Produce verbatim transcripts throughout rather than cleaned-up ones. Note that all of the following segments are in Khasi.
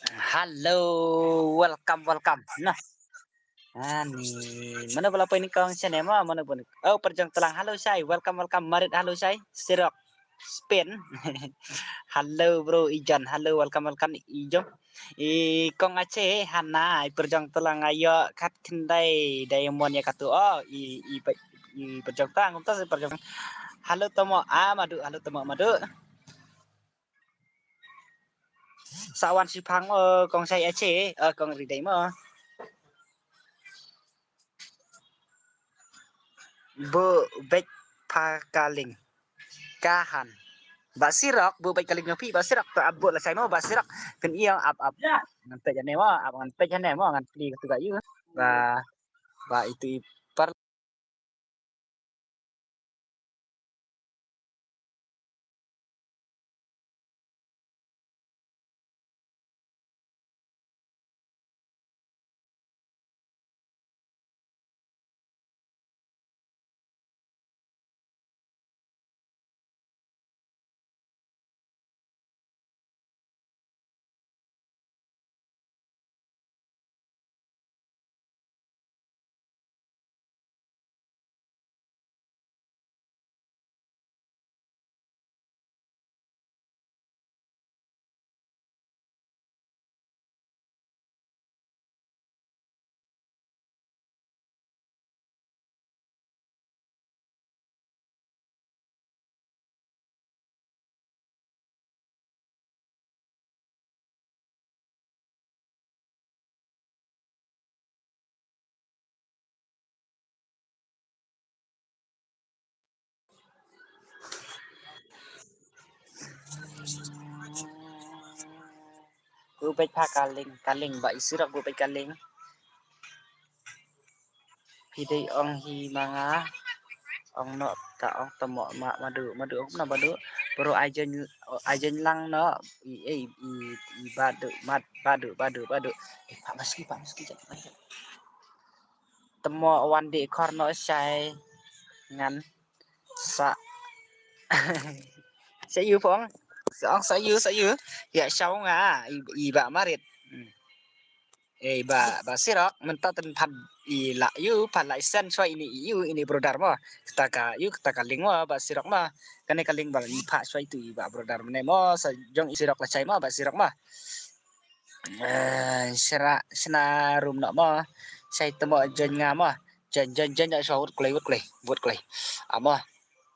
Hello, welcome, welcome. Nah. Ani, mano ba la poi nyngkong shane mo, mano ba nyngkong. Oh, Pyrjong Tlang, hello Shai, welcome, welcome. Marit, hello Shai. Sirok, Spain. Hello bro, Ijan, hello, welcome, welcome. Ijo. I Kong Ache, Hana, i Pyrjong Tlang, ayo, Khat Khyndai, Diamond ya katu. Oh, i, i, i Pyrjong Tlang, kumta si Pyrjong. Hello Tomo, ah, Madu, hello Tomo, Madu. Sa wan shiphang, oh, Kong Shai Ache, oh, Kong Ridai mo. Buh beit pha ka link. Ka han. Bah Sirok, buh beit ka link jong phi, Bah Sirok, to ap buh lashai mo, Bah Sirok. Phin ïoh ap, ap. Ngan peit hangne mo, ap ngan peit hangne mo, ngan plie katu ka ïu. Ba, ba itu i par Buh beit pha ka link, ka link Bah Sirok, buh beit ka link. Phi dei ong hi ma nga. Ong noh ta ong Tomo ma, Madu, Madu ong kumno Madu. Bro ai join, ai join lang noh. I, i, i, i Badu, Mad, Badu, Badu, Badu. Eh, Pak Maski, Pak Maski, jangan. Tomo wan dih khor noh Shai. Ngan sa. Sa ïu phong. Sa ong sa ïu, sa ïu. Ïa shaw nga, i, i Bah Marit. Hmm. Eh, Bah, Bah Sirok, mynta tang pha i la ïu, pha la send shuwa ine i ïu, ine brother mo. Kata ka ïu, kata ka link mo, Bah Sirok mo. Kane ka link ba i pha shuwa itu i Bah brother mynne mo, sa jong i Sirok lashai mo, Bah Sirok mo. Eh, shra, shna room noh mo. Shai Tomo join nga mo. Join, join, join noh shuwa, wut kloi, wut kloi, wut kloi. Amo.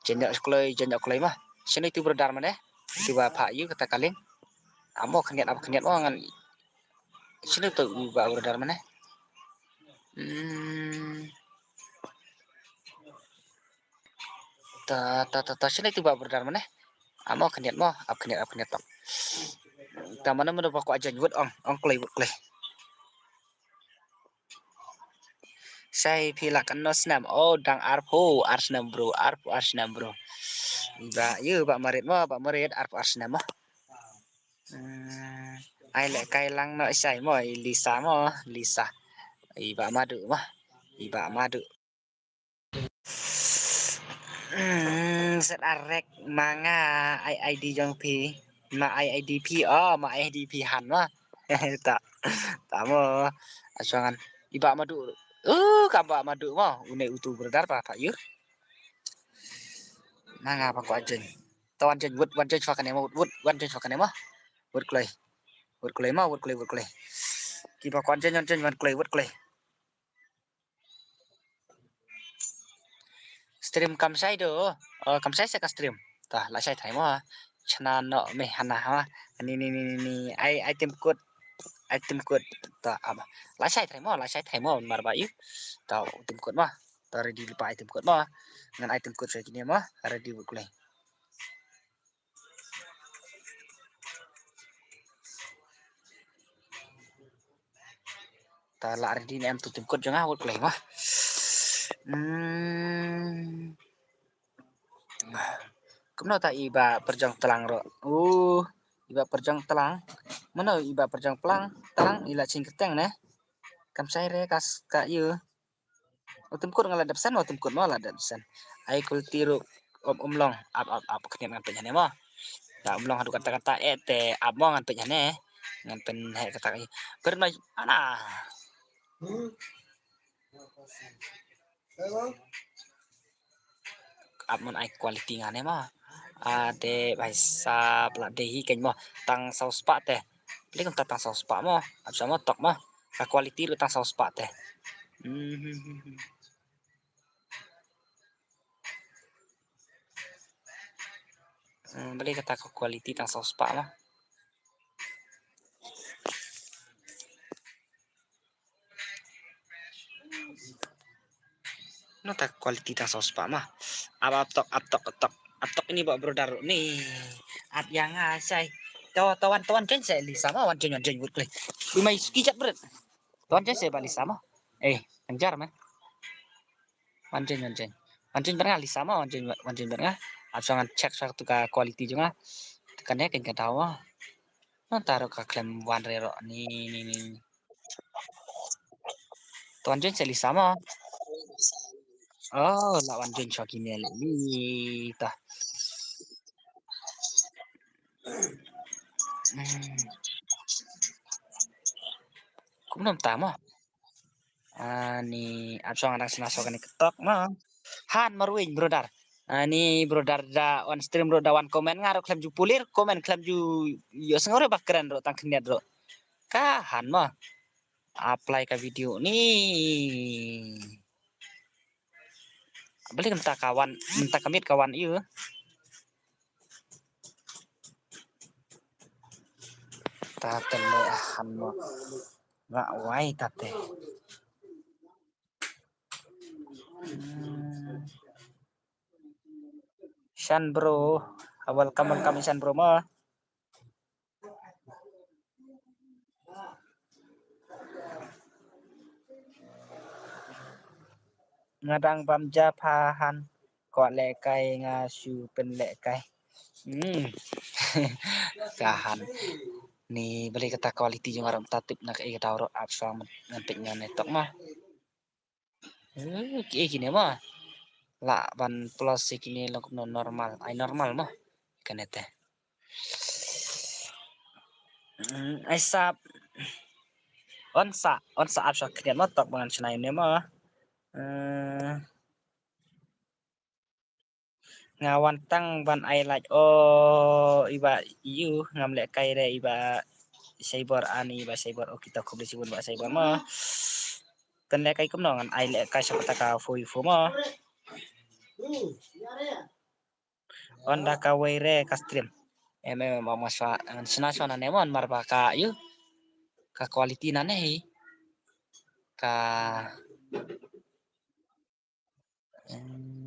Join noh kloi, join noh kloi mo. Shano itu brother mynne? Itu ba pha ïu kata ka link. Amo khyndiat, ap khyndiat mo ngan. Shano itu ba brother mynne? Hmm. Ta, ta, ta, ta, shano itu ba brother mynne? Amo khyndiat mo, ap khyndiat, ap khyndiat tang. Ta mano mano ba kwah join wut ong, ong kloi, wut kloi. Shai phi la katno snem? Oh, dang arphew ar snem bro, arphew ar snem bro. Bah, ïu Bah Marit mo, Bah Marit arphew ar snem mo. Hmm, ai leh kai lang noh Shai mo, i Lisa mo, Lisa. I Bah Madu mo, i Bah Madu. Hmm, set arek ma nga ai ID jong phi. Ma ai ID phi, oh, ma ai ID phi han mo. Ta, ta mo. Aswangan. I Bah Madu. Uh, ka Bah Madu mo. Une utu brother pa, pa ïu. Ma nga ba kwah join. Ta wan join, wut, wan join shuwa kane mo, wut, wut, wan join shuwa kane mo. Wut kloi. Wut kloi mo, wut kloi, wut kloi. Kiba kwah join, wan join, wan kloi, wut kloi. Stream kam shai do. Oh, kam shai sa ka stream. Ta, la shai thai mo. Chna noh me hana ha. Ni, ni, ni, ni, ni. Ai, ai tim kut. Ai tim kut. Ta, aba. La shai thai mo, la shai thai mo, mar ba ïu. Ta, tim kut mo. Ta, ready lypa ai tim kut mo. Ngan ai tim kut sa kine mo. Ready wut kloi. Ta la ready ne em tu tim kut jong nga, wut kloi mo. Hmm. Kumno ta i Bah Pyrjong Tlang ro. Uh, i Bah Pyrjong Tlang. Mano i Bah Pyrjong Tlang, Tlang i la ching kyrteng ne. Kam shai re kas ka ïu. U tim kut nga la dep send, u tim kut mo la dep send. Ai quality ruh um, um long, ap, ap, ap, khyndiat ngan peit hangne mo. Ta um long haduh katta katta eh te ap mo ngan peit hangne. Ngan pynheh kata ka i. Pyrnai ana. Ap mon ai quality nga ne mo. A de bai sa pla de hi keng mo. Tang saw spah te. Pli kumta tang saw spah mo. Ap sa mo tok mo. Ka quality ruh tang saw spah te. Hmm. Hmm, bali kata ka quality tang saw spah mo. No ta quality tang saw spah mo. Ap ap tok ap tok ap tok ap tok ini ba brother ni. Ap yang asai. Taw tawan tawan jen se Lisa mo wan jen wan jen wut kle. Bi mai ski jat bret. Tawan jen se ba Lisa mo. Eh, anjar me. Wan jen wan jen. Wan jen ber nga Lisa mo wan jen wan jen ber nga. Ap sa ngan check sa tu ka quality jong nga. Kane ken ka daw mo. No ta ro ka klem wan re ro ni ni ni. Tawan jen se Lisa mo. Oh, la wan jen sa kine li ta. Hmm. Kum nom ta mo. Ani ap song adang sna so kane ketok mo. Han marwin brother. Ani brother da on stream bro da wan comment nga ro klem ju pulir comment klem ju yo sngore ba kren ro tang khniat ro. Ka han mo. Apply ka video ni. Beli kemta kawan, kemta kamit kawan yu. Tate le han mo. Nga wai tate. Hmm. Shan bro, welcome welcome Shan bro mo. Nga dang bam ja pha han ko lehkai nga shu pynlehkai. Hmm. Ka han ni beli kata quality jong aram tatip na ka ega daw ro ap sa ngan tik ngan tok ma. Eh, ki, eh, kine ma. La ban plus si kine long kumno normal. Ai normal ma. Kane te. Hmm, ai sap. On sa, on sa ap sa kine ma tok ban chna ne ma. Eh, Nga wan tang ban ai lait o iba yu ngam lehkai re iba Saibor ani iba Saibor o kita khublei shibun ba Saibor ma. Kan lehkai kumno ngan ai lehkai sa kata ka fo yu fo ma. Onda ka wei re ka stream. Em em ma ma swa ngan sna swa na ne mon mar ba ka yu ka quality na ne hi ka Hmm.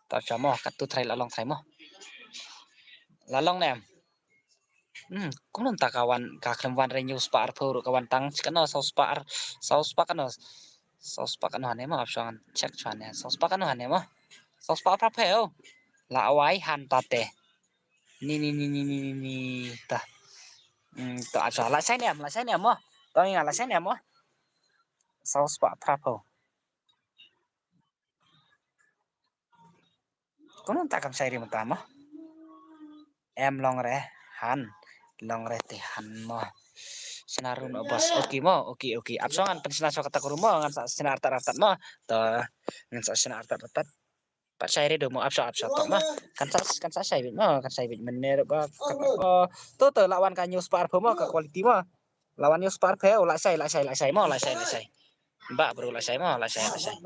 Ta cha mo, kat tu try la long try mo. La long ne em. Hmm, kumno ta ka wan, ka khlem wan re nyu spah arphew ruh ka wan tang, chi kano, saw spah ar, saw spah kano. Saw spah kano hane mo, ap shong check shwa ne. Saw spah kano hane mo. Saw spah arphew. La awai han ta te. Ni, ni, ni, ta. Hmm, to ap shong, la shai ne em, la shai ne em mo. To ngi nga la shai ne em mo. Saw spah arphew. Kumno ta kam shai ri mynta mo. Em long re han. Long re te han mo. Sna rum no bos. Okay mo. Okay, okay. Ap shong ngan pynsna shwa kata ka rum mo. Ngan sa sna artat artat mo. To ngan sa sna artat artat. Pat shai re do mo ap shong ap shong tok mo. Kan sa kan sa shai bit mo. Kan shai bit mynne ba. To to la wan ka nyu spah arphew mo ka quality mo. La wan nyu spah arphew la shai la shai la shai mo la shai la shai. Ba bro la shai mo la shai la shai.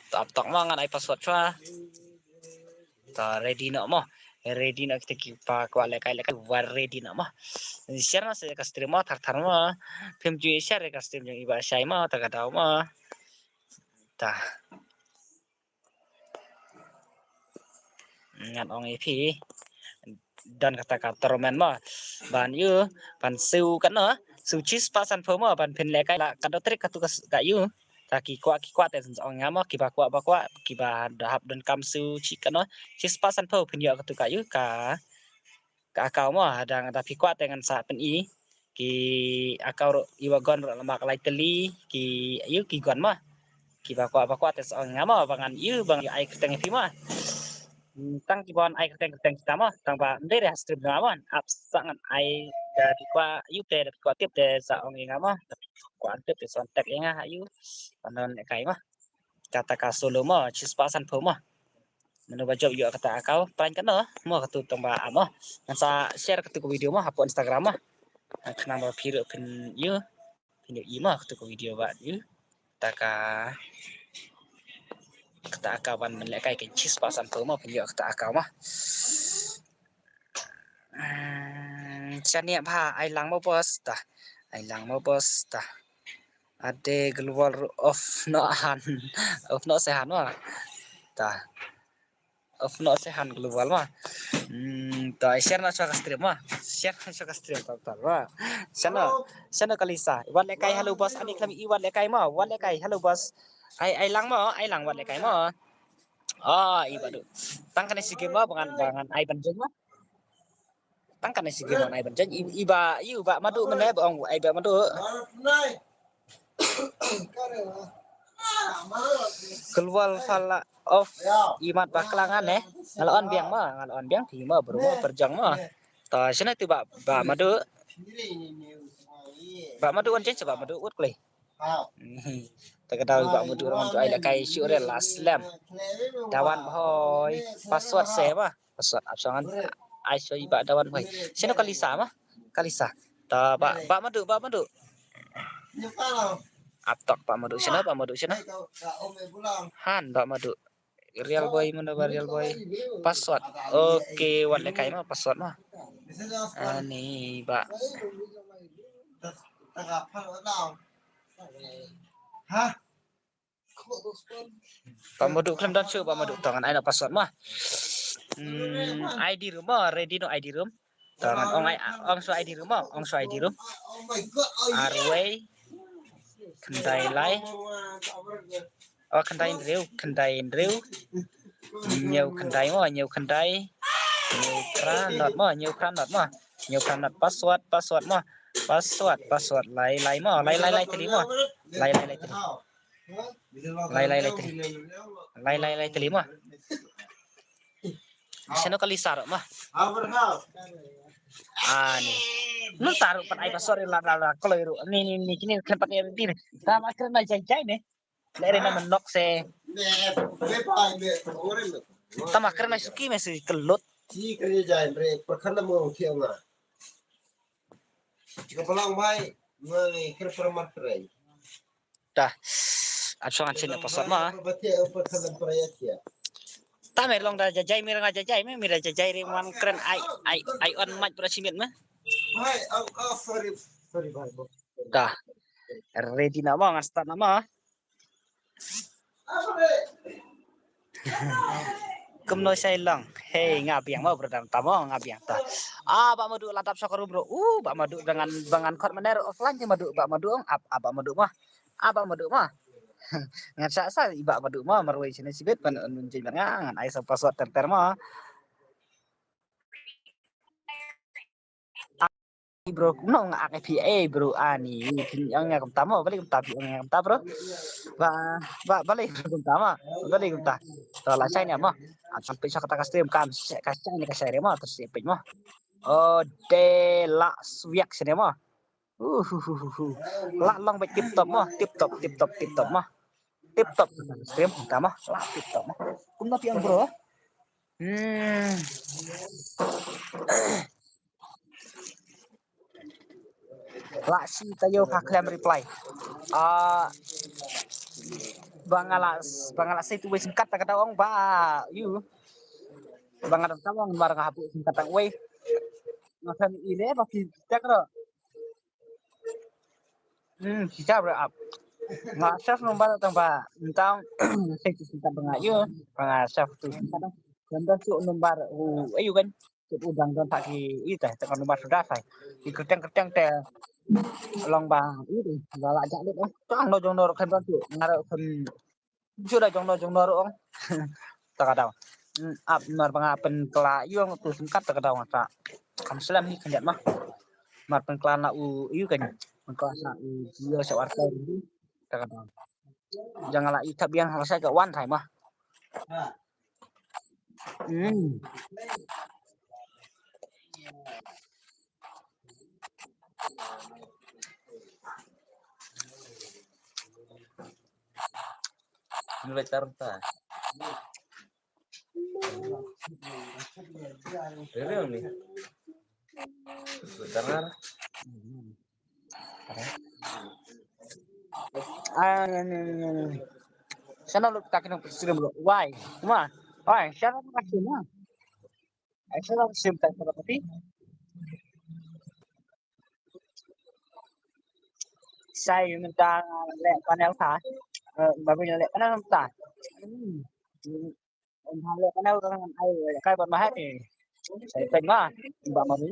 Tap tok mo ngan ai password chwa. Ta ready no mo. Ready no kita ki pa kwah lehkai lehkai war ready no mo. Share no se ka stream mo thar thar mo. Phim ju share ka stream jong iba shai mo ta ka daw mo. Ta. Ngan ong ïa phi. Don kata ka tournament mo. Ban ïu, ban siew kano, siew chispah sanphew mo, ban phin lehkai la kado trik katu ka ïu. Ta ki kwah ki kwah te ong nga mo, kiba kwah ba kwah, kiba da hap donkam siew chi kano, chispah sanphew phin ïoh katu ka ïu ka ka account mo, hadang da phi kwah te ngan sa pyni ki account ruh iwa gon ruh lama ka lai tylli ki ïu ki gon mo. Kiba kwah ba kwah te sa ong nga mo ba ngan ïu ba ngan ïu ai kyrteng ïa phi mo. Hmm, tang ki ban ai kyrteng kyrteng kita mo, tang ba ndei re ha stream nga mo, ap sa ngan ai da phi kwah ïa u te, da phi kwah tip te sa ong ïa nga mo, da phi kwah tip te sa tag ïa nga ha ïa u. Panon kai mo. Kata ka solo mo, chispah sanphew mo. Mano ba jop ïoh kata account, prank kano mo, katu tang ba ap mo. Ngan sa share katu ka video mo hapoh Instagram mo. Khnang ba phi ruh phin ïoh, phin ïoh i mo katu ka video ba ïoh. Kata ka, kata ka ban mynlehkai ka chispah sanphew mo, phin ïoh kata ka mo. Hmm, shane bha, ai lang mo boss ta. Ai lang mo boss ta. Ade global off no han. Off no se han mo. Ta. Off no se han global mo. Hmm, ta share na sha ka stream mo. Share na sha ka stream ta ta mo. Shano, shano Kalisa. Wat lehkai, hello boss. Ani klam i wat lehkai mo. Wat lehkai, hello boss. Ai, ai lang mo, ai lang wat lehkai mo. Ah, i ba du. Tang kane shi game mo, ba ngan, ba ngan ai ban jeng mo. Tang kane shi game mo, ai ban jeng. I, i ba, i ba madu mane ba ong, ai ba madu. Global fala off i mat ba klang ane. Ngal on biang mo, ngal on biang phi mo, bro mo, perjang mo. Ta shane tu ba, ba madu. Ba madu on jeng ba madu ut klei. Hmm. Ta ka daw i ba madu rong tu ai lehkai shu re la slem. Dawan bhoi. Password se ba. Password ap sangan. Ai shu i ba dawan bhoi. Shano Kalisa ma? Kalisa. Ta ba, ba madu, ba madu. Ap tok ba madu shano, ba madu shano. Han ba madu. Real boy, mano ba real boy. Password. Okay, wat lehkai ma password ma. Ani ba. Ba madu khlem don shuh, ba madu tong ngan ai noh password ma. Hmm, I D room ma, ready noh I D room. Tong ngan ong ai, ong shuwa I D room ma, ong shuwa I D room. Arwei. Khyndai lai. Oh, khyndai hynriew, khyndai hynriew. Hynñiew khyndai ma, hynñiew khyndai. Hynñiew phra not ma, hynñiew phra not ma. Hynñiew phra not password, password ma. Password, password lai lai ma, lai lai lai tylli ma. Lai lai lai tylli. Lai lai lai tylli. Lai lai lai tylli ma. Shano Kalisa ruh ma. Ani. Mynta ruh pat ai password la la la kloi ruh. Ni ni ni kine khlem pat ai ni. Ta ma kren na jai jai ne. Lere na menok se. Ta ma kren na suki me se kelut. Dah. Ap song an shin password ma. Ta me long da jajai, mira na jajai me, mira jajai re man kren ai ai ai on mic pra shimit me. Dah. Ready na ma, ngan start na ma. Kumno shai long. Hey, nga biang ma brother, ta mo nga biang ta. Ah, ba madu la dap sha ka room bro. Uh, ba madu ba ngan, ba ngan khot mynne offline te madu, ba madu ong ap, ap ba madu ma. Ap ba madu ma. Ngan sa sa i ba madu ma marwei shane shibit ban un jin nga ngan ai sa password ter ter ma. Bro, no nga ak phi eh bro, ani phi ong nga kumta mo, bali kumta phi ong nga kumta bro. Ba ba bali kumta ma, bali kumta. To la shai ne ma. An sampai sa kata ka stream kam ka shai ne ka shai re ma, to si pej ma. Oh de la swiak sini ma. Uh, uh, uh, uh, uh. La long baik tip top ma, tip top, tip top, tip top ma. Tip top stream kumta ma, la tip top ma. Kumno phi ong bro? Hmm. La shi tayo ka khlem reply. Ah, ba nga la, ba nga la sei tu wei singkat ta ka daw ong ba yu. Ba nga dang tawang mar nga habu singkat tang wei. Nga khlem ile ba ki tak ro. Hmm, kita bro ap. Nga save number tang ba tang sei tu singkat ba nga yu. Ba nga save tu singkat. Khlem don shuh number u ayu kan. Shuh u dang don ta ki i te te kan number suda sai. Ki kyrteng kyrteng te long ba i te ba la jak lut ah. Tang no jong no khlem don shuh ngar khlem shuh da jong no jong no ong. Ta ka daw. Hmm, ap mar ba nga pynkylla yu ong tu singkat ta ka daw ta. Kam slem hi khyndiat ma. Mar pynkylla na u yu kan. Pynkylla na u jio sa war kai. Ta ka daw. Jang la i thap yang ha sai ka wan thai ma. Hmm. Ini lecture ta. Rere ni. Lecture. Ah, ni, ni, ni, ni. Shano lut ka ki nong stream lut? Why? Come on. Why? Shano lut ka stream, ha? Ai, shano lut stream ta, ta, ta, ta. Sai mynta leh panel ta. Eh, baru leh panel ta. Hmm. Ym hap leh panel ka ngan ai kai bad Mahek. Sai peit ma, ba ma ni.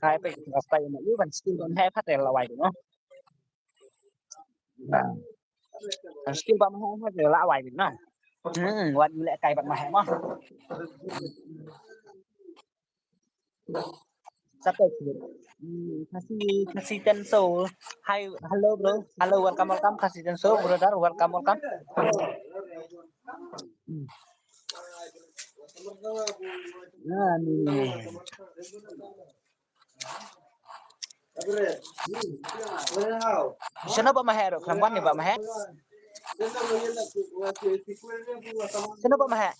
Kai peit ka stai ma yu ban skill bad Mahek pat la wai no. Ban skill bad Mahek pat la wai no. Hmm, wat yu leh kai bad Mahek ma. Satu. Hmm, Khasi, Khasi Tenso. Hi, hello bro. Hello, welcome, welcome, Khasi Tenso, brother. Welcome, welcome. Hmm. Ah, ni. Shano Bah Mahek ruh, khlem wan ïa Bah Mahek. Shano Bah Mahek.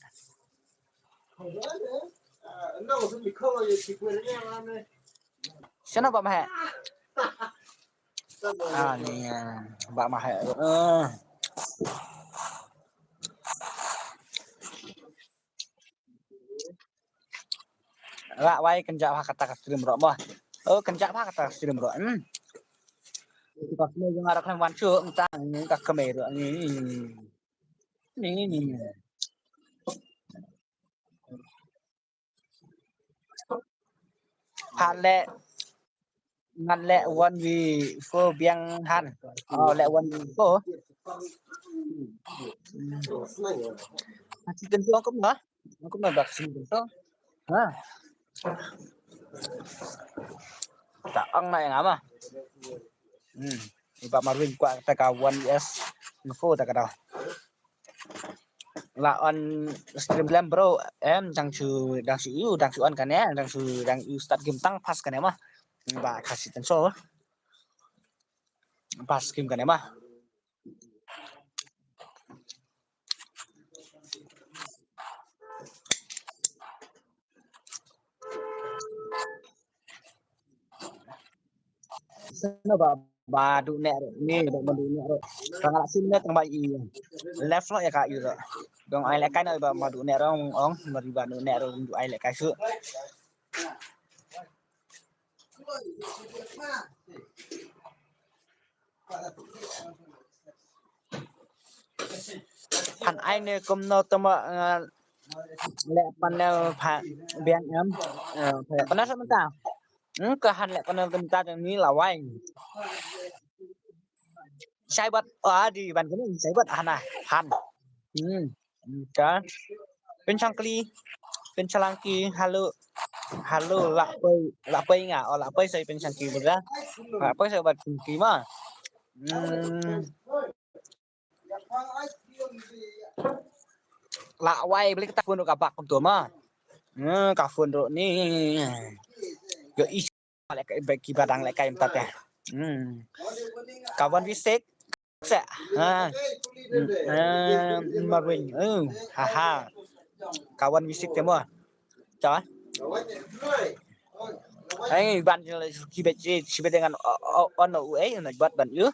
Shano Bah Mahek. Ah, ni, ah, Bah Mahek. Ah. Lah wai kynjah bha kata ka stream ruh mo. Oh, kynjah bha kata ka stream ruh. Hmm. Ka kmie jong nga ruh khlem wan shuh, mynta ka kmie ruh. Ni, ni, ni. Ha leh, ngan leh one v four biang han. Oh, leh one v four. Hmm. Khasi Tenso kum na? Kum na bak Khasi Tenso. Ha. Ta ang na ïa nga ma. Hmm. I Bah Marwin kwah kata ka one v four ta ka daw. La on stream lem bro. Em, dang shu, dang shu ïoh, dang shu on kane, dang shu, dang ïoh start game tang pass kane ma. Bah Khasi Tenso. Pass game kane ma. Shano ba, ba duh neh ruh. Ni ba, ba duh neh ruh. Ka nga la sim ne tang ba i. Left lo ïa ka i ruh. Dang ai lehkai na ba, ba duh neh ruh ong, ong, ba duh neh ruh, duh ai lehkai shuh. Phan ai ne kumno tama, eh, leh panel pha biang em. Eh, pha leh panel sa mynta. Hmm, ka han leh panel mynta jong ni la wai. Shai bad, ah, di ban kini shai bad hana han. Hmm. Ka. Pynshangkli, Pynshalangki, hello, hello, la poi, la poi nga, oh, la poi sai Pynshalangki bra. La poi sai bad Pynshalangki ma. Hmm. La wai beli kita phone ka bak tu ma. Hmm, ka phone tu ni. Yo is. Lehkai ba ki ba dang lehkai mynta te. Hmm. Ka one v six. Sa. Ha. Hmm. Marwin. Hmm. Ha ha. Ka one v six te mo. Cha. Ai ban ki ba ki ba dengan on u ai na bat ban yu.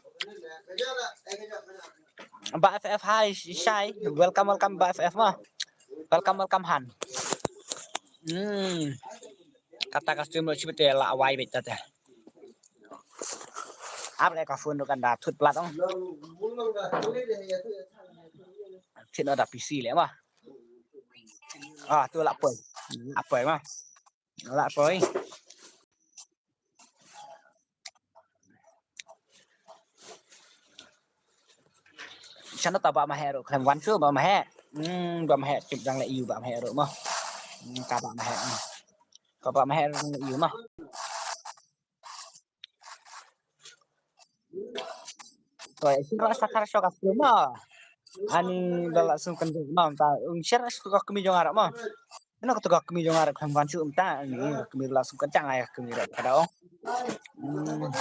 Ba F F hi shai. Welcome, welcome ba F F ma. Welcome, welcome han. Hmm. Kata ka stream ruh shibit te la wai beit ta te. Ap le ka phone ruh kan da thut plat ong. Thin da P C le ma. Ah, tu la poi. La poi ma. La poi. Shano ta Bah Mahek ruh khlem wan shuh Bah Mahek. Hmm, Bah Mahek tip dang leh yu Bah Mahek ruh mo. Hmm, ka Bah Mahek. Hmm. Ka Bah Mahek ruh dang leh yu mo. Toi, shin ra sa kar sho ka stream mo. Ani da la sum kan jong ma mynta. Ung share shu ka kmie jong nga ruh ma. Ano ka tu ka kmie jong nga ruh kan wan shu mynta. Ani ka kmie da la sum kan jong nga ka kmie ruh ka da ong. Hmm.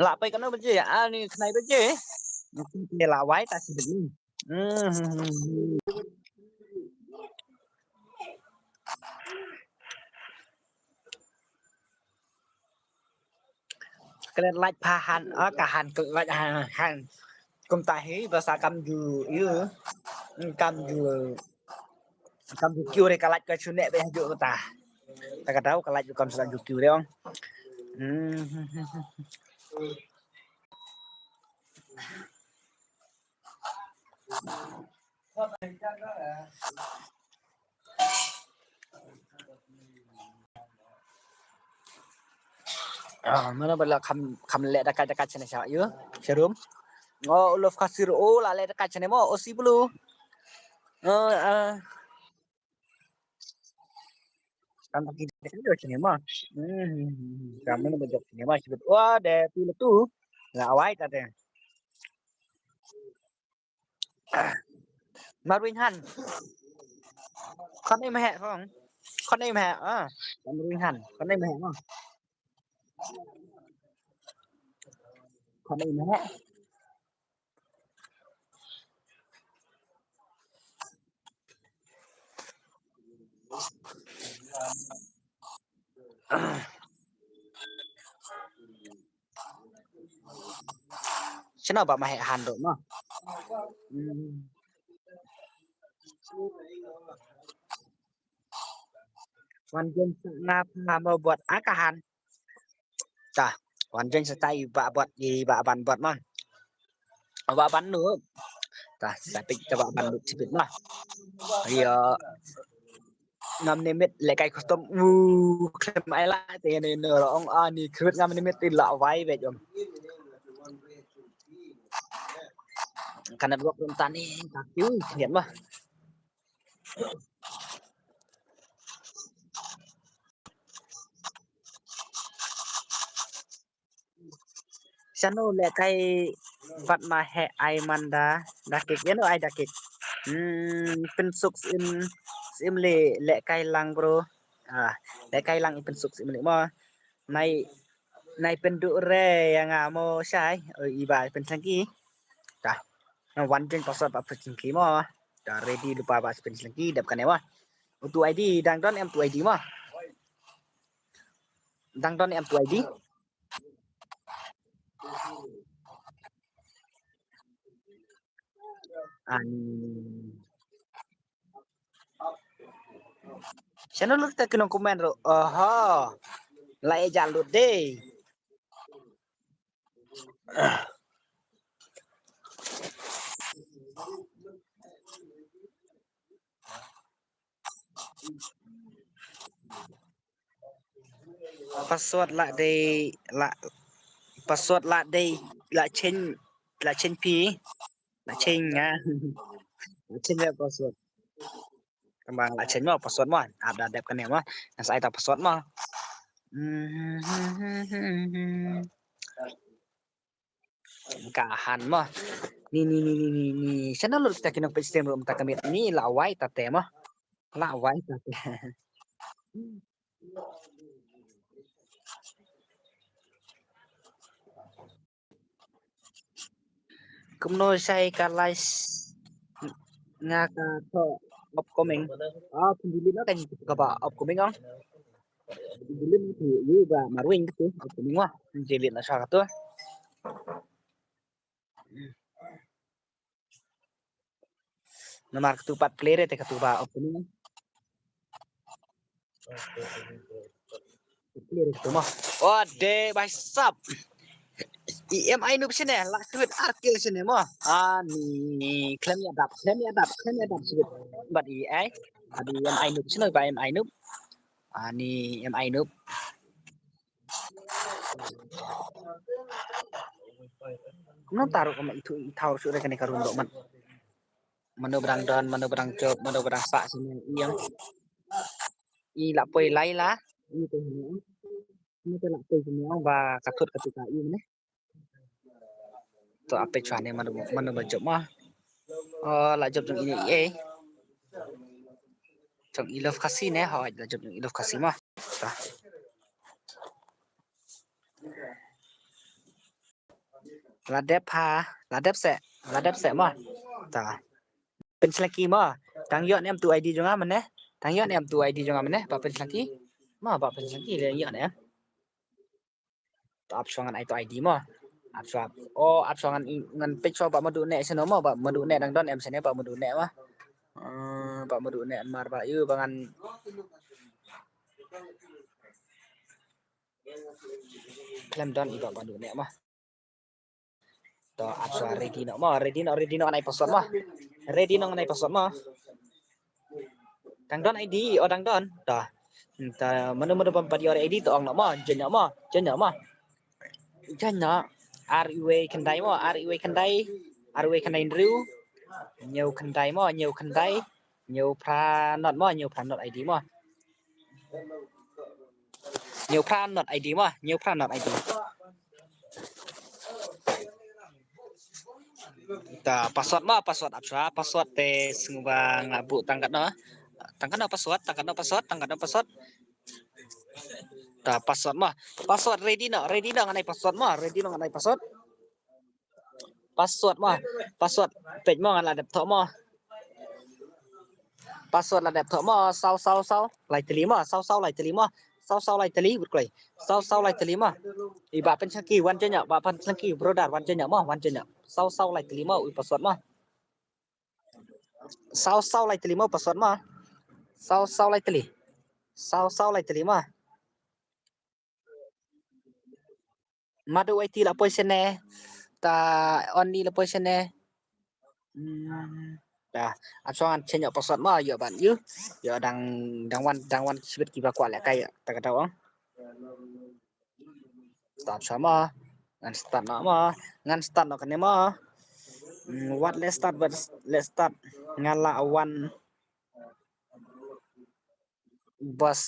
La pei kano baje? Ani khnai baje. Ni la wai ta sibit ni. Hmm. Klet lait pha han, ah, ka han klet lait han, han. Kumta hi ba sa kam ju, yu. Kam ju, kam ju kiu re ka lait ka shu ne be ha ju ta. Ta ka dau ka lait kam sa ju kiu re ong. Hmm. Ah, mana bala kam, kam leh dakat dakat sini sha yu. Serum. Oh, Ulof Kasir, oh, la leh dakat sini mo, oh, si bulu. Oh, ah. Kan tak kita kan sini mo. Hmm, kamu nak bajak sini mo, sebut. Wah, deh, tu tu. Nggak awai tadi. Marwin Han. Khon ei meh khong. Khon ei meh ah. Marwin Han. Khon ei meh ah. Khon ei meh. Shano ba ma heh han ruh mo. Hmm. Wan jong sa nga pha mo bot a ka han. Ta, wan jong sa ta i ba bot i ba ban bot mo. Ba ban nu. Ta, sa pik ta ba ban nu tipit mo. Rio. Ngam nimit leh kai custom u klem ai la te ne no ong ani khut ngam nimit ti la wai be jom. Ka network rum tani ka kiu ngiat ma. Shano leh kai vat ma heh ai man da dakik, ïano ai dakik. Hmm, pynsuk sim, sim leh, leh kai lang bro. Ah, leh kai lang i pynsuk sim leh mo. Nai, nai pynduh re ïa nga mo shai. Oi, i ba pynsangki. Ta. Na wan jeng password ba pynsangki mo. Ta ready lypa ba pynsangki dep kane mo. Utu I D dang don em tu I D mo. Dang don em tu I D. An. Shano lut ta ki nongkomen ruh. Oho. La ïa lut de. Password la dei, la, password la dei, la change, la change phi, la change nga. La change la password. Kembang la change mo password mo. Ap da dep kane mo. Nga sa ai ta password mo. Hmm. Ka han mo. Ni, ni, ni, ni, ni, ni. Shano lut kita ki nongpeit stream ruh mynta ka miet ni la wai ta te mo. La wai ta te. Kumno shai ka live nga ka to upcoming. Ah, pynjulin na ka ba upcoming ong. Pynjulin tu yu ba marwing tu upcoming wa. Pynjulin na sha ka tu. Namar katu pat clear te katu ba opening. Clear katu mo. Oh, de bai sap. I M I Noob sini la sweet ar kill sini mo. Ani klem ïa dap, klem ïa dap, klem ïa dap sweet. Bad i ai. Adi M I Noob sini ba M I Noob. Ani M I Noob. Kumno ta ruh kumno ithuh ithaw ruh shuh re kane ka run doh mat. Mano ba dang don, mano ba dang jop, mano ba dang sah sini ïang. I la poi lai la, i te hini. Ni te la poi sini ba ka thut ka tu ka i ne. To a peit shuwa ne mano mano ba jop ma. Oh, la jop jong i ne i ei. Jong i Love Khasi ne, hooid la jop jong i Love Khasi ma. Ta. La dep ha, la dep seh, la dep seh ma. Ta. Pynslaki ma. Tang ïoh ne em tu I D jong nga mane. Tang ïoh ne em tu I D jong nga mane. Ba pynslaki. Ma ba pynslaki le ïoh ne em. To ap shuwa ngan ai to I D ma. Ap shuwa. Oh, ap shuwa ngan i, ngan peit shuwa ba madu ne seno ma, ba madu ne dang don em sene ba madu ne ma. Eh, ba madu ne mar ba yu ba ngan khlem don i ba madu ne ma. To ap shuwa ready noh ma, ready noh, ready noh ngan ai password ma. Ready noh ngan ai password ma. Dang don I D, oh dang don. To. To mano mano bym pat ïoh I D to ong noh ma, join noh ma, join noh ma. Join noh. Ar iwei khyndai ma, ar iwei khyndai. Ar iwei khyndai hynriew. Hynñiew khyndai ma, hynñiew khyndai. Hynñiew phra not ma, hynñiew phra not I D ma. Hynñiew phra not I D ma, hynñiew phra not I D. Ta password ma, password ap shuwa, password te sngewbha nga buh tang katno. Tang katno password, tang katno password, tang katno password. Ta password ma, password ready noh, ready noh ngan ai password ma, ready noh ngan ai password. Password ma, password peit ma ngan la dep thoh ma. Password la dep thoh ma, saw saw saw lai tylli ma, saw saw lai tylli ma. Saw saw lai tylli, bud kloi. Saw saw lai tylli ma. I ba pynslaki wan join noh, ba pynslaki brother wan join noh ma, wan join noh. Saw saw lai tylli ma, u password ma. Saw saw lai tylli ma, password ma. Saw saw lai tylli. Saw saw lai tylli ma. Madu Y T la poi sene. Ta only la poi sene. Hmm. Ta ap shuwa ngan change password ma, ïoh ban ïoh. Ïoh dang dang wan dang wan shibit kiba kwah lehkai ta ka daw ong. Ta ap shuwa ma. Ngan start noh ma. Ngan start noh kane ma. Hmm, wat leh start, wat leh start. Nga la wan. Bos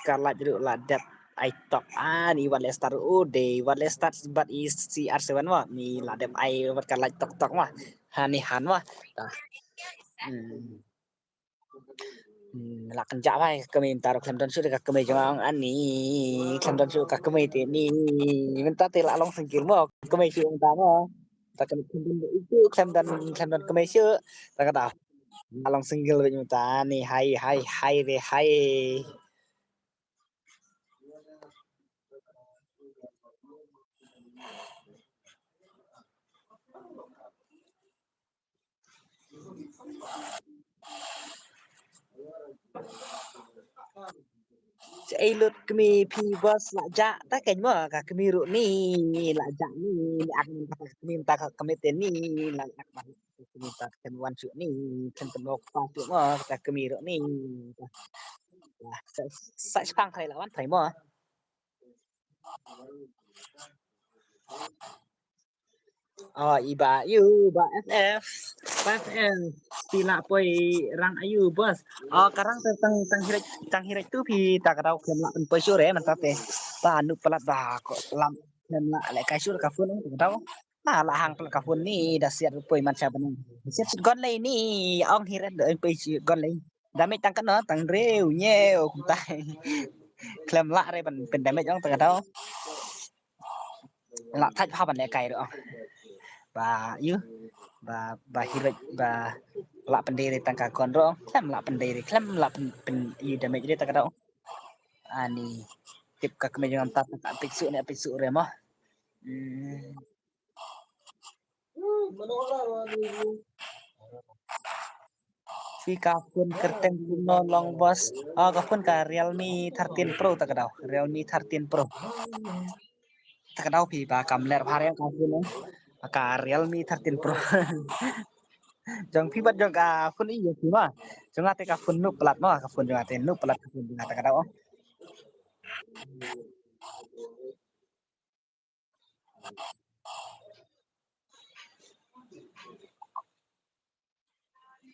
ka light ruh la dep ai tok. Ah, ni wat leh start ruh dei, wat leh start bad i C R seven ma. Ni la dep ai bad ka light tok tok ma. Ha ni han ma. Ta. Hmm. Hmm, la kynjah bai ka kmie mynta ruh khlem don shuh ka kmie jong nga ani. Khlem don shuh ka kmie te ni. Mynta te la long single ma. Kmie shuh mynta ma. Ta khlem don shuh, khlem don, khlem don kmie shuh. Ta kata. Along single bad mynta ni, hai hai hai re hai. Ei lut kmie phi bos la jah ta kein ma ka kmie ruh ni la jah ni ni ak ni ta ka kmie ta ka kmie te ni la ak ma kmie ta ken wan shuh ni ken ken nok pa shuh ma ka kmie ruh ni. Sa sa spang khai la wan phai ma. Oh, i ba yu ba F F. Ba F F. Phi la poi rang ayu bos. Oh, ka rang tang tang hirai tang hirai tu phi ta ka daw khlem la pynpoi shuh re mynta te. Ba nu palat ba ko lam khlem la lehkai shuh ka phone ta ka daw. Na la hang palat ka phone ni da siat poi man sha bneng. Siat gon lei ni ong hirai do poi shuh gon lei. Damage tang katno tang hynriew hynñiew kumta. Khlem lah re ban pyn damage ong tang katno. Lah thait bha ban lehkai ruh ong. Ba yu ba ba hirai ba lah pyndei re tang ka gun ruh ong. Khlem lah pyndei re khlem lah pyn pyn yu damage re tang katno. Ani tip ka kmie jong nga mynta ka peit shuh ne peit shuh re mo. Hmm. Phi ka phone kyrteng kumno long bos? Ah, ka phone ka Realme thirteen Pro ta ka daw. Realme thirteen Pro. Ta ka daw phi ba kam ler bha re ka phone. Ka Realme thirteen Pro. Jong phi bad jong ka phone i jong phi ma. Jong nga te ka phone nuk palat ma, ka phone jong nga te nuk palat ka phone jong nga ta ka daw.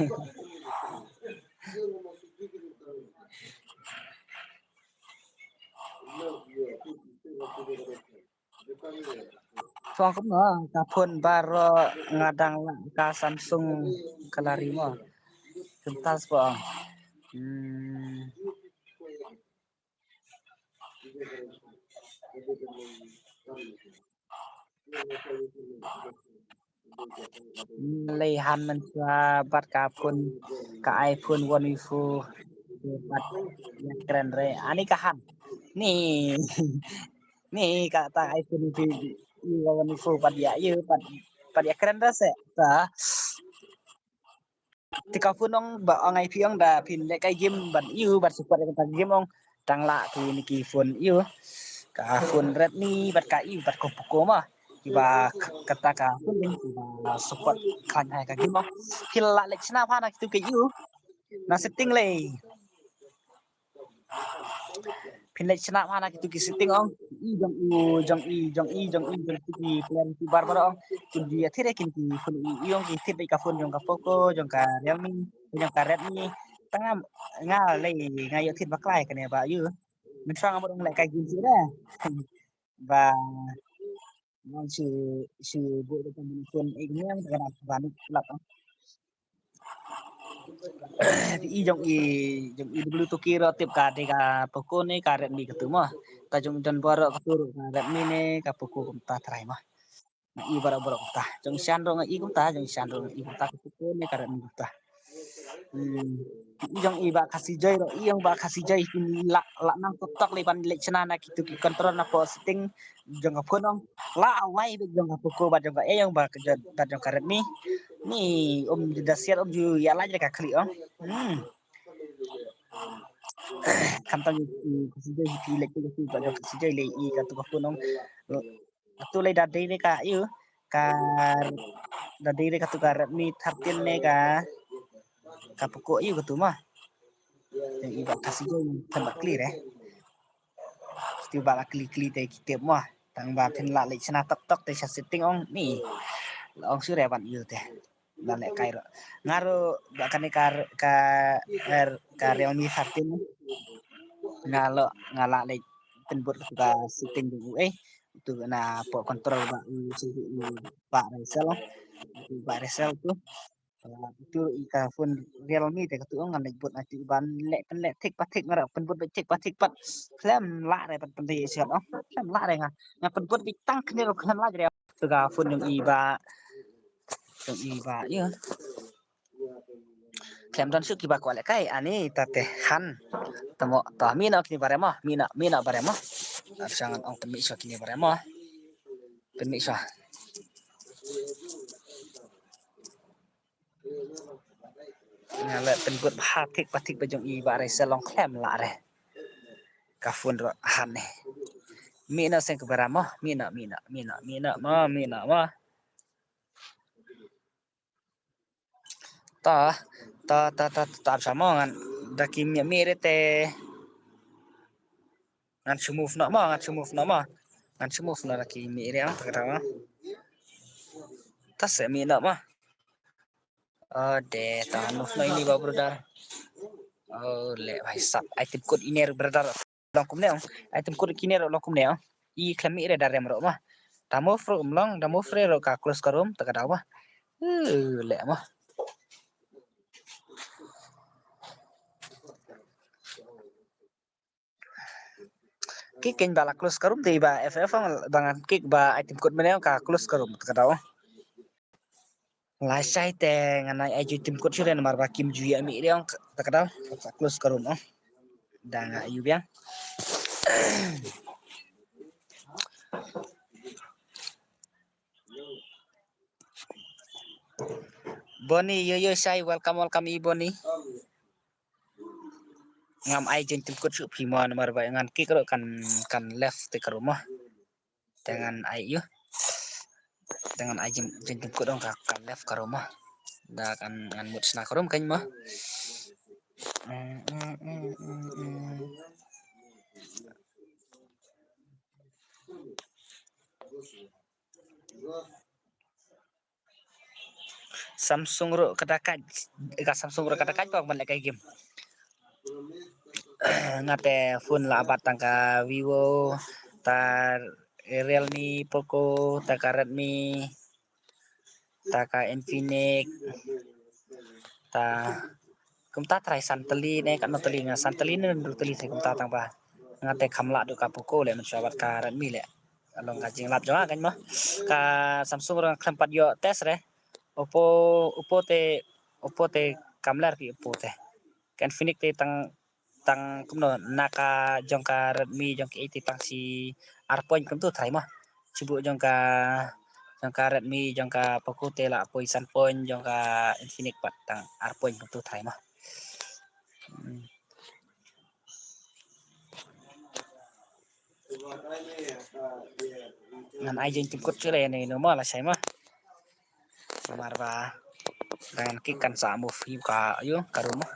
Pong kumno ka phone baroh nga dang lah ka Samsung ka la ri mo. Kumtas pong. Hmm. Lei han man chwa bad ka phone ka iPhone one four pat ya kren re ani ka han ni ni ka ta iPhone one four pat ya yu pat pat ya kren re se ta. Te ka phone ong ba ong ai phi ong da phin leh kai game ban yu ban support ka game ong tang la phi ni ki phone yu ka phone Redmi bat ka yu bat ko Poco ma. kiba k- kata ka, kiba support khlaiñ ha ka game. Phi lah leit shna bha na kitu ki ïa u. Na setting lei. Phin leit shna bha na kitu ki setting ong. I jong i, jong i, jong i, jong i, jong kitu ki player ki bar bar ong. Kin ju ïa thied kin ki phone i, i ong ki thied beit ka phone jong ka Poco, jong ka Realme, jong ka Redmi. Tang nga lei nga ïoh thied ba klai kane ba ïa. Mynshwa nga mut ong leh kai game shuh re. Ba ngan shu shu buh da ka phone i ngiang da ka ban lap. I jong i, jong i W two K ruh tip ka dei ka Poco ne ka Redmi katu mo. Ta jong i don baroh katu ruh ka Redmi ne ka Poco kumta trai mo. Nga i baroh baroh kumta. Jong i Shan ruh nga i kumta, jong i Shan ruh nga i kumta ka Poco ne ka Redmi kumta. Hmm. I jong i Bah Khasi Joy ruh, i jong Bah Khasi Joy kin lah, lah nang tok tok lei ban leit shna na kitu ki control na po setting jong ka phone ong. Lah awai beit jong ka Poco bad jong ka, eh, jong Bah, bad jong ka Redmi. Ni um da siat um ju ïa lait re ka khlieh ong. Hmm. Khamtam i Khasi Joy ki leit ki bad jong Khasi Joy lei i katu ka phone ong. Katu lei da dei re ka ïa ka, da dei re katu ka Redmi thirteen ne ka, ka Poco ïa katu ma. Ïa i Bah Khasi Joy phin ba kli re. Katu ba la kli kli te ki tip ma. Tang ba phin lah leit shna tok tok te sha setting ong ni. La ong shu re ban ïa te. Ba leh kai ruh. Nga ruh ba kane ka, ka, er, ka Realme thirteen. Nga lo, nga lah leit pynbud ka setting jong u, eh. Tu na po control ba u shu u ba Resel. U ba Resel tu. Ah, tu i ka phone Realme te katu ngan leit bud na tu ban leh pynleh thik pa thik nga ruh pynbud ba thik pa thik pat. Khlem lah re pat pynleh shot ong. Khlem lah re nga. Nga pynbud ba tang khnir khlem lah re. Tu ka phone jong i ba, jong i ba, ïa. Khlem don shuh kiba kwah leh kai, ani ta te han. Tamo ta mi no kini bare mo, mi no, mi no bare mo. Ar shangan ong pynmih shuh kini bare mo. Pynmih shuh. Nga leh pynbud ba thik pa thik ba jong i ba re sa long khlem lah re. Ka phone ruh han ne. Mi no seng ka bare mo, mi no, mi no, mi no, mi no mo, mi no mo. Ta, ta, ta, ta, ta, ta, sa mo ngan da ki mi, mi re te. Ngan shu move noh mo, ngan shu move noh mo. Ngan shu move noh da ki mi re ang ta ka da mo. Ta se mi noh mo. Oh, de, ta move noh ini ba brother. Oh, le bhai sab. Item code ini re brother. Long kumne ong. Item code kine ruh long kumne ong. I khlem mih re da rem ruh ma. Da move ruh um long, da move re ruh ka close ka room ta ka daw ma. Uh, leh ma. Kick kein ba la close ka room te ba F F ong ba ngan kick ba item code mane ong ka close ka room ta ka daw. Lashai te ngan ai item code shuh re namar ba kim ju ïa mih re ong ta ka daw. Ka close ka room ong. Da nga ïa biang. Bonnie, yo, yo, Shai, welcome, welcome, i Bonnie. Ngam ai item code shuh phi mo namar ba ngan kick ruh kan, kan left te ka room mo. Te ngan ai ïa. Te ngan ai jin, jin jin kut ong ka, ka left ka room ma. Da kan ngan mut sna ka room kan ma. Samsung ruh ka da ka, ka Samsung ruh ka da ka pok ban leh ka game. Nga te phone la bat tang ka Vivo, ta Realme, Poco, ta ka Redmi, ta ka Infinix, ta kumta trai san tylli ne, katno tylli nga, san tylli ne, hynriew tylli te kumta tang ba. Nga te kham lah duh ka Poco leh, mynshuwa bad ka Redmi leh. Ka long ka jinglap jong nga kan mo. Ka Samsung ruh khlem pat ïoh test re. Oppo, Oppo te, Oppo te kam ler phi Oppo te. Ka Infinix te tang, tang kumno na ka jong ka Redmi jong ka ite tang shi ar point kumtu trai mo. Shu buh jong ka, jong ka Redmi, jong ka Poco te la poi san point, jong ka Infinix pat tang ar point kumtu trai mo. Hmm. Ngan ai jingkut shuh lei ne, no mo, lashai mo. Namar ba ngan ki kan sa move ïa ka, ïa ka room mo.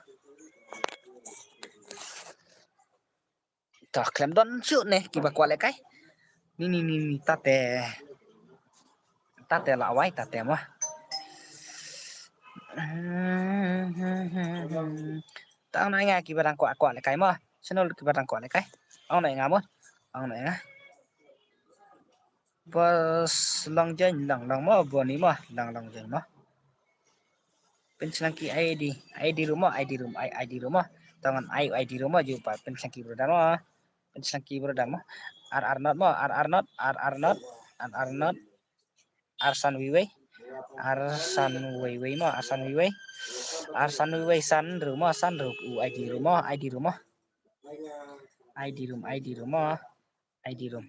To khlem don shuh ne kiba kwah lehkai. Ni ni ni ni, tate. Tate la wai tate mo. Ta ong na nga kiba dang kwah kwah lehkai mo. Sino kiba dang kwah lehkai? Ong na nga mo. Ong na nga. Bos long join long long mo, boni mo, long long join mo. Pynslangki I D, I D room mo, I D room, I, I D room mo. Tangan I, I D room mo, ju pa pynslangki brother mo. Pynslangki brother mo. R R not mo, R R not, R R not, R R not. Arsan Wiwei. Arsan Wiwei mo, Arsan Wiwei. Arsan Wiwei san room mo, san room, u I D room mo, I D room mo. I D room, I D room mo. I D room.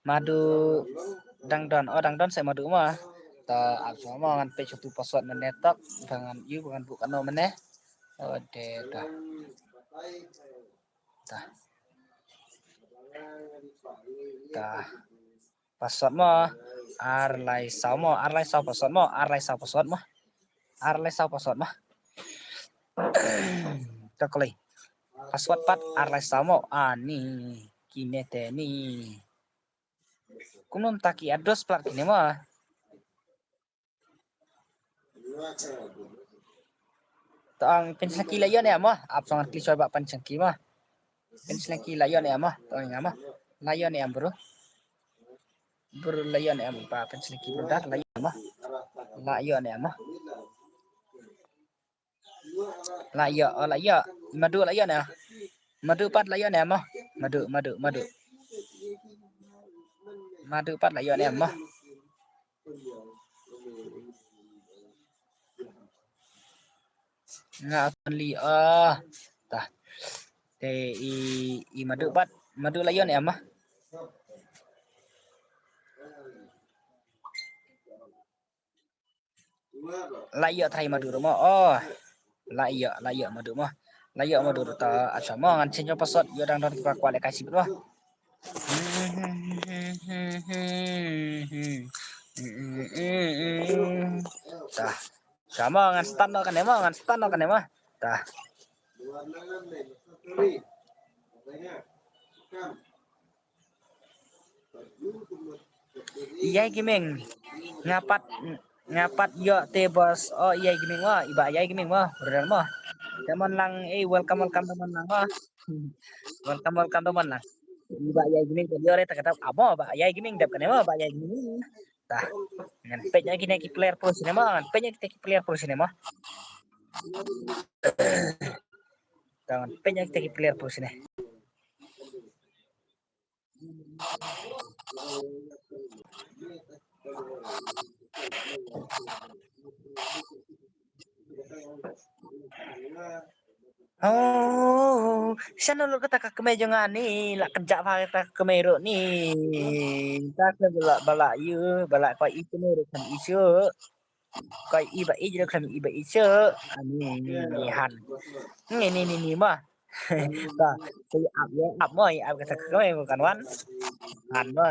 Madu dang don, oh dang don sa Madu mo. Ta ap sa mo ngan peit shuh tu password mynne tok, ba ngan ïoh, ba ngan buh kano mynne. Oh de ta. Ta. Ta. Password mo. Ar lai saw mo, ar lai saw password mo, ar lai saw password mo. Ar lai saw password mo. Ta kloi. Password pat ar lai saw mo. Ani kine te ni. Kumno mynta ki address plat kine mo. Tang pynslangki la ïoh ne em mo. Ap song kli choi ba pynslangki mo. Pynslangki la ïoh ne em mo. Tang nga mo. La ïoh ne em bro. Bro la ïoh ne em ba pynslangki bro da la ïoh ne em mo. La ïoh ne em mo. La ïoh, oh, la ïoh. Madu la ïoh ne. Madu pat la ïoh ne mo. Madu, Madu, Madu. Madu pat la ïoh ne mo. Nga only, oh. Ta. Te i, i Madu pat, Madu la ïoh ne mo. La ïoh trai Madu mo. Oh. La ïoh, la ïoh Madu mo. La ïoh Madu ta, acha mo ngan change password, ïoh dang don kiba kwah lehkai shibit mo. Ta. Acha mo ngan start noh kane mo, ngan start noh kane mo. Ta. Ïai Gaming. Nga pat, nga pat ïoh te boss. Oh, Ïai Gaming mo, i Bah Ïai Gaming mo. Brother mo. Te mon lang, eh, welcome, welcome te mon lang mo. Welcome, welcome te mon lang. I Bah Ïai Gaming te ïoh re ta kata amo Bah Ïai Gaming dep kane mo, Bah Ïai Gaming. Ta. Ngan peit ïa kine ki player pro sine mo, ngan peit ïa kine ki player pro sine mo. Ta ngan peit ïa kine ki player pro sine. Oh, shano lut kata ka kmie jong nga ni, la kjat bha kata ka kmie ruh ni. Ta kmie ba la, ba la ïoh, ba la koi i kmie ruh khlem i shuh. Koi i ba i ruh khlem i ba i shuh. Ani ni han. Ni ni ni ni ma. Ta, ta ïa ap, ïa ap mo, ïa ap kata ka kmie mo kan wan. Han mo.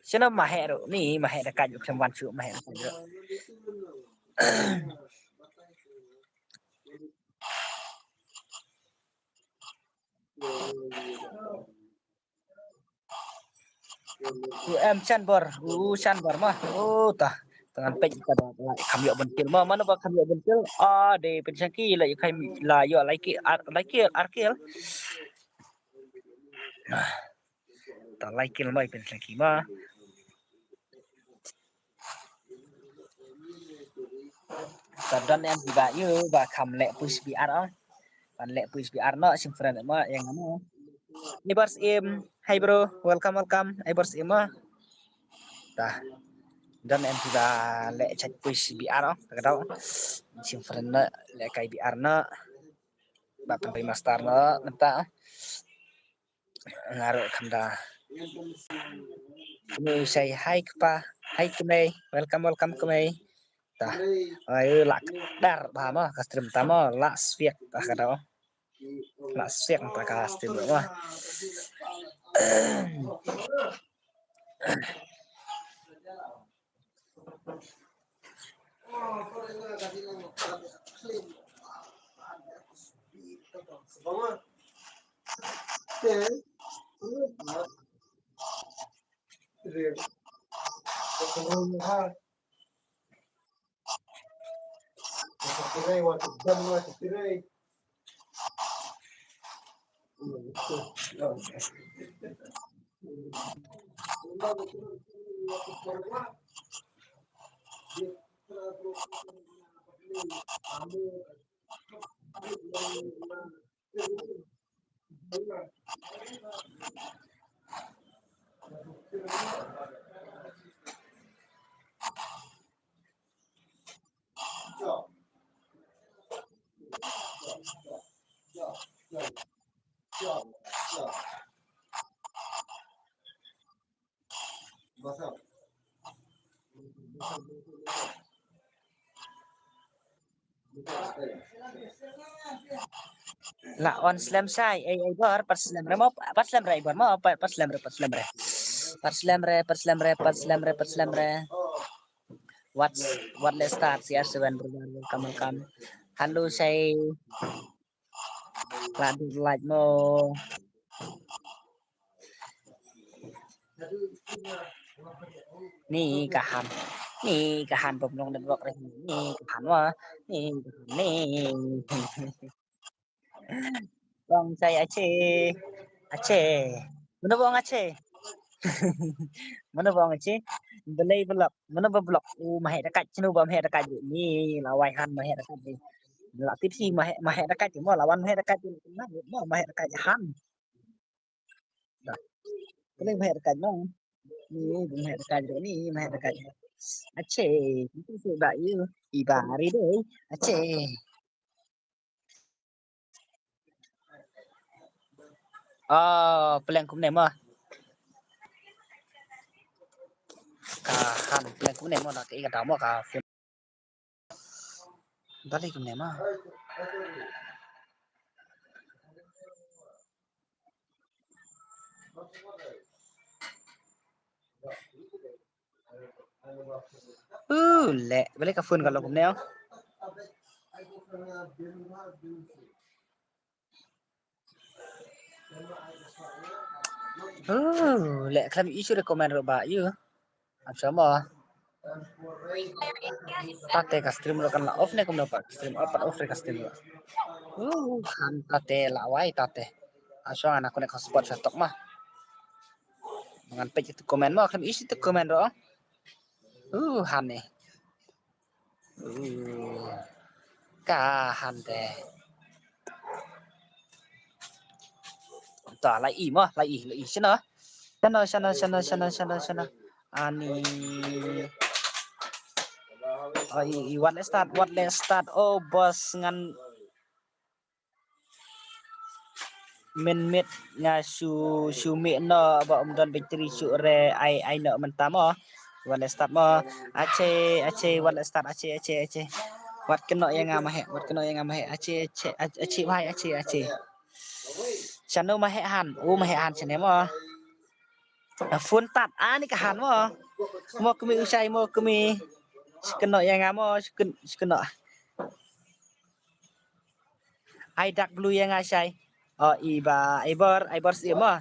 Shano Maheh ruh ni, Maheh da kait ruh khlem wan shuh, Maheh da kait ruh. U em Shanbor, u Shanbor ma. Oh, ta. Te ngan peit ka ba la kham ïoh ban kill ma. Mano ba kham ïoh ban kill? Ah, de Pynshangki la ïoh kham la ïoh lai kill, ar, lai kill, ar kill. Ah. Ta lai kill ma Pynshangki ma. Ta don em ba ïoh ba kham leh push B R ah. Ban leh push B R noh, shim friend ma ïa nga ma. Neighbors im, hi bro, welcome, welcome, Neighbors im ma. Ta. Don em ba leh check push B R ah, ta ka dau. Shim friend noh, leh kai B R noh. Ba pynpei master noh, mynta. Nga ruh kham da Kmie u shai hi kpa, hi kmie, welcome, welcome kmie. Ta, ai, la dar ba mo, ka stream ta mo, la swiek ta ka do. La swiek ta ka stream mo. La on slem shai, ei, ei bor, pat slem re mo, pat slem re ei bor mo, pat, pat slem re, pat slem re. Pat slem re, pat slem re, pat slem re, pat slem re. What, what, let's start, C R seven brother, welcome, welcome. Hello shai. La du like mo. Ni ka han. Ni ka han bom long network re. Ni ka han wa. Ni ka han ni. Bong sai ache. Ache. Mano bong ache? Mano bong ache? Belai belak. Mano ba belak? U mahe dekat. Chino ba mahe dekat ni? Lawai han mahe dekat ni. La tip si mahe, mahe dekat mo, lawan mahe dekat mo, mahe dekat han. Dah. Kali mahe dekat mo. Ni mahe dekat ni, mahe dekat. Ache, itu sudah you. Iba hari deh. Ache. Oh, peleng kumne mo. Ka han peleng kumne mo, na ka i ka damo ka. Bali kumne ma. Uh, le, bali ka phone ka lo kumne. Uh, le klam issue recommend ro ba you. Am sama. Tate ka stream ro kan la off ne kumno pa stream off, pat off re ka stream ro. Uh, han tate la wai tate. Am sama na connect hotspot sa tok ma. Ngan pek tu comment ma, klam issue tu comment ro. Uh, han ne. Uh, ka han te. Ta la i ma, la i, la i shano. Shano, shano, shano, shano, shano, shano. Ani. Oh, i, i, what, let's start, what, let's start. Oh, boss ngan Mynmiet nga shu, shu mih noh ba um don battery shu re ai, ai noh mynta mo. Wan start mo. Ache, ache, wan start, ache, ache, ache. Wat kynnoh ïa nga ma heh, wat kynnoh ïa nga ma heh. Ache, ache, ache, ache, bhai, ache, ache. Shano ma heh han, u ma heh han shane mo. Phone tat, ani ka han mo. Mo kmie u shai, mo kmie. Shu kynnoh ïa nga mo, shu kyn-, shu kynnoh. Ai dak blue ïa nga shai. O, i ba, ai bor, ai bor si mo.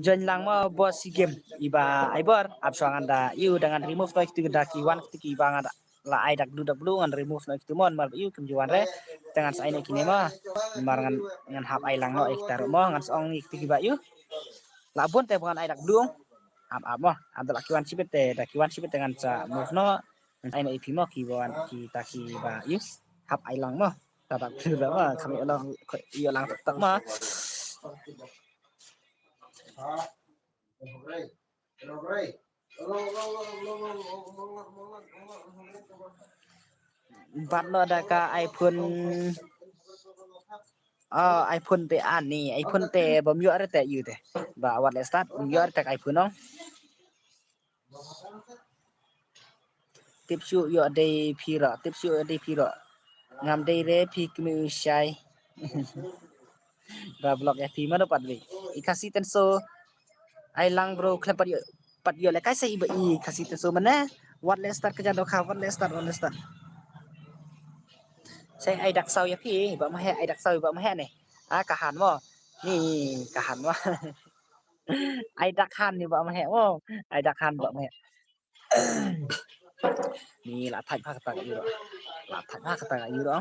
Join lang mo, boss si game. I ba, ai bor, ap shwa ngan da, ïu da ngan remove noh ïa kitu da ki wan kitu ki ba ngan da. La ai dak blue, dak blue ngan remove noh ïa kitu mo, namar ba ïu kim ju wan re. Te ngan sa ai noh ïa kine mo. Namar ngan, ngan hap ai lang noh ïa kita ruh mo, ngan sa ong ïa kitu ki ba ïu. La bun te ba ngan ai dak blue. Ap, ap mo, ap da la ki wan shibit te, da ki wan shibit te ngan sa move noh. Ngan sa ai noh ïa phi mo, ki ba wan, kita ki ba ïu. Hap ai lang mo. Ta dak blue da mo, kham ïoh lang, ïoh lang tak tak mo. Bat noh da ka iPhone. Oh, iPhone te ani, iPhone te bam ïoh re te ïu te. Ba wat le start, bam ïoh re te iPhone ong. Tip shu ïoh dei phi ro, tip shu ïoh dei phi ro. Ngam dei re phi kmie u shai. Ba block ya phi mano pat vi. I Khasi Tenso. Ai lang bro khlem pat ïoh, pat ïoh le kai sa i ba i Khasi Tenso mane. Wat le start ka jado kha, wat le start, wat le start. Sai ai dak saw ya phi, ba ma he ai dak saw ba ma he ne. Ah, ka han mo. Ni ka han mo. Ai dak han ni ba ma he mo. Ai dak han ba ma he. Ni la thait pha kata ka iro. La thait pha kata ka iro.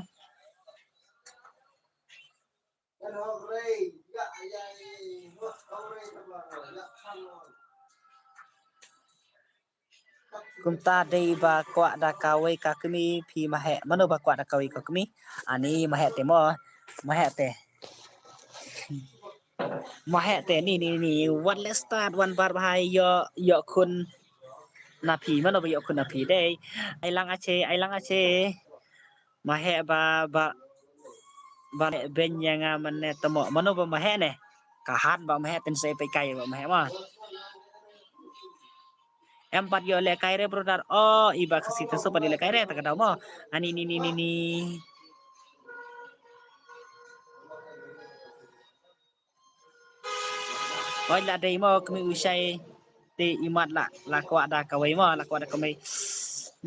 Kumta dei ba kwah da kawei ka kmie phi ma he. Mano ba kwah da kawei ka kmie? Ani ma he te mo. Ma he te. Ma he te ni ni ni. Wat le start wan bar ba hai yo yo khun na phi. Mano ba yo khun na phi dei. Ai lang ache, ai lang ache. Ma he ba ba ba le ben ya nga mane tamo. Mano ba ma he ne? Ka han ba ma he ten se pe kai ba ma he ma. Em pat ïoh le kai re brother. Oh, i ba Khasi Tenso pat ïoh le kai re ta ka daw mo. Ani ni ni ni ni. Oi la dei mo kmie u shai te i mat la la kwah da kawei mo la kwah da kawei.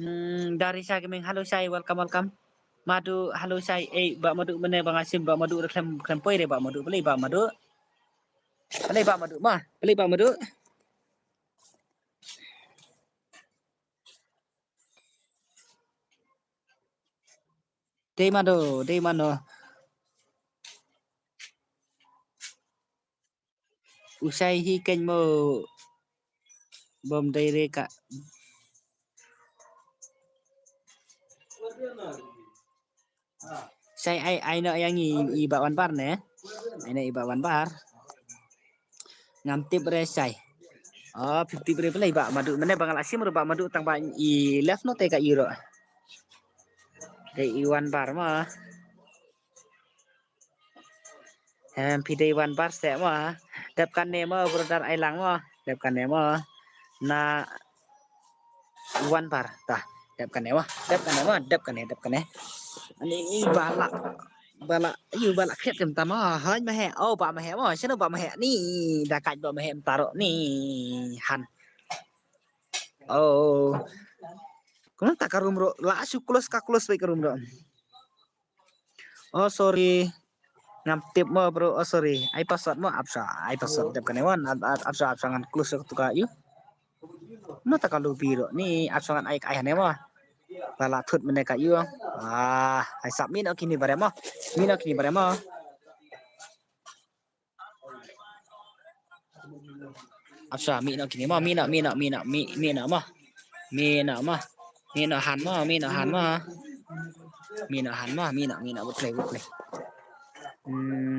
Hmm, dari shai kmie hello shai welcome welcome. Madu hello shai eh ba madu mane ba nga sim ba madu khlem khlem poi re ba madu beli ba madu. Beli ba madu ma beli ba madu. Dei mano, dei mano. U shai hi keiñ mo bom dei re ka. Shai ai ai no yang i i ba wan bar ne. Ai no i ba wan bar. Ngam tip re shai. Oh, fifty re pele ba madu. Mane ba nga la sim ro ba madu tang ba i left no te ka iro. Dei i wan bar ma. Em phi dei wan bar se ma. Dep kane ma brother ai lang ma. Dep kane ma. Na wan bar ta. Dep kane ma. Dep kane ma. Dep kane dep kane. Ani i ba la ba la yu ba la khiat kem ta ma. Hai ma he. Oh ba ma he ma. Sino ba ma he ni. Da kaj ba ma he taro ni. Han. Oh. Kumno ta ka room ro la shu close ka close bai ka room ro. Oh sorry. Ngam tip mo bro. Oh sorry. Ai password mo apsa. Ai password tip kane wan apsa apsa ngan close tu ka yu. Mo ta ka lobby ro ni apsa ngan ai ai ne mo. Ba la thut mene ka yu. Ah, ai sap mi no kini bare mo. Mi no kini bare mo. Apsa mi no kini mo mi no mi no mi no mi mi no mo. Mi no mo. Mi no han mo mi no han mo. Mi no han mo mi no mi no would play would play. Hmm.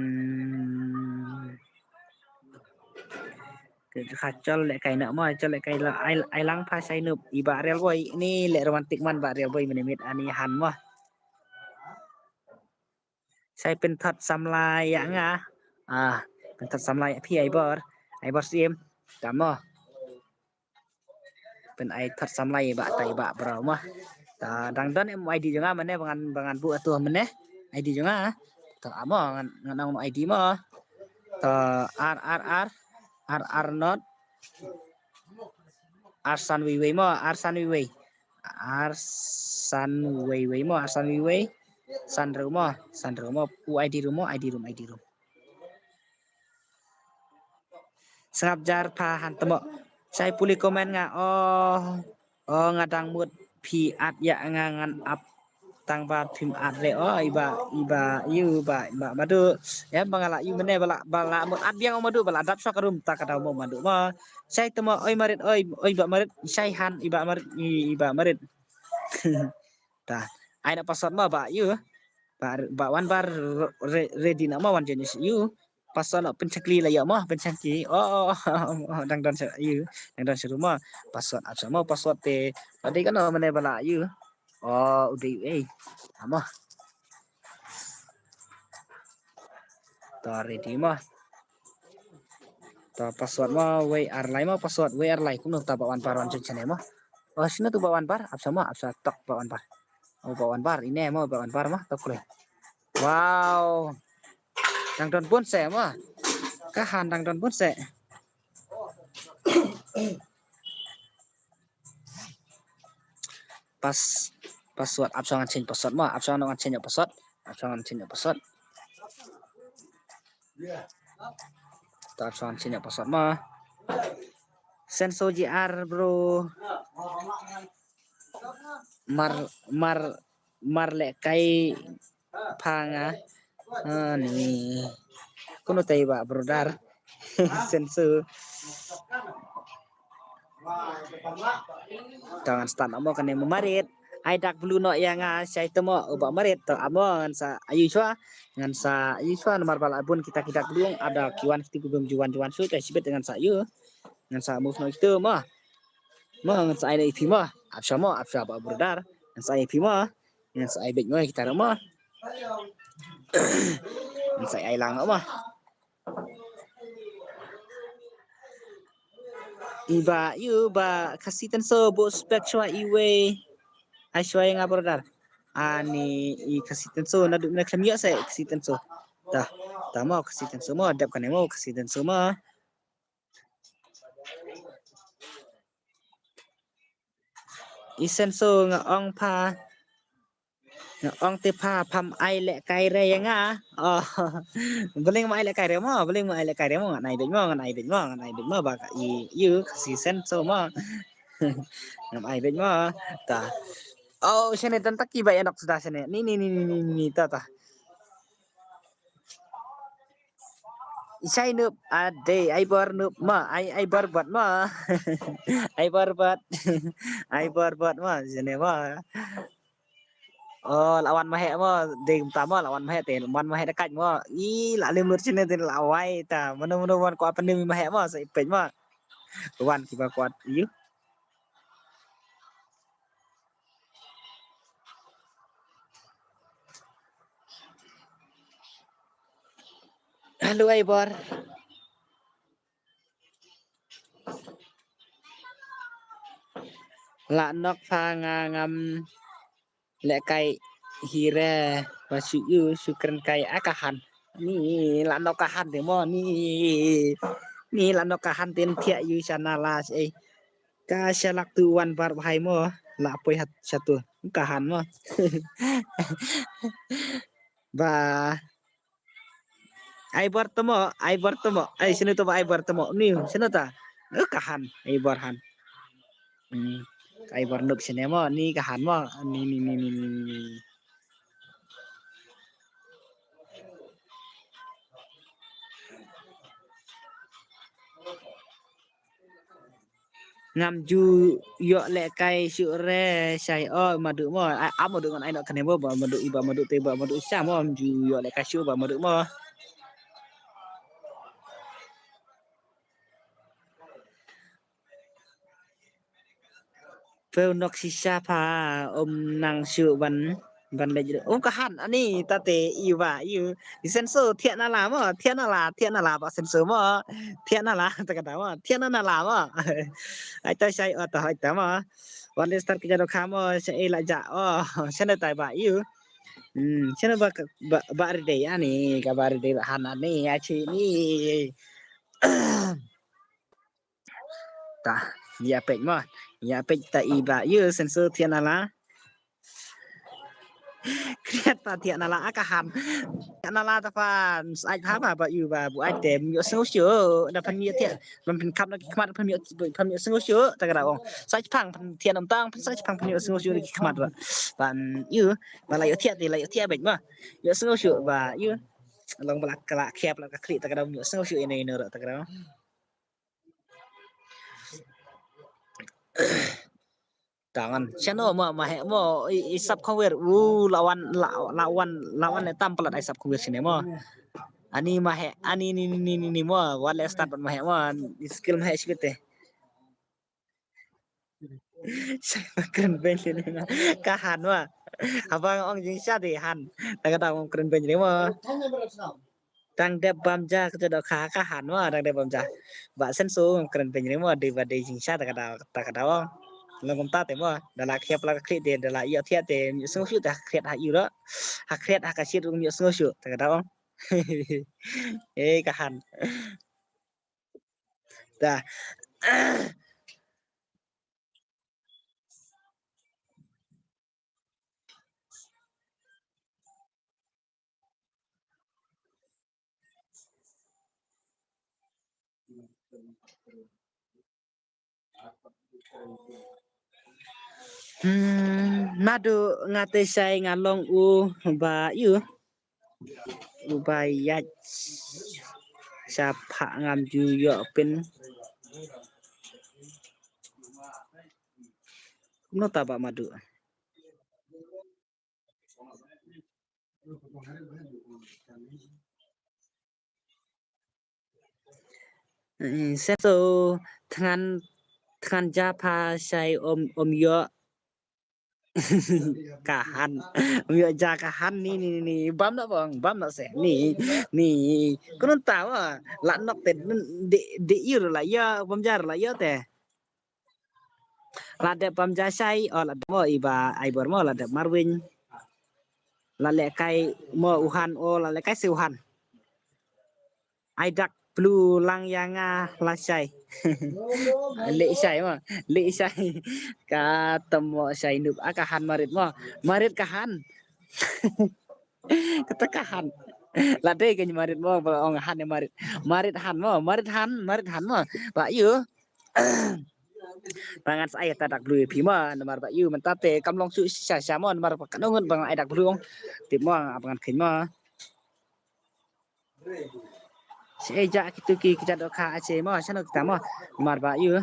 Ke kha chol le kai no mo chol le kai la ai ai lang pha sai nup i ba real boy ni le romantic man ba real boy minimit ani han mo. Sai pynthot samla ïa nga. Ah, pynthot samla ïa phi ai bor. Ai bor sim. Tamo. Pyn ai thot samla ïa ba tai ba bro mo. Ta dang don em ID jong nga mane ba ngan ba ngan bu atu mane. ID jong nga. Ta amo ngan ngan ong ID mo. Ta R R R R R not. Arsan wei wei mo, arsan wei wei. Arsan wei wei mo, arsan wei wei. San ru mo, san ru mo. U ID ru mo, ID ru, ID ru. Sngap jar pha han temo. Sai puli comment nga oh. Oh nga dang mut phi at ïa nga ngan ap tang ba phim at re oh iba iba yu ba ba madu. Ya ba nga la yu mene ba la ba la mut at biang oh madu ba la dap sok rum ta ka dau mo madu mo. Sai temo oi marit oi oi ba marit sai han iba marit iba marit. Ta ai na password mo ba yu ba ba wan bar ready na mo wan jenis yu. Password no pynchakli la ïa mo pynchakli oh dang don sa yu dang don sa mo password ap sa mo password te ba dei kano mane ba la yu. Oh u dei ei amo. Ta ready mo. Ta password mo, wei ar lai mo, password wei ar lai. Kumno ta Bah Wanpar wan jin chane mo. Oh, sino tu Bah Wanpar, ap sa mo, ap sa tok Bah Wanpar. Oh, Bah Wanpar, ine mo, Bah Wanpar mo, tok le. Wow. Dang don bun se mo. Ka han dang don bun se. Pas, password, ap sa ngan change password mo, ap sa ngan change password, ap sa ngan change password. Ta ap sa ngan change password mo. Senso G R bro. Mar, mar, mar le kai panga. Ani. Kumno tai Bah brother. Senso. Ta ngan start amo kane mo marit. Ai dak blu no ïa nga shai te mo u Bah marit to amo ngan sa ayu shwa. Ngan sa ayu shwa namar ba la bun kita ki dak blu ada ki wan kiti ki bum juwan juwan shu ta shibit ngan sa ayu. Ngan sa move no kito mo. Mo ngan sa ai na ipi mo. Ap sa mo, ap sa Bah brother. Ngan sa ai ipi mo. Ngan sa ai bek mo kita mo. Ngan sa ai lang mo. Iba yu ba Khasi Tenso bu spek shwa iwei. Ai shwa nga brother. Ani i Khasi Tenso na du na khlem yu sa Khasi Tenso. Ta, ta mo Khasi Tenso mo dep kane mo Khasi Tenso mo. I Senso nga ong pha, nga ong te pha pham ai le kai re ïa nga. Oh. Bling ma ai le kai re mo, bling ma ai le kai re mo, ngan ai bej mo, ngan ai bej mo, ngan ai bej mo ba ka i yu Khasi Senso mo. Ngan ai bej mo. Ta. Oh, shane tan taki ba ïa nok suda shane. Ni ni ni ni ni ni ta ta. Isai nup ade ai bor nup ma ai ai bor bot ma. Ai bor bot. Ai bor bot ma jene ma. Oh lawan ma he ma ding ta ma lawan ma he te man ma he da kaj ma. I la lim lut sini te la wai ta mano mano wan ko apa ni ma he ma sa ipej ma. Wan ki ba kuat yu. Halo ai bor. La nok pha nga ngam le kai hire ba shu yu shu kren kai a ka han. Ni la nok ka han de mo ni. Ni la nok ka han ten thiah yu shana la ei. Ka shalak tu wan bar bhai mo la poi hat shatu ka han mo. Ba ai bar tamo ai bar tamo ai sini to ba ai bar tamo ni sini ta ka han ai bar han. Hmm. Ai bar nuk sini mo ni ka han mo ni ni ni ni ni ni. Ngam ju ïoh lehkai shuh re shai o madu mo. Am madu ngan ai noh kane mo ba madu iba madu te ba madu sha mo am ju ïoh lehkai shuh ba madu mo. Peu nok shisha pha um nang shuh ban ban leh jadu. Um ka han ani tate iwa yu. Di senso thiah na la mo thiah na la thiah na la ba senso mo thiah na la ta kata mo thiah na na la mo. Ai ta shai o ta hai ta mo. Wan de star ki jadu kha mo shai la ja o shane tai ba yu. Hmm shane ba ba ri de ani ka ba ri de han ani achi ni. Ta ïa peit mo ïa peit ta iba yu senso thiah na la. Kriat pa thiah na la a ka han. Thiah na la ta pa sait pa ba ba yu ba bu ai te myo sngew shu da pan myo thiah ban pan kap na ki khmat pan myo pan myo sngew shu ta ka da ong. Sait pang pan thiah nam tang pan sait pang pan myo sngew shu ki khmat ba. Pan yu ba la yu thiah te la yu thiah beit ma. Yu sngew shu ba yu. Long ba la ka la khiap la ka khri ta ka da myo sngew shu ine ine ro ta ka da. Tangan chano ma ma he mo i sap khongwer u lawan lawan lawan le tam palat ai sap khongwer sini mo. Ani ma he ani ni ni ni ni mo wale start ma he mo skill ma he sibete. Sai ma kren ben sini ka han mo. Abang ong jing sa de han. Taga da ong kren ben sini mo. Dang dep bam ja ka jadok kha ka han mo, dang dep bam ja. Ba sen so kren peng ring mo, dei ba dei jing sha ta ka daw, ta ka daw. Long kumta te mo, da la khiap la ka khlieh te, da la ïoh thiah te, ïoh sngew shuh ta ha khriat ha ïu ro. Ha khriat ha ka shit rung ïoh sngew shuh ta ka daw. Eh, ka han. Ta. Hmm, madu nga te shai nga long u ba ïu. U ba ïaid shaphang ngam ju ïoh pyn. Kumno ta ba madu. Eh, sen so thngan, thngan ja pha shai om, om ïoh. Ka han. Om ïoh ja ka han ni, ni, ni, ni. Bam na bong, bam na se. Ni, ni. Kunun ta wa. La nok te, de, de ïoh la ïoh, bam ja la ïoh te. La dep bam ja shai, o la dep mo i ba ai bor mo, la dep marwin. La leh kai mo u han, o la leh kai se u han. Ai dak blu lang ïa nga la shai. Leh shai mo, leh shai. Ka tam mo shai nup, a ka han marit mo. Marit ka han. Kata ka han. La dei ka marit mo, ba ong han marit. Marit han mo, marit han, marit han mo. Ba ïu. Ba ngan sa ai ta dak blu ïa phi mo, namar ba ïu mynta te kam long shu sha sha mo, namar ba ka nongut ba ngan ai dak blu ong. Tip mo, ba ngan khein mo. Shi ei ja kitu ki ki jadok kha ache mo, shano kita mo, namar ba ïu.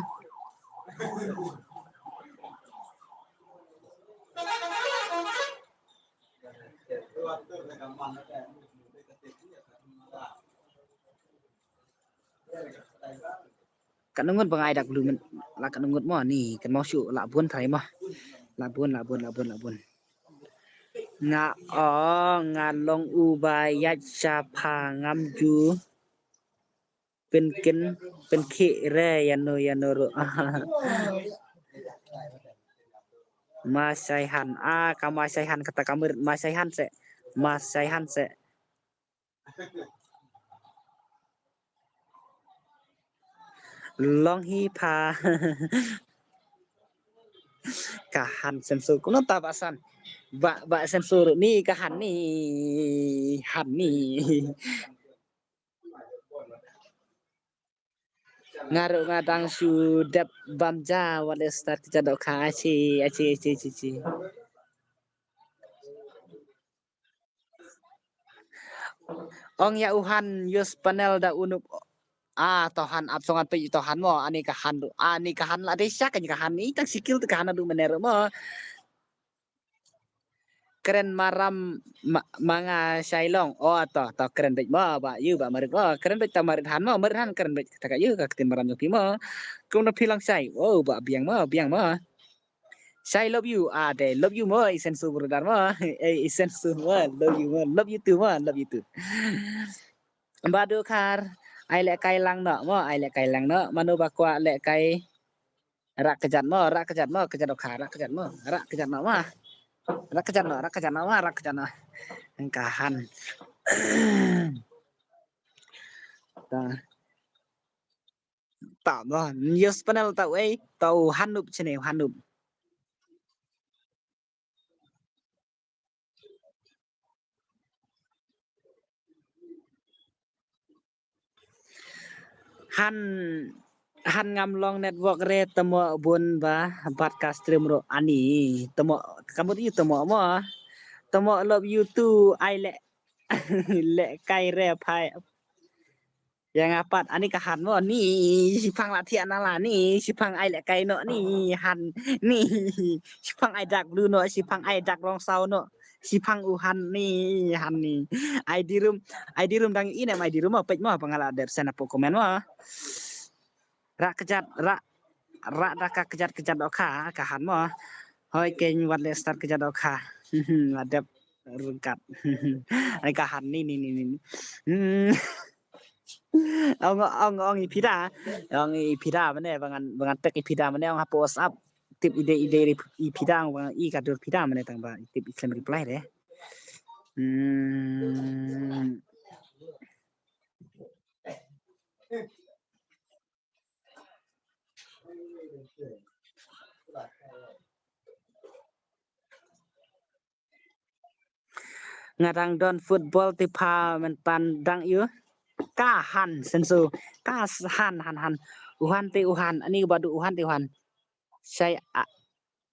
Ka nongut ba ngai dak blu men, la ka nongut mo ni, kan mo shu la bun thai mo. La bun, la bun, la bun, la bun. Nga o, nga long u ba ïaid sha pha ngam ju. Pynkin, pynkhih re ïano ïano ruh. Ma shai han, a ka ma shai han kata ka mir, ma shai han se. Ma shai han se. Long hi pha. Ka han sensor. Kuno ta ba san. Ba, ba sensor ni ka han ni. Han ni. Nga ruh nga dang shu dep bam ja wat le start ka jadok kha achi, achi, achi, achi, achi. Ong ïa u han use panel da unup. A to han ap song an peit to han mo, ani ka han ruh, ani ka han la dei sha ka ni ka han ni tang sikil tu ka han du mener mo. Kren maram ma, ma nga shai long. O to, to kren beit mo ba ïu ba marit mo. Kren beit ta marit han mo, marit han kren beit ta ka ïu ka ktin maram jong phi mo. Kum na phi long shai. O ba biang mo, biang mo. Shai love you. A de love you mo, i sensu brother mo. Eh, i sensu mo, love you mo, love you too mo, love you too. Ba du khar, ai leh kai lang no mo, ai leh kai lang no. Mano ba kwah leh kai. Rak kejat mo, rak kejat mo, kejat o kha, rak kejat mo, rak kejat no ma. Rak kejat no, rak kejat no ma, rak kejat no. Engkahan. Ta. Ta mo, news panel ta wei, ta u hanup chene, hanup. Han, han ngam long network re tamo bun ba bad ka stream ro ani tamo kamut yu tamo mo tamo love you too ai le le kai re phai. Ïa nga pat ani ka han mo ni shipang la thiah na la ni shipang ai le kai no ni han ni shipang ai dak blue no shipang ai dak rong sau no shipang u han ni han ni. Ai di rum ai di rum dang i nem ai di rum mo pej mo pangala dep sen apo komen mo. Rak kejat rak rak da ka kejat kejat doh kha ka han mo. Hoi keng wat le start kejat doh kha. Adep ryngkat. Ai ka han ni ni ni ni. Hmm. Ong ong ong i phi da. Ong i phi da mane ba ngan ba ngan tek i phi da mane ong ha WhatsApp. Tip i dei i dei i phi da ong ba i ka dur phi da mane tang ba tip i khlem reply de. Hmm. Nga dang don football te pha mynta dang ïu. Ka han senso. Ka s- han han han. U han te u han. Ani ba du u han te u han. Shai a-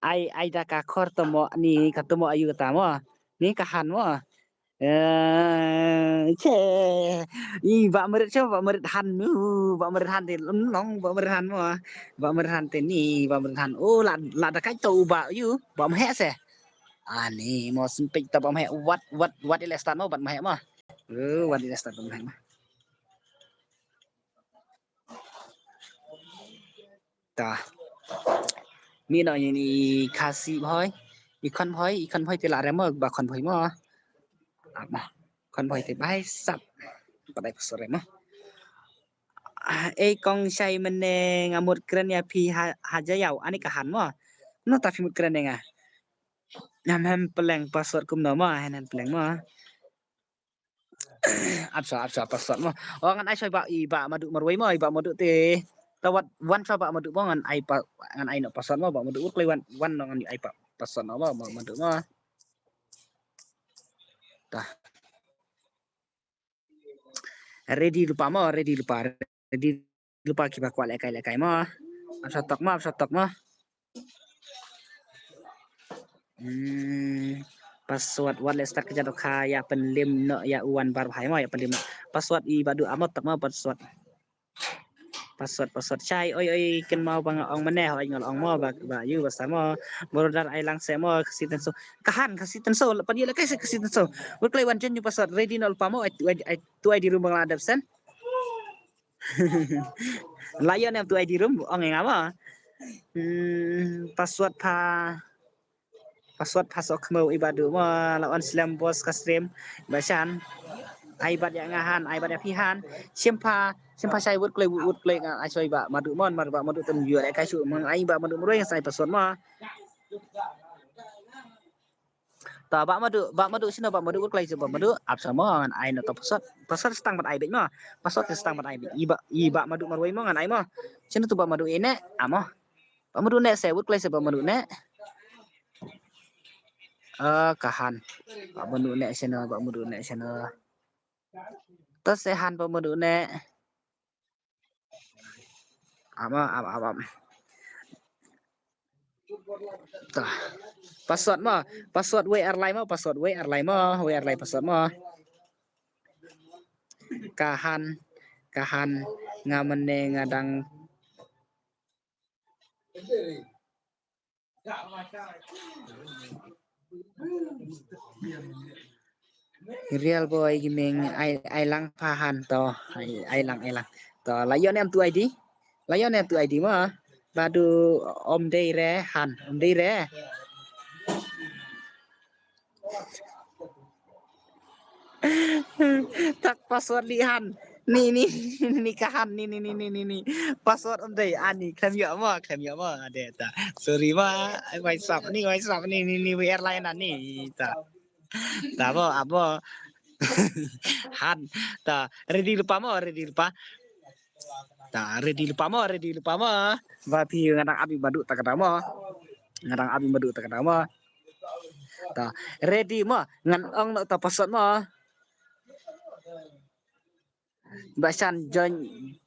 ai ai da ka khor to mo ni ka to mo ayu ta mo. Ni ka han mo. Eh, che. I ba merit cho ba merit han nu. Ba merit han te long ba merit han mo. Ba merit han te ni ba merit han. Oh la la da kai to ba yu. Ba mhe se. Ani mo sempit ta ba mhe wat wat wat ile start mo bat mhe mo. Eh, wat ile start ba mhe mo. Ta. Mi no ni Khasi bhoi. I khon bhoi, i khon bhoi te la re mo ba khon bhoi mo. Ap mo. Khon bhoi te bai sap. Padai pasore mo. Ah, ei kong shai mene nga mut kren ïa phi ha ha jayau ani ka han mo. No ta phi mut kren ïa nga. Nam hem peleng password kumno mo hen hen peleng mo. Ap sa ap sa password mo. Oh ngan ai soi ba i ba madu marwei mo i ba madu te. Tawat wan sa ba madu mo ngan ai pa ngan ai no password mo ba madu ur kloi wan wan no ngan ai pa password no mo ba madu mo. Ta. Ready lupa mo, ready lupa, ready lupa kiba kwah lekai lekai mo. Ap sa tok mo, ap sa tok mo. Hmm, password wat le start ka jadok ha ya penlim no ya uwan bar bhai mo ya penlim. Password i badu amot tok mo password. Password password chai oi oi ken mau bang ong mane hoi ngol ong mo ba ba yu ba sa mo. Border ai lang se mo kasi tenso. Kahan kasi tenso pan yu lekai se kasi tenso. Wut klai wan jen yu password ready no lupa mo ai tu ai tu ai di room bang la dep sen. Layon em tu ai di room ong eng ama. Hmm, password pha password pha sok mo i badu mo la on slem boss ka stream ba shan. Ai bat ya nga han ai bat ya phi han. Sim pha sim pha shai wut klai wut klai nga ai shoi ba madu mon madu ba madu tem yu ai kai shu mang ai ba madu mroi sai password mo. Ta ba madu ba madu sino ba madu wut klai shu ba madu ap sa mo ngan ai no to password password stang bat ai bit mo. Password stang bat ai bit i ba i ba madu marwai mo ngan ai mo. Sino tu ba madu ine amo. Ba madu ne se wut klai se ba madu ne. Eh kahan. Ba madu ne sino ba madu ne sino. Ta se han ba madu ne. Ama ama ama. Ta. Password mo, password wei arlai mo, password wei arlai mo, wei arlai password mo. Kahan kahan nga mene nga dang. Real boy gaming ai ai lang pha han to ai ai lang ai lang to la yon em tu I D la yon em tu I D ma ba du om dei re han om dei re. Tak password li han. Ni ni ni ka han ni ni ni ni ni ni. Password um dei ani khlem ïoh mo khlem ïoh mo ade ta. Sorry ma. Wai sap ni wai sap ni ni ni wi airline ani ta. Ta bo abo. Han ta ready lupa mo ready lupa. Ta ready lupa mo ready lupa mo. Ba phi nga dang abi madu ta ka dang mo. Nga dang abi madu ta ka dang mo. Ta ready mo ngan ong no ta password mo. Ba shan join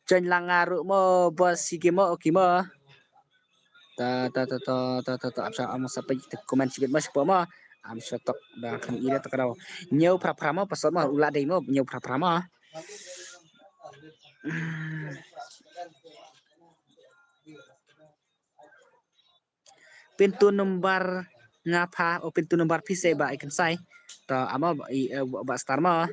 join lang nga ruh mo ba si game mo okay mo. Ta ta ta ta ta ta ta ap sa am sa pa comment sibit mo sipo mo. Am sa tok da kan ira ta ka dang. Nyau pra pra mo password mo ula dei mo nyau pra pra mo. Pintu number nga pha o pintu number phi se ba i kan sai. To ama ba star ma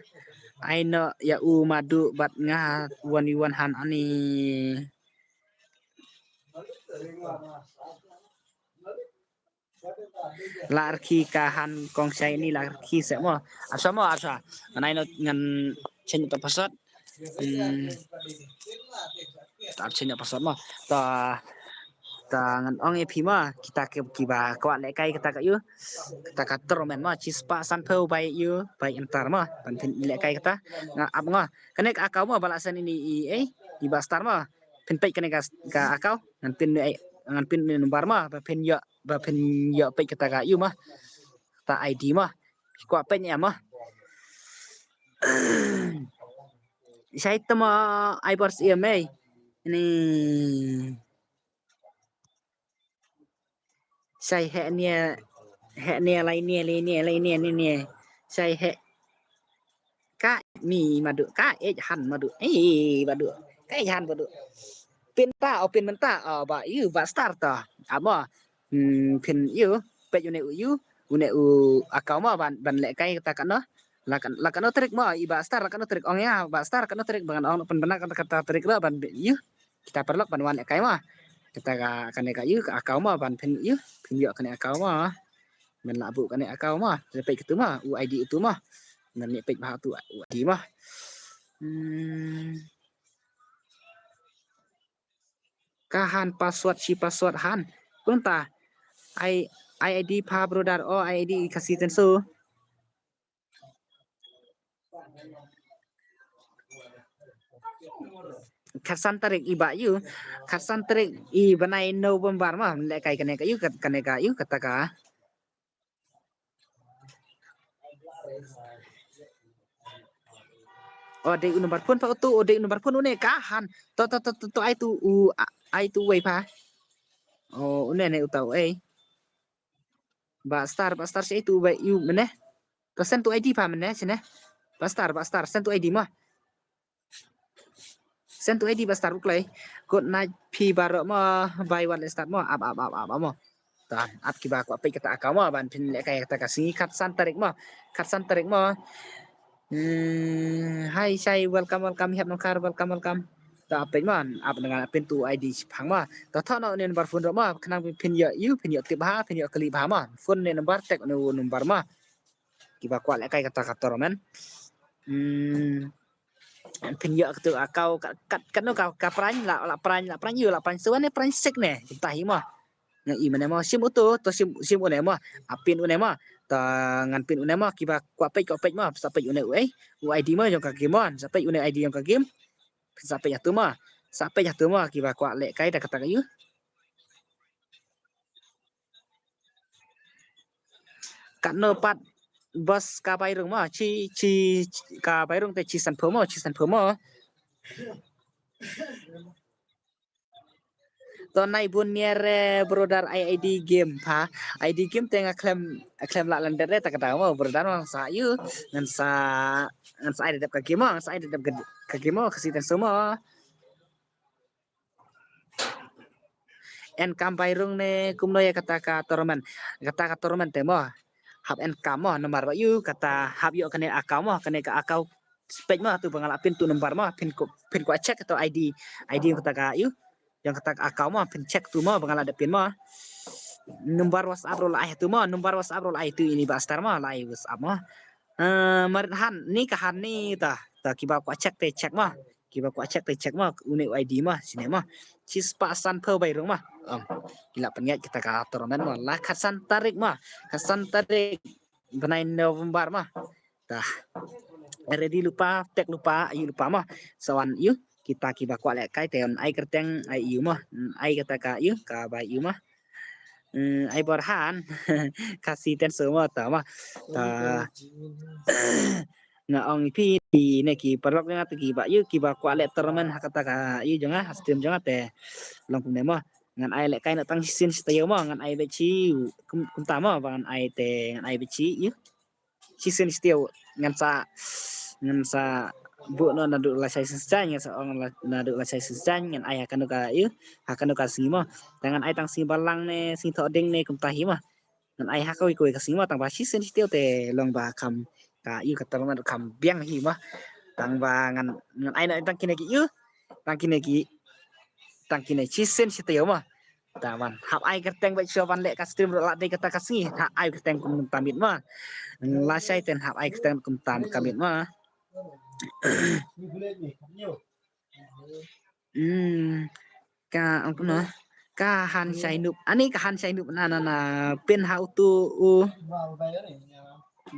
ai no ya u madu bat nga wan wan han ani. La rkhie ka han kong shai ni la rkhie se mo. Asa mo asa. Ngan ai no ngan change to password. Hmm. Ta change to password mo. Ta ta ngan ong ïa phi mo. Kita ki kiba kwah lehkai kata ka ïu. Kata ka tournament mo. Chispah sanphew bai ïu bai enter mo. Ban phin lehkai kata. Nga ap ngo. Kane ka account mo ba la send ïa i ei i ba star mo. Phin peit kane ka account ngan pin ngan pin number mo ba phin ïoh ba phin ïoh peit kata ka ïu mo. Kata I D mo. Kwah peit ïa mo. Shai tama ai bor siem ei. Ni. Shai he nia he nia lai nia lai nia lai nia ni nia. Shai he ka mi madu ka ej han madu ei madu ka ej han madu. Pin ta o pin mynta o ba ïu ba star ta amo. Hmm, phin ïu peit une u ïu une u account mo ban ban lehkai kata kano. La kano trik mo i ba star la kano trik ong ïa ba star kano trik ban ong pynbna kata trik ro ban ïu. Kita paralok ban wan lehkai mo. Kata ka kane ka ïu ka account mo ban phin ïu phin ïoh kane account mo. Ngan lah buh kane account mo. Peit katu mo u I D utu mo. Ngan ïa peit bha tu u I D mo. Hmm. Ka han password shi password han. Kumta ai ai I D pha brother o ai I D i Khasi Tenso. Khatsan tarik i ba ïu khatsan tarik i bnai November ma lehkai kane ka ïu kane ka ïu kata ka. O dei u number phone pa utu o dei u number phone une ka han. To to to to ai tu u ai tu wei pa. O une ne uta u ei. Ba star ba star shi tu ba ïu mene. To send tu I D pa mene sine. Ba star ba star send tu I D ma. Send tu I D ba star uklai. Good night phi baroh ma bai wan le start ma ap ap ap ap ma. Tan ap kiba kwah peit kata account ma ban phin lehkai kata ka sngi khatsan tarik ma. Khatsan tarik ma. Hmm, hai shai welcome welcome hep nongkar welcome welcome. Ta peit ma ap dengan pin tu I D shipang ma. Ta thon no nen bar phone ma khnang phin ïoh ïu phin ïoh tip ha phin ïoh kali bha ma. Phone ne number tek ne number ma. Kiba kwah lehkai kata ka tournament. Hmm. Phin ïoh katu account kat kat no ka ka pran la la pran la pran ïu la pran suan ne pran sek ne. Kita hi ma. Nga i mane ma sim utu to sim sim une ma. Apin une ma. Ta ngan pin une ma kiba kwah peit kwah peit ma sa peit une u ei. U I D ma jong ka game ma sa peit une I D jong ka game. Sa peit atu ma. Sa peit atu ma kiba kwah lehkai da kata ka ïu. Katno pat bos ka bai rung ma chi chi ka bai rung te chi san pho ma chi san pho ma. To nai bun niar brother I I D game pha I D game te nga klem klem la lan dere ta kata ma brother ma sa ïu ngan sa ngan sa ai dep ka game ma ngan sa ai dep ka game ma ka si ten so ma. En kam bai rung ne kumno ïa kata ka tournament kata ka tournament te mo. Hap en kam mo number ba ïu kata hap ïoh kane account mo kane ka account spek mo tu ba nga la pin tu number mo pin ko pin ko check to I D I D kata ka ïu yang kata ka account mo pin check tu mo ba nga la da pin mo. Number WhatsApp ro la ai tu mo number WhatsApp ro la ai tu ini ba star mo la ai WhatsApp mo. Eh, marit han ni ka han ni ta ta kiba ko check te check mo. Kiba kwah check te check ma une u I D ma sine ma. Chispah san phew bai rung ma. Ong. Kila pynngeit kita ka tournament ma la khatsan tarik ma. Khatsan tarik bnai November ma. Tah. Ready lupa tek lupa ayu lupa ma. Sawan yu kita kiba kwah lehkai te on ai kerteng ai yu ma. Ai kata ka yu ka bai yu ma. Hmm, ai bor han. Kasi ten semua ta ma. Ta nga ong pi pi ne ki paralok nga te ki ba yu ki ba kwah leh tournament ha kata ka yu jong nga ha stream jong nga te long kum ne ma. Ngan ai lehkai na tang shisien shi taïew ma ngan ai ba chi kum ta ma ba ngan ai te ngan ai ba chi yu. Shisien shi taïew ngan sa ngan sa bu no na du la shai shisien ngan sa ong na du la shai shisien ngan ai ha kanu ka yu ha kanu ka sngi ma. Te ngan ai tang sngi balang ne sngi thoding ne kum ta hi ma. Ngan ai ha kawei kawei ka sngi ma tang ba shisien shi taïew te long ba kam ka yu ka tournament kam biang hi ma. Tang ba ngan ngan ai na tang kine ki yu tang kine ki tang kine shisien shi taïew ma. Ta wan hap ai kyrteng ba shu wan leh ka stream ruh la dei kata ka sngi, hap ai kyrteng kum ta mit ma. Lashai ten hap ai kyrteng kum ta ka mit ma. Hmm, ka ong kumno? Ka han shai nup. Ani ka han shai nup na na na pin ha utu u.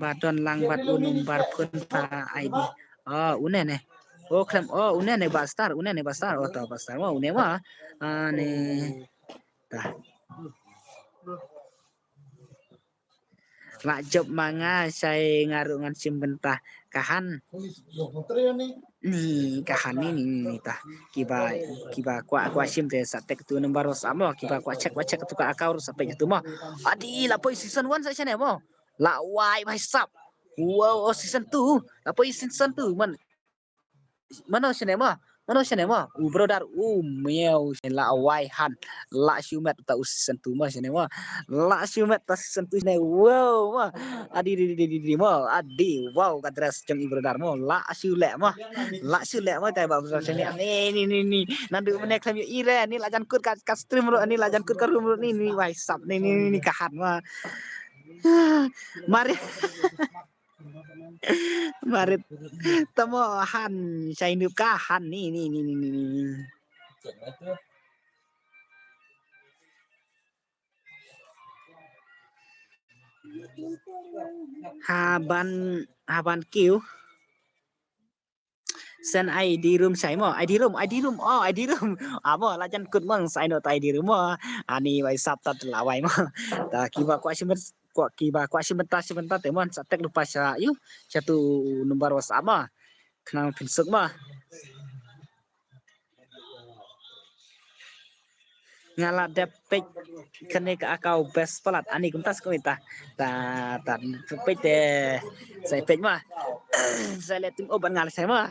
Ba don lang bad u number phone pa I D. Oh, une ne. Oh, khlem. Oh, une ne ba star, une ne ba star. Oh, ta ba star. Oh, une ma. Ani. Ta. La jop ma nga shai nga ruh ngan shim bynta ka han. Ni ka han ni ni ni ta. Kiba kiba kwah kwah shim te sa tek tu number WhatsApp mo, kiba kwah check kwah check tu ka account sa pek tu mo. Adi la poi season one sa shane mo. La wai bai sap. Wow, oh, season two. La poi season two man. Mano shane ma? Mano shane ma? U brother u miau shane la wai han. La shu met ta u season two ma shane ma. La shu met ta season two shane. Wow ma. Adi di di di di ma. Adi wow ka dress jong i brother ma. La shu le ma. La shu le ma tai ba brother shane. Ni ni ni ni. Nandu mene khlem yu ire ni la jan kut ka ka stream ro ni la jan kut ka room ro ni ni wai sap ni ni ni ka han ma. Mari. Marit. Tamo han shai nup ka han ni ni ni ni ni. Haban haban kiu. Sen I D room shai mo, I D room, I D room, oh I D room. Amo la jan kut mong sai no ta I D room mo. Ani wai sap ta la wai mo. Ta kiba kwah shim bynta, kwah kiba kwah shim bynta shim bynta te mon sa tek lupa sha yu. Sha tu number WhatsApp mo. Khnang phin suk mo. Nga la dep peit kane ka account best palat ani kumtas kumita. Ta ta peit te sai peit ma. Sai le tim oban nga la sai ma.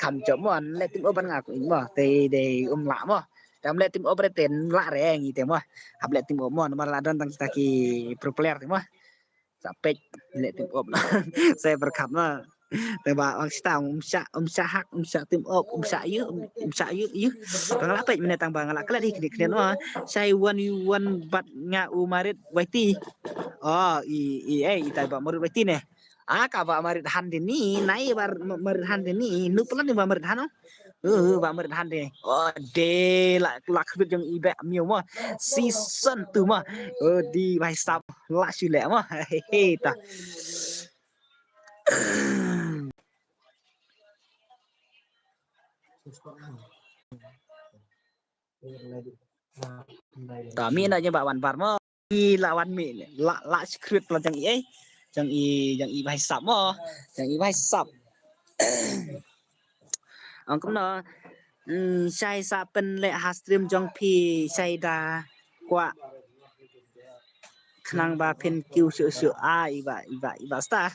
Kam jop mo le tim oban nga ku ma. Te de um la mo. Tam le tim op re ten la re ngi te mo. Hap le tim op mo ma la don tang kita ki pro player te mo. Sa peit le tim op. Sai berkat ma. Te ba ong sta um sha um sha hak um sha tim op um sha yu um sha yu yu. Tang la peit mene tang ba nga la klet hi kni kni ma. Sai wan yu wan bat nga u marit waiti. Oh i i eh i tai ba marit waiti ne. Ah ka ba marit han de ni nai ba marit han de ni nu pelan ni ba marit han. Uh ba marit han de. Oh de la la kbit jong i ba miu ma. Season two ma. Oh di bai sap la shu le ma. He he ta. Ta mi na je ba wan bar mo. I la wan mi la la secret la jang i eh. Jang i jang i bai sap mo. Jang i bai sap. Ang kumno. Shai sa pen le ha stream jong phi shai da kwah. Khnang ba phin kiu shu shu a iba iba iba star.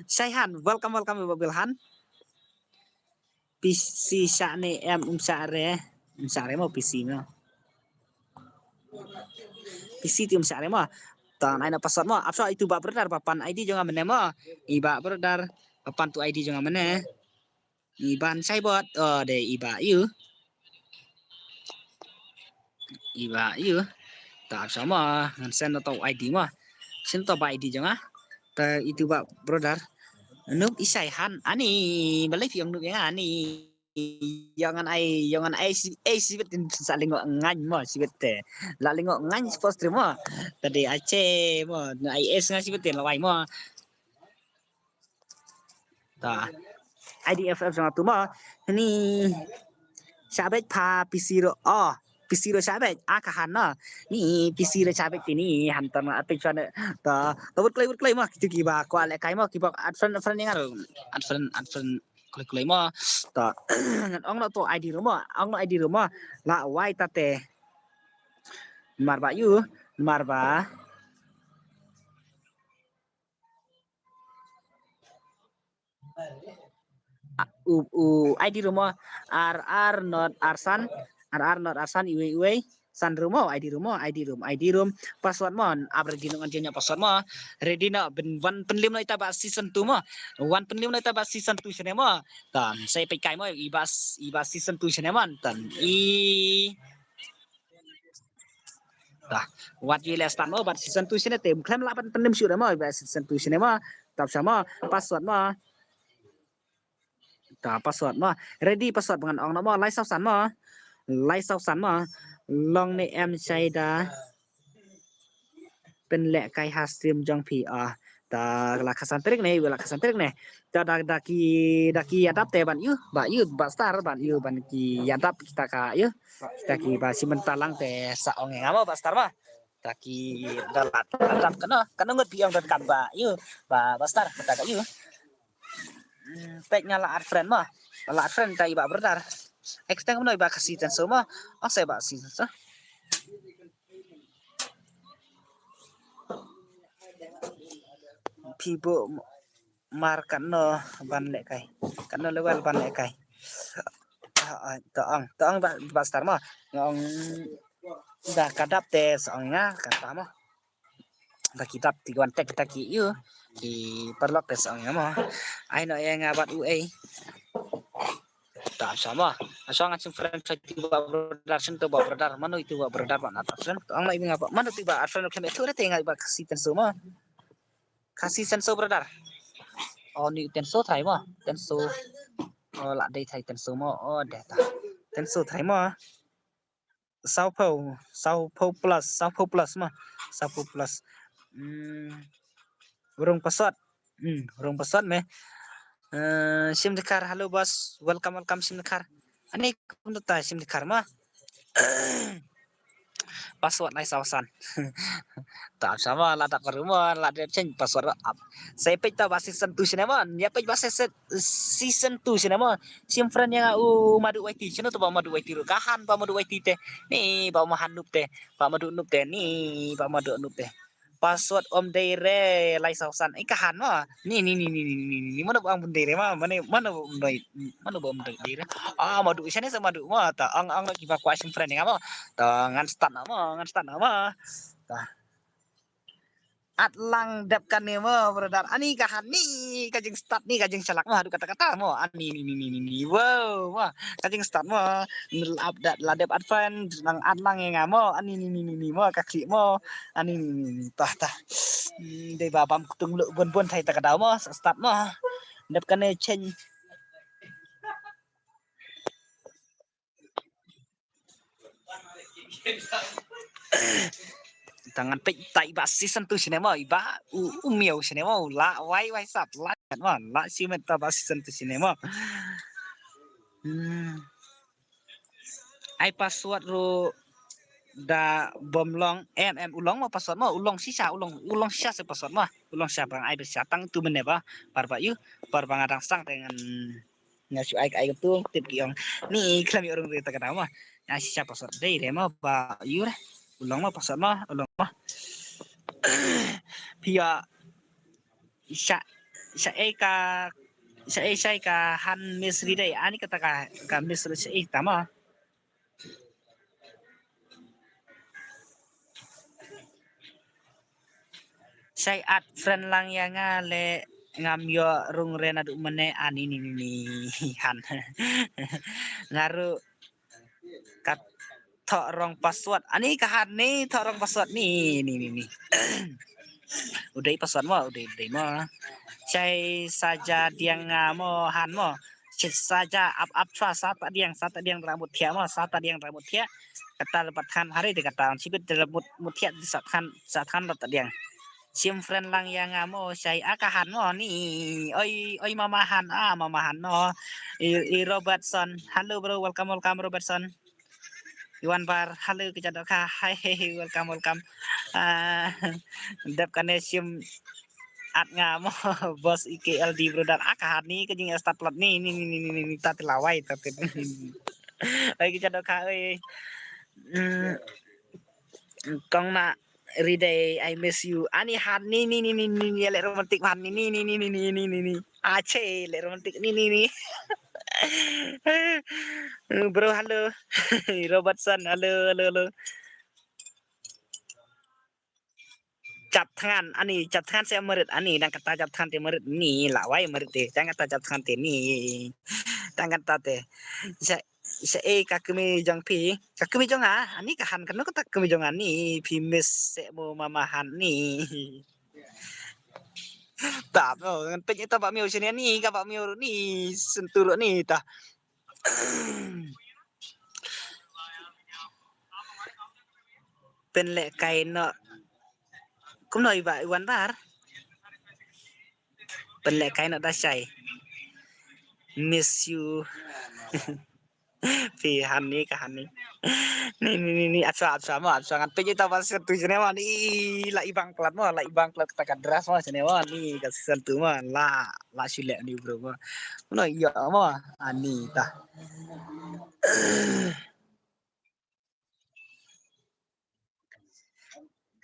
Shai han welcome welcome iba bil han. P C sha ne em um sha re um sha re mo P C mo. P C ti um sha re mo. Tang ai na password mo. Apsa itu ba brother ba pan I D jong amene mo. Iba brother ba pan tu I D jong amene. Iban sai bot oh de iba yu. Iba yu. Ta apsa mo ngan send to I D mo. Send to ba I D jong a. Ta itu ba brother. Nup isai han ani balai piang nup yang ani. Yang an ai yang an ai si ai si bet sa lingo ngan mo si bet te. La lingo ngan si post mo. Tadi ache mo ai es ngan si bet te lawai mo. Ta. I D F F jong atu ma. Ni. Shabek pha P C ro. Oh. P C ro shabek. Ah ka han na. Ni P C ro shabek tini han ta ma ape chwa ne. Ta. Ta wut klai wut klai ma kitu kiba kwa le kai ma kiba at friend friend ngar. At friend at friend klai klai ma. Ta. Ngan ong na to I D ro ma. Ong na I D ro ma. La wai ta te. Mar ba yu. Mar ba. U u I D room mo R R not Arsan R R not Arsan iwei iwei san room mo I D room mo I D room I D room password mo ab ready no ngan jenya password mo ready no ben wan penlim no ita ba season two mo wan penlim no ita ba season two sene mo tan sai pe kai mo iba iba season two sene mo tan i Ta, wat ïa leh start mo, bad season two shane te, khlem lah ban pynim shuh mo, bad season two shane mo, tap sha mo, password mo. Ta, password mo. Ready password ba ngan ong mo, lai saw san mo. Lai saw san mo. Long ne em shai da pynlehkai ha stream jong phi ah. Ta la khasan trik ne, la khasan trik ne. Ta da da ki da ki ïadap te ban ïu, ba ïu ba star ban ïu ban ki ïadap kita ka ïu. Kita ki ba shim bynta lang te sa ong ïa nga mo ba star mo. Ta ki da la adap kano kano ngut phi ong da kam ba ïu ba ba star kita ka ïu. Hmm, peit nga la add friend mo. La add friend ta i ba brother. Extend mo i ba ka season so mo. Ong sa i ba season so. Phi buh mar katno ban lehkai. Katno level ban lehkai. Ah, ah, to ong, to ong ba, ba star mo. Nga ong da ka dap te sa ong nga kata mo. Ba ki dap ti wan tek ta ki ïu. Ki paralok te sa ong nga mo. Ai no ïa nga bad u ei. Ta sa mo. Asha ngan shim friend sa ti ba brother, shim to ba brother. Mano itu ba brother ba na ta friend. To ong ma i nga ba. Mano ti ba friend khlem itu te nga ba ka season so mo. Ka season so brother. Oh ni ten so thai mo. Ten so. Oh la dei thai ten so mo. Oh dei ta. Ten so thai mo. Saw phew, saw phew plus, saw phew plus mo. Saw phew plus. Hmm. Rung password. Hmm, rung password me. Eh, Shim Dkhar, hello boss. Welcome, welcome Shim Dkhar. Ani kum ta Shim Dkhar mo. Password lai saw san. Ta sa mo la dap ka rumo la dep change password ap. Sa peit ta ba season two shane mo. Ïa peit ba season season two shane mo. Shim friend ïa nga u Madu Y T. Shano to ba Madu Y T ruh ka han ba Madu Y T te. Ni ba ma han nup te. Ba Madu nup te. Ni ba Madu nup te. Password um dei re lai saw san. Ai ka han mo. Ni ni ni ni ni ni ni mano ba um dei re mo. Mano mano ba um dei. Mano ba um dei re. Ah Madu shane sa Madu mo. Ta ang ang ki ba kwah shim friend ïa nga mo. Ta ngan start na mo. Ngan start na mo. Ta. At lang dep kane mo brother. Ani ka han ni ka jingstart ni ka jingshalak mo haduh katta katta mo. Ani ni ni ni ni ni. Wow mo. Ka jingstart mo. Nil update la dep advance nang at lang ïa nga mo. Ani ni ni ni ni mo ka klik mo. Ani ni ni ni tah tah. Hmm, dei ba bam kutung luk bun bun thai ta ka daw mo. Start mo. Dep kane change. Tangan peit ta iba season two shane mo iba u u miau shane mo la wai wai sap la mo la simet ta ba season two shane mo. Hmm. Ai password ru da bom long em em u long mo password mo u long shisha u long u long shisha se password mo u long shisha bang ai be sha tang tu mene ba par ba yu par ba nga dang sang te ngan Nga shu ai ai tu tip ki ong. Ni klam ïa rung ri ta ka dau ma. Nga shisha password dei re ma ba yu re. U long ma password ma, u long ma. Phi ïa sha sha ei ka sha ei sha ei ka han miss ri dei. Ani kata ka ka miss ri sha ei ta ma. Shai add friend lang ïa nga le ngam ïoh rung re naduh mynne ani ni ni ni han. Nga ruh ka thoh wrong password. Ani ka han ni thoh wrong password ni ni ni ni. U dei password mo, u dei u dei mo. Shai saja diang nga mo han mo. Shai saja ap ap chwa sa ta diang sa ta diang dra mut thiah mo sa ta diang dra mut thiah. Kata lepat han hari de kata on sibit de mut mut thiah de sa han sa han ta diang. Shim friend lang ïa nga mo shai a ka han mo ni. Oi oi mama han a mama han mo. I, i Robertson. Hello bro, welcome welcome Robertson. Iwan Bar, hello ke jadok ha. Hi, hi, hi, welcome, welcome. Ah, dep kane shim at nga mo boss E K L D brother. Ah, ka hat ni ka jing start plot ni ni ni ni ni ni ta te lawai ta te. Oi ke jadok ha oi. Hmm. Kong na Ridei, I miss you. Ani han ni ni ni ni ni ni le romantic han ni ni ni ni ni ni ni ni ni. Ache le romantic ni ni ni. Bro, hello. Robertson, hello, hello, hello. Chap thngan, ani chap thngan se merit, ani dang kata chap thngan te merit ni la wai merit te, dang kata chap thngan te ni, dang kata te. Sa Sa ei ka kmie jong phi, ka kmie jong nga, ani ka Han kano kata ka kmie jong nga ni, phi miss se mo mama Han ni. Tap no, ngan peit ita ba miu sini ni, ka ba miu ni, sentul ni ta. Pynlehkai noh. Kumno i ba i wan bar. Pynlehkai noh da shai. Miss you. Phi Han ni ka Han ni. Ni ni ni ni, acha acha mo, acha ngan peit ita ba sen tu jene mo ni, la i bang klat mo, la i bang klat kata ka dress mo jene mo ni, ka sen tu mo la la shu leh ni bro mo. Kumno ïa mo ani ta.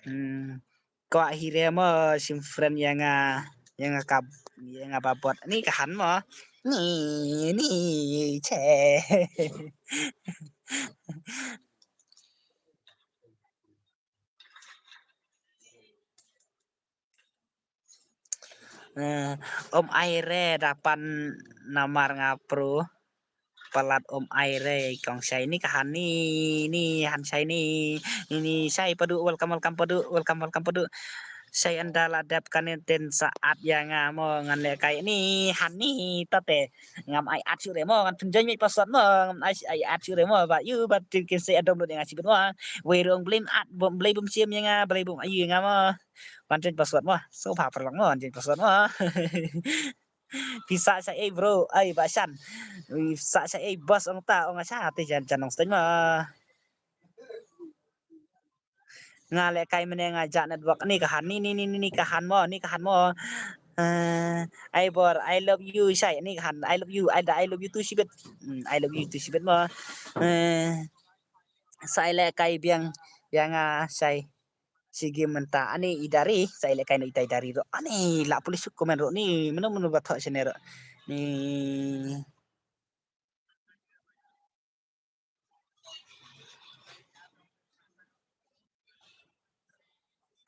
Hmm. Kwah hi re mo, shim friend ïa nga, ïa nga kap, ïa nga babot. Ni ka Han mo. Ni, ni, che. Eh, om ai re da pan namar nga pro. Palat om ai re kong shai ni ka Han ni, ni Han shai ni, ni, ni shai padu, welcome, welcome padu, welcome, welcome padu. Shai anda la dep kane ten sa at ïa nga mo ngan lehkai ni Han ni tate. Ngam ai at shu re mo ngan pynjoi mei password mo, ngam ai, ai at shu re mo ba yu ba tin kin se download ïa nga sibit mo. Wei rong blame at bom blei bom shim ïa nga, blei bom ai ïa nga mo. Ngan change password mo. So pha paralok mo, ngan change password mo. Pisa sa ei bro, ai ba shan. Pisa sa ei boss ong ta, ong sa te jan jan ong stain mo. Nga lehkai mene nga ja network ni ka Han ni, ni, ni, ni, ni ka Han mo, ni ka Han mo. Eh, ai bor, I love you, shai, ni ka Han, I love you, ai da, I love you too shibit. Hmm, I love you too shibit mo. Eh, sa ai lehkai biang, biang nga shai. Sigi mynta ani i dari, sa i lehkai noh ita i dari ro. Ani la police comment ro ni, mano mano ba thoh sene ro. Ni.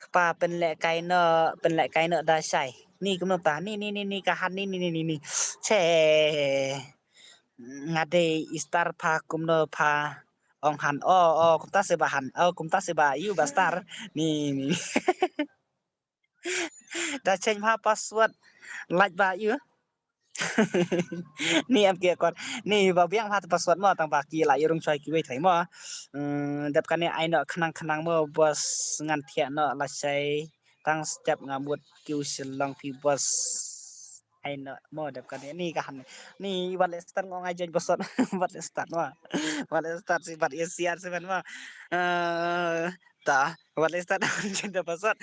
Kpa pynlehkai noh, pynlehkai noh da shai. Ni kumno ta, ni, ni, ni, ni ka Han ni, ni, ni, ni, ni. Che. Nga dei i star pha kumno pha ong Han. Oh, oh, kumta se ba Han. Oh, kumta se ba yu ba star. Ni, ni. Da change ha password. Like ba yu. Ni em ki akor. Ni ba biang ha password mo tang ba ki la yu rung choi ki wei thai mo. Hmm, dep kane ai noh khnang khnang mo boss ngan thiah noh la shai. Tang step nga mut kiu Shillong phi boss. Ai noh mo dep kane ni ka Han. Ni wat le start ngong ai join password. Wat le start mo. Wat le start si bat A C R seven mo. Eh, ta wat le start join da password.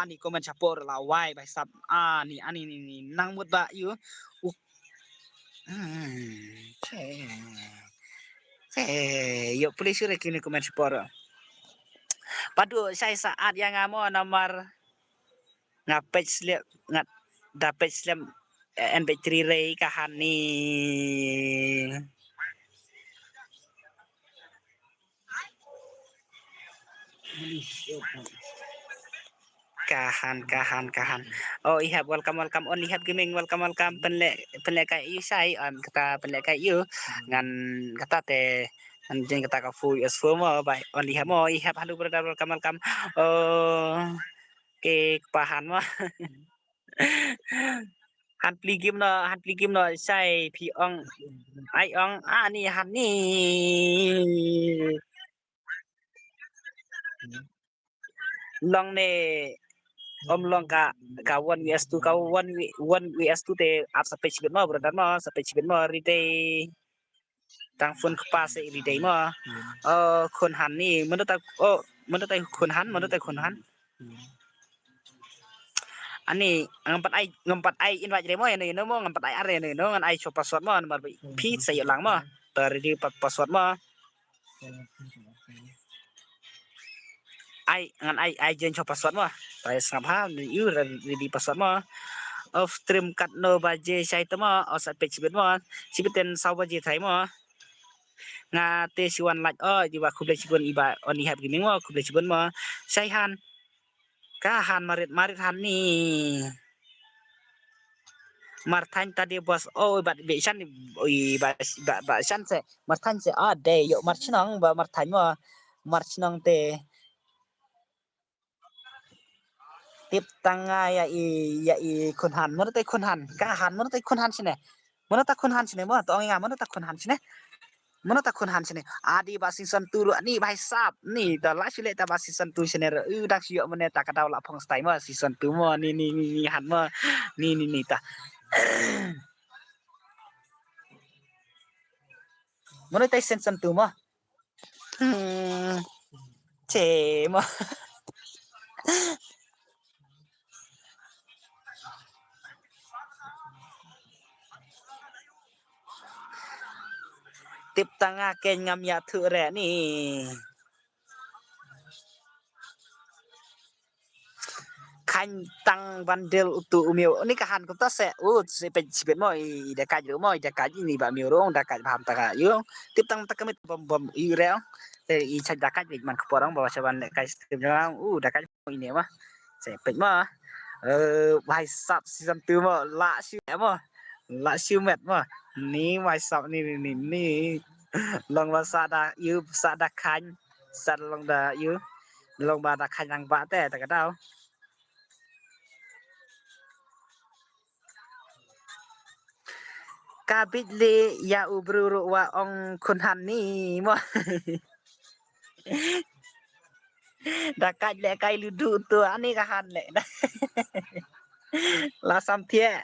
Ani comment chapo la wai bai sap. Ani ani ni ni nang mut ba yu. Uk. Hmm, che. Che, yo please re kini comment chapo. Padu sai sa at ïa nga mo namar nga page slip, nga da page slip, eh, en page three rei ka Han ni. Ka Han, ka Han, ka Han. Oh, i hap welcome, welcome. Only hap gaming, welcome, welcome. Pynleh, pynlehkai ïa u shai, an kata pynlehkai ïa u. Ngan kata te, ngan jeng kata ka fu, yes fu mo, bai. Only hap mo, i hap, hello brother, welcome, welcome. Oh. Ke kpa Han mo. Han pli game no, Han pli game no, shai phi ong. Ai ong, ani Han ni. Long ne, om long ka, ka one V S two, ka one V, one V S two te ap sa page bit mo, brother mo, sa page bit mo, rite. Tang phone kpa se ri dei mo. Oh, khun Han ni, mano ta, oh, mano ta khun Han, mano ta khun Han. Ani, ngam pat ai, ngam pat ai invite re mo, ino, ino mo, ngam pat ai ar ino, ino, ngan ai cho password mo, namar ba phi sa ïoh lang mo. Ta ready pa-, password mo. Ai, ngan ai, ai jen cho password mo. Ta sngap ha, yu ready password mo. Off stream kat no baje shai ta mo, o sa page bit mo. Sibit ten saw baje thai mo. Nga te siwan like, oh, jiwa khublei chibun iba Only Hap Gaming mo, khublei chibun mo. Shai Han. Ka Han marit, marit Han ni. Marthain ta de boss. Oh, bat be shan, oi, ba, ba, ba shan se. Marthain se, ah, de, yo, Marchnong, ba Marthain mo. Marchnong te. Tip tang nga ïa i, ïa i Khun Han. Mano te Khun Han? Ka Han, mano te Khun Han shane? Mano ta Khun Han shane? Mo, to ong nga, mano ta Khun Han shane? Mano ta Khun Han shane? Adi ba season two ruh ni, bhai sap ni, ta la shu leh ta ba season two shane ruh. U dang shu ïoh mane ta ka daw la phong stai mo, season two mo, ni, ni, ni, ni Han mo. Ni, ni, ni ta. Mano ta season two mo? Hmm. Che mo. Tip tang nga ken ngam ïathuh re ni. Khain tang ban del utu u Miaw. Ni ka Han kumta se. U se pet sibet mo i da kaj ru mo i da kaj ni ba Miaw rong da kaj bham ta ka yung. Tip tang ta kamit bom bom i re. Te i chaj da kaj bit man kpor ong ba sa ban le kaj stream jong u da kaj mo i ne ma. Se pet mo. Eh, bhai sap season two mo la shu mo. La shu met mo. Ni bhai sap ni ni ni. Long ba sa da yu sa da khain. Sa long da yu. Long ba da khain lang ba te ta ka daw. Ka bit le ïa u bru ru wa ong Khun Han ni mo. Da kaj le kai lu du tu ani ka Han le. La sam thiah.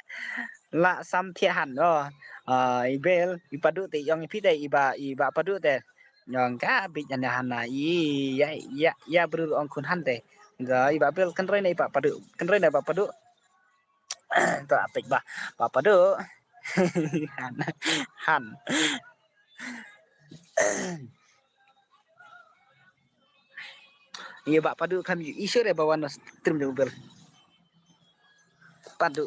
La sam thiah Han. Oh. Ah, i bel i padu te ong i phi te i ba i ba padu te. Ong ka bit ane Han na i ya ya ya bru ong Khun Han te. Ga i ba bel kan roi ne i ba padu kan roi ne ba padu. To apik ba ba padu. Han. Han. Ye ba padu kam yu isore ba wan stream jong bel. Padu.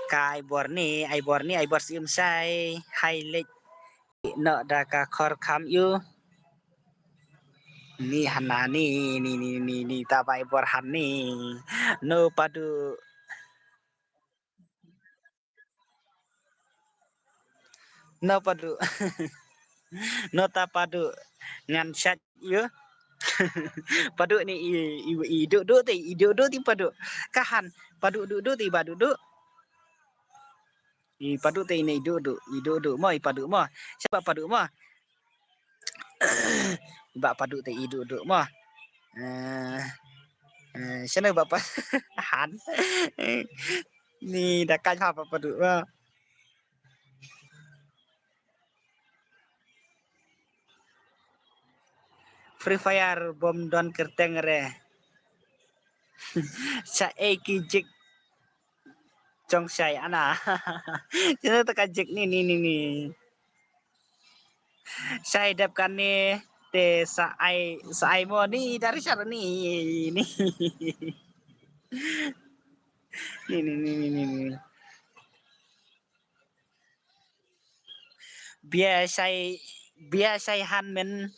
Ka ai bor ni, ai bor ni, ai bor sim sai, hai lek. No da ka khor kham yu. Ni hana ni, ni, ni, ni, ni, ta bai bor han ni. No padu. No padu. No ta padu. Ngan chat yu. Padu ni i, i, i du du ti, i du du ti padu. Ka han padu du du ti ba du du. I padu te i ne i du du, i du du mo, i padu mo. Siapa padu mo? Ba padu te i du du mo. Eh, eh, siapa ba pa han? Ni da kan ha ba padu mo. Free Fire bom don kerteng re. Sa ei ki jik jong sai ana. Sino ta ka jik ni ni ni ni. Sai dep kan ni te sa ai sa ai mo ni dari sar ni ni. Ni ni ni ni ni ni. Bia sai bia sai han men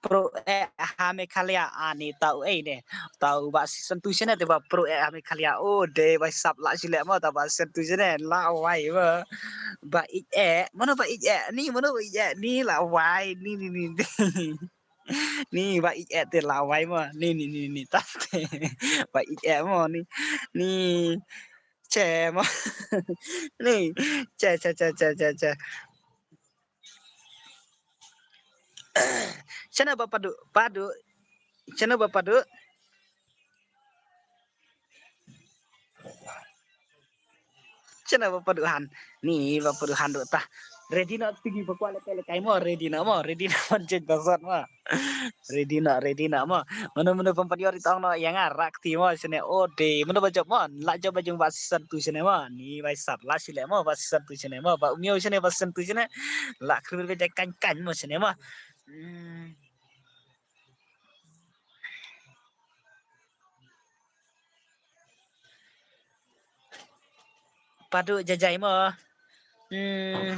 pro e ha Meghalaya ani tau ei ne. Tau ba season two sene te ba pro e ha Meghalaya. O de ba sap la sile mo ta ba season two sene la wai ba. Ba ik e. Mano ba ik e? Ni mano ba ik e? Ni la wai ni ni ni. Ni ba ik e te la wai mo. Ni ni ni ni ta te. Ba ik e mo ni. Ni che mo. Ni che che che che che che. Chana ba padu padu. Chana ba padu. Chana ba padu han. Ni ba padu han do ta. Ready na tigi ba kwale kale kai mo ready na mo ready na man jen ba zat mo. Ready na ready na mo. Mano mano pam padior itong no yang arak ti mo sene o de mano ba job mo la job ba jung ba season two sene mo ni ba sap la sile mo ba season two sene mo ba umio sene ba season two sene la kru be kan kan mo sene mo. Hmm. Padu jajai mo. Hmm.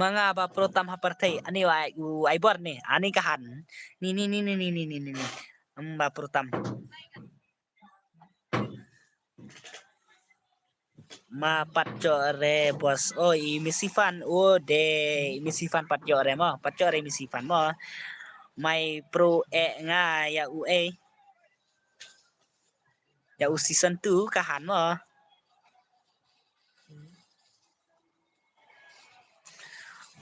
Ma nga ba prutam ha pyrthei. Ani wa ai, u ai bor ni. Ani ka han. Ni, ni, ni, ni, ni, ni, ni, ni, ni. Hmm, ba prutam. Ma pat cho re bos. Oh, i misifan. Oh, de. I misifan pat cho re mo. Pat cho re misifan mo. Mai pro e nga ya u e. Ya u season two ka han mo.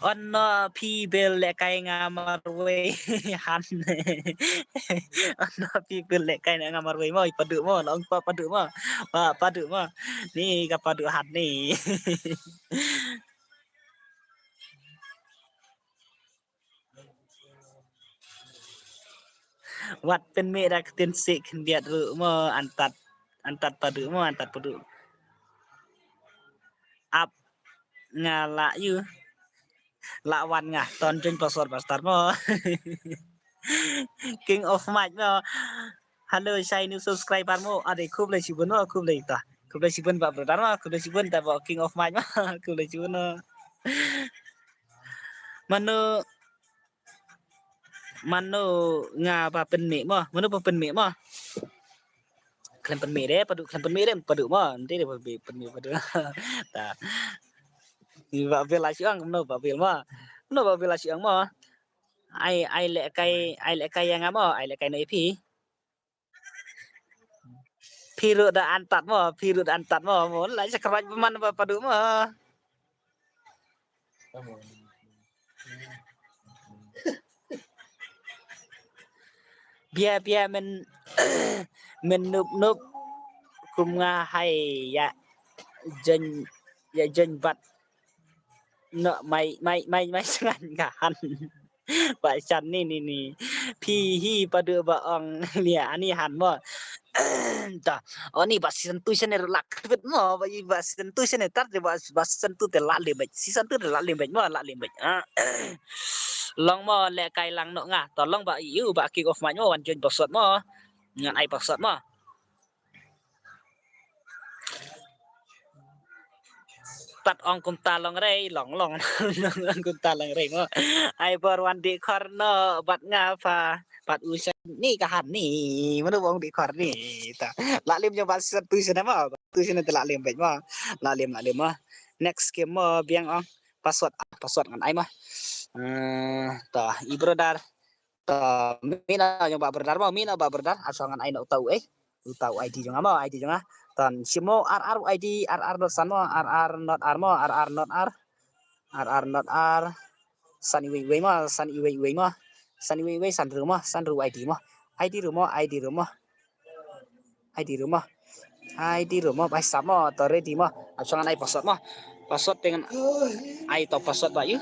Ono phi bel le kai nga marwei han. Ono phi bel le kai nga marwei mo, i padu mo, long pa padu mo. Pa padu mo. Ni ka padu han ni. Wat pynmih da ktien sik khyndiat ruh mo, antat, antat padu mo, antat padu. Ap nga la yu. La wan nga ton jun paswat pastar mo. King of Mic mo. Hello, shai new subscriber mo. Ade khublei shibun mo, khublei ta. Khublei shibun ba brother mo, khublei shibun ta ba King of Mic mo. Khublei shibun mo. Mano, mano nga ba pynmih mo, mano ba pynmih mo. Khlem pynmih de, padu khlem pynmih de, padu mo, nanti de pynmih, pynmih padu. Ta. Ni ba bil la shiang, mano ba bil mo, mano ba bil la shiang mo. Ai, ai le kai, ai le kai yang mo, ai le kai no ipi. Phi ruh da antat mo, phi ruh da antat mo, mo la sa khraj man ba padu mo. Bia bia men, men nup nup kum nga hai ya jen, ya jen bat. No mai mai mai mai sngan ka han. Ba chan ni ni ni. Phi hi padu ba ong lia ani han mo. Ta. Oh ni ba season two sene lak bit mo, ba i ba season two sene tar de ba, ba season two te la le bit. Season two te la le bit mo, la le bit. Ah. Long mo le kai lang no nga. To long ba yu ba King of Mic mo wan join paswat mo. Ngan ai paswat mo. Tat ong kumta long rei, long, long, ong kumta long rei mo. Ai bor wan di khor no, bat nga pha, bat u sa ni ka han ni, mano ong di khor ni, ta. La lim jong ba season two sene mo, two sene te la lim bej mo, la lim, la lim mo. Next game mo, biang ong, paswat, ah, paswat ngan ai mo. Eh, ta, i brother, Ta, mina jong ba brother mo, mina ba brother, ap shuwa ngan ai na uta u, eh. Uta u I D jong nga mo, I D jong nga. Tan, shimo R R u I D, R R not san mo, R R not R mo, R R not R. R R not R. San iwei iwei mo, san iwei iwei mo. San iwei iwei, san ru mo, san ru I D mo. I D ru mo, I D ru mo. I D ru mo. I D ru mo, ba hisap mo, to ready mo. Ap shuwa ngan ai password mo. Password te ngan ai to password ba yu.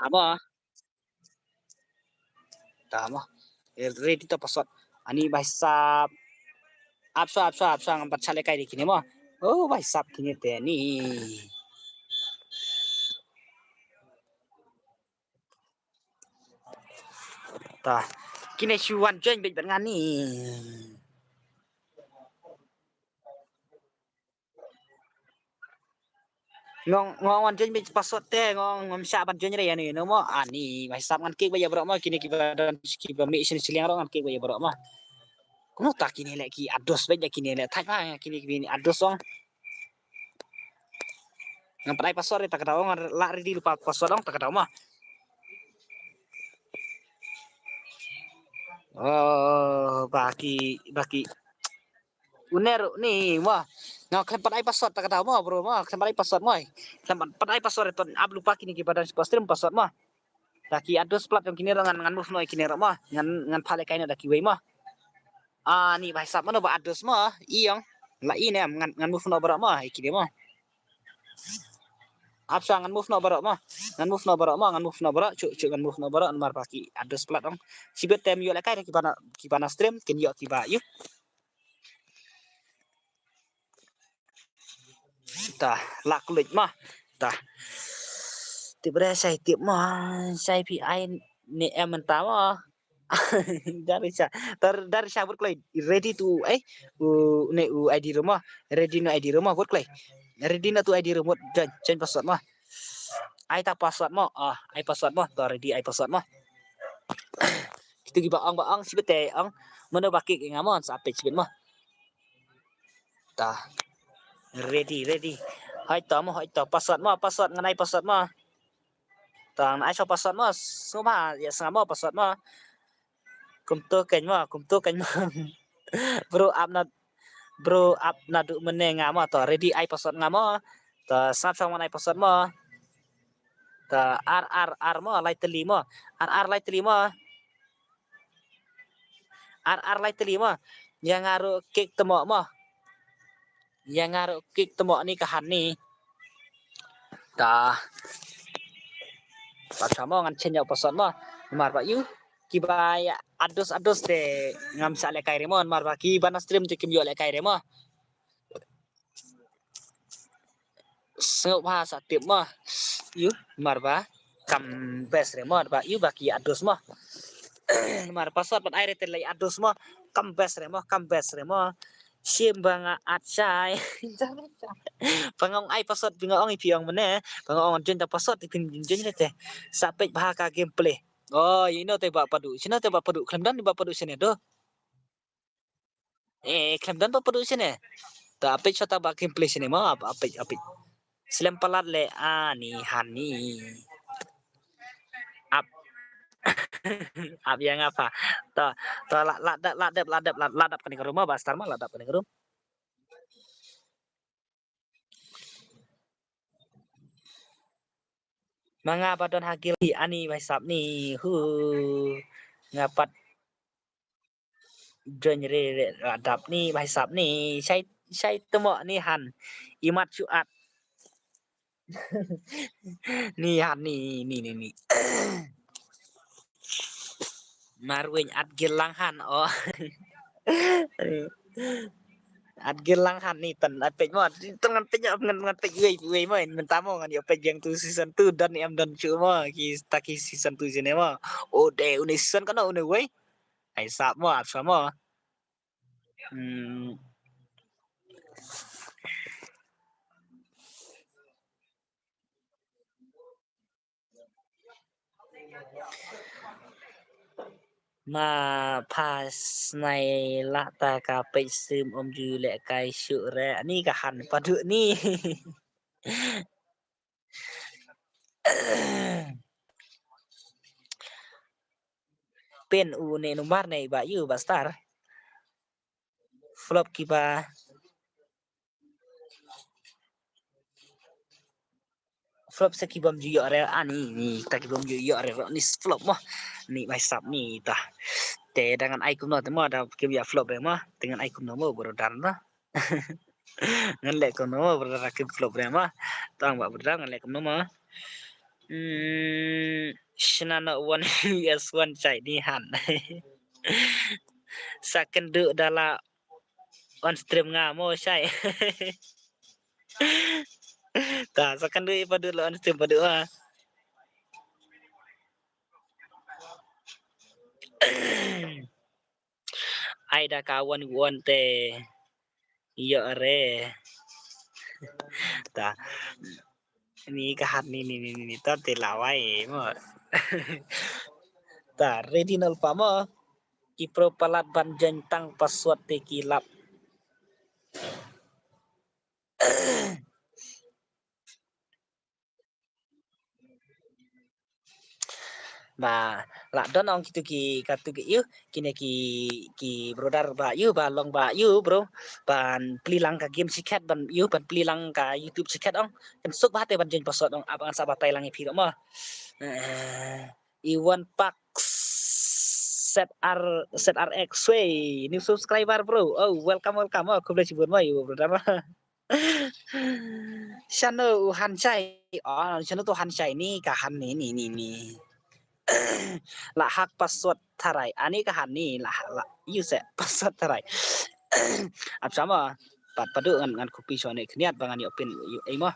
Amo. Ta mo. Ready to password. Ani ba hisap. Ap shuwa, ap shuwa, ap shuwa, ngam pat shah lehkai de kine mo. Oh, ba hisap kine te ni. Ta. Kine shu wan join beit bad nga ni. Ngong, ngong wan join beit password te, ngong ngam shah ban join re ani, no mo, ani, ba hisap ngan kik ba ïa baroh mo, kine kiba don, kiba mih sien shiliang ruh ngan kik ba ïa baroh mo. Kumno ta kine leh ki ados beit ïa kine leh, thait ba kine kiba ni ados ong. Ngam pat ai password re ta ka daw, ngan lah ready lypa password ong ta ka daw mo. Oh, ba ki, ba ki. Une ruh ni mo. Nga khlem pat ai password ta ka daw mo, bro mo. Khlem pat ai password mo. Khlem pat ai password to ap lypa kine kiba don sha stream password mo. Da ki ados plat jong kine ruh ngan, ngan move noh ïa kine ruh mo. Ngan, ngan pha lehkai noh da kiwei mo. Ah, ni ba hisap mano ba ados mo. I ong. La i ne ngan, ngan move noh baroh mo. Ïa kine mo. Ap shuwa ngan move noh baroh mo. Ngan move noh baroh mo. Ngan move noh baroh. Shu, shu ngan move noh baroh. Namar ba ki ados plat ong. Shibit te ym ïoh lehkai da kiba na, kiba na stream. Kin ïoh kiba ïoh. Ta, la klik mo. Ta. Tip re shai tip mo. Shai phi ai ne em mynta mo. Darisha. Tar Darisha bud kloi. Ready to, eh, u ne u I D ruh mo. Ready no I D ruh mo bud kloi. Ready no to I D ruh mo. Join, join password mo. Ai ta password mo. Ah, ai password mo. To ready ai password mo. Kitu ki ba ong ba ong sibete ong. Mano ba kik nga mo sa page sibet mo. Ta. Ready, ready. Hai to mo, hai to password mo, password ngan ai password mo. Ta ngan ai sho password mo. Sngewbha ya snga mo password mo. Kumto keiñ mo, kumto keiñ mo. Bro ap na, bro ap na du mene nga mo. To ready ai password nga mo. To snap song man ai password mo. To ar ar ar mo lai teli mo. Ar ar lai teli mo. Ar ar lai teli mo. Ya nga ruh kik temo mo. Ya nga ruh kik temo ni ka han ni. Ta. Pat sa mo ngan chen ïa u password mo. Namar ba yu kiba ïa adus adus te ngam sa lehkai re mo. Namar ba kiba na stream te kim ïoh lehkai re mo. Sngewbha sa tip mo. Yu, namar ba kam best re mo, ba yu ba ki adus mo. Namar password pat ai re te lei adus mo. Kam best re mo, kam best re mo. Shim ba nga at shai. Ba nga ong ai password, ba nga ong i phi ong mene. Ba nga ong join ta password, i phi join re te. Sa peit bha ka gameplay. Oh, ino te ba padu. Sino te ba padu. Khlem don ba padu sini do. Eh, khlem don ba padu sini. Ta apit shata ba gameplay sini mo, ap-, apit, apit. Slem palat le ani hani. Ap. Ap yang apa? Ta, ta la, la dap, la dap, la dap, la, la dap kani ka room ba star ma, la dap kani ka room. Ma nga ba don ha guild ani bai sap ni hu. Nga pat join re re la dap ni bai sap ni. Shai, shai temo ni han. Imat shu at. Ni han ni, ni, ni, ni. Marwin at guild lang han oh. At guild lang han ni tan at page mo. Tan ngan page ngan, ngan page wei, wei mo. Mynta mo ngan ïoh page yang tu season two don em don chu mo. Ki ta ki season two sini mo. Oh de une season kana une wei. Ai sap mo, ap sap mo. Hmm. Ma pha snai lah ta ka page sim om ju lehkai shu re. Ani ka han padu ni. Pin u ne number ne ba yu ba star. Flop ki ba. Flop se ki bam ju ïoh re ani ni ta ki bam ju ïoh re ni flop mo. Ni bai sap ni ta. Te da ngan ai kumno te mo da kim ïa flop re mo. Te ngan ai kumno mo bro dar na. Ngan leh kumno mo bro dar kim flop re mo. Tang ba bro dar ngan leh kumno mo. Hmm, shna no one U S one chai ni han. Sa kynduh da la on stream nga mo shai. Ta sa kynduh i padu la on stream padu ah. Ai da ka wan wan te ïoh re. Ta ni ka hat ni ni ni ni ta te lawai mo. Ta ready nal pa mo. Ki pro palat ban jan tang password te ki lap. Ba la don ong kitu ki katu ki yu kine ki ki brother ba yu ba long ba yu bro ban pli lang ka game sikat ban yu ban pli lang ka YouTube sikat ong kan suk ba te ban jen password ong abang sa ba tai lang i phi mo. Eh, Iwan Pak Z R Z R X way new subscriber bro. Oh, welcome welcome. Oh, khublei shibun mo yu brother. Shano u han shai. Oh, shano tu han shai ni ka han ni ni ni ni. La hak password tharai. Ani ka han ni la la yu se password tharai. Ap sama pat padu ngan ngan copy shone khniat ba ngan ïoh pin ïoh ei mo.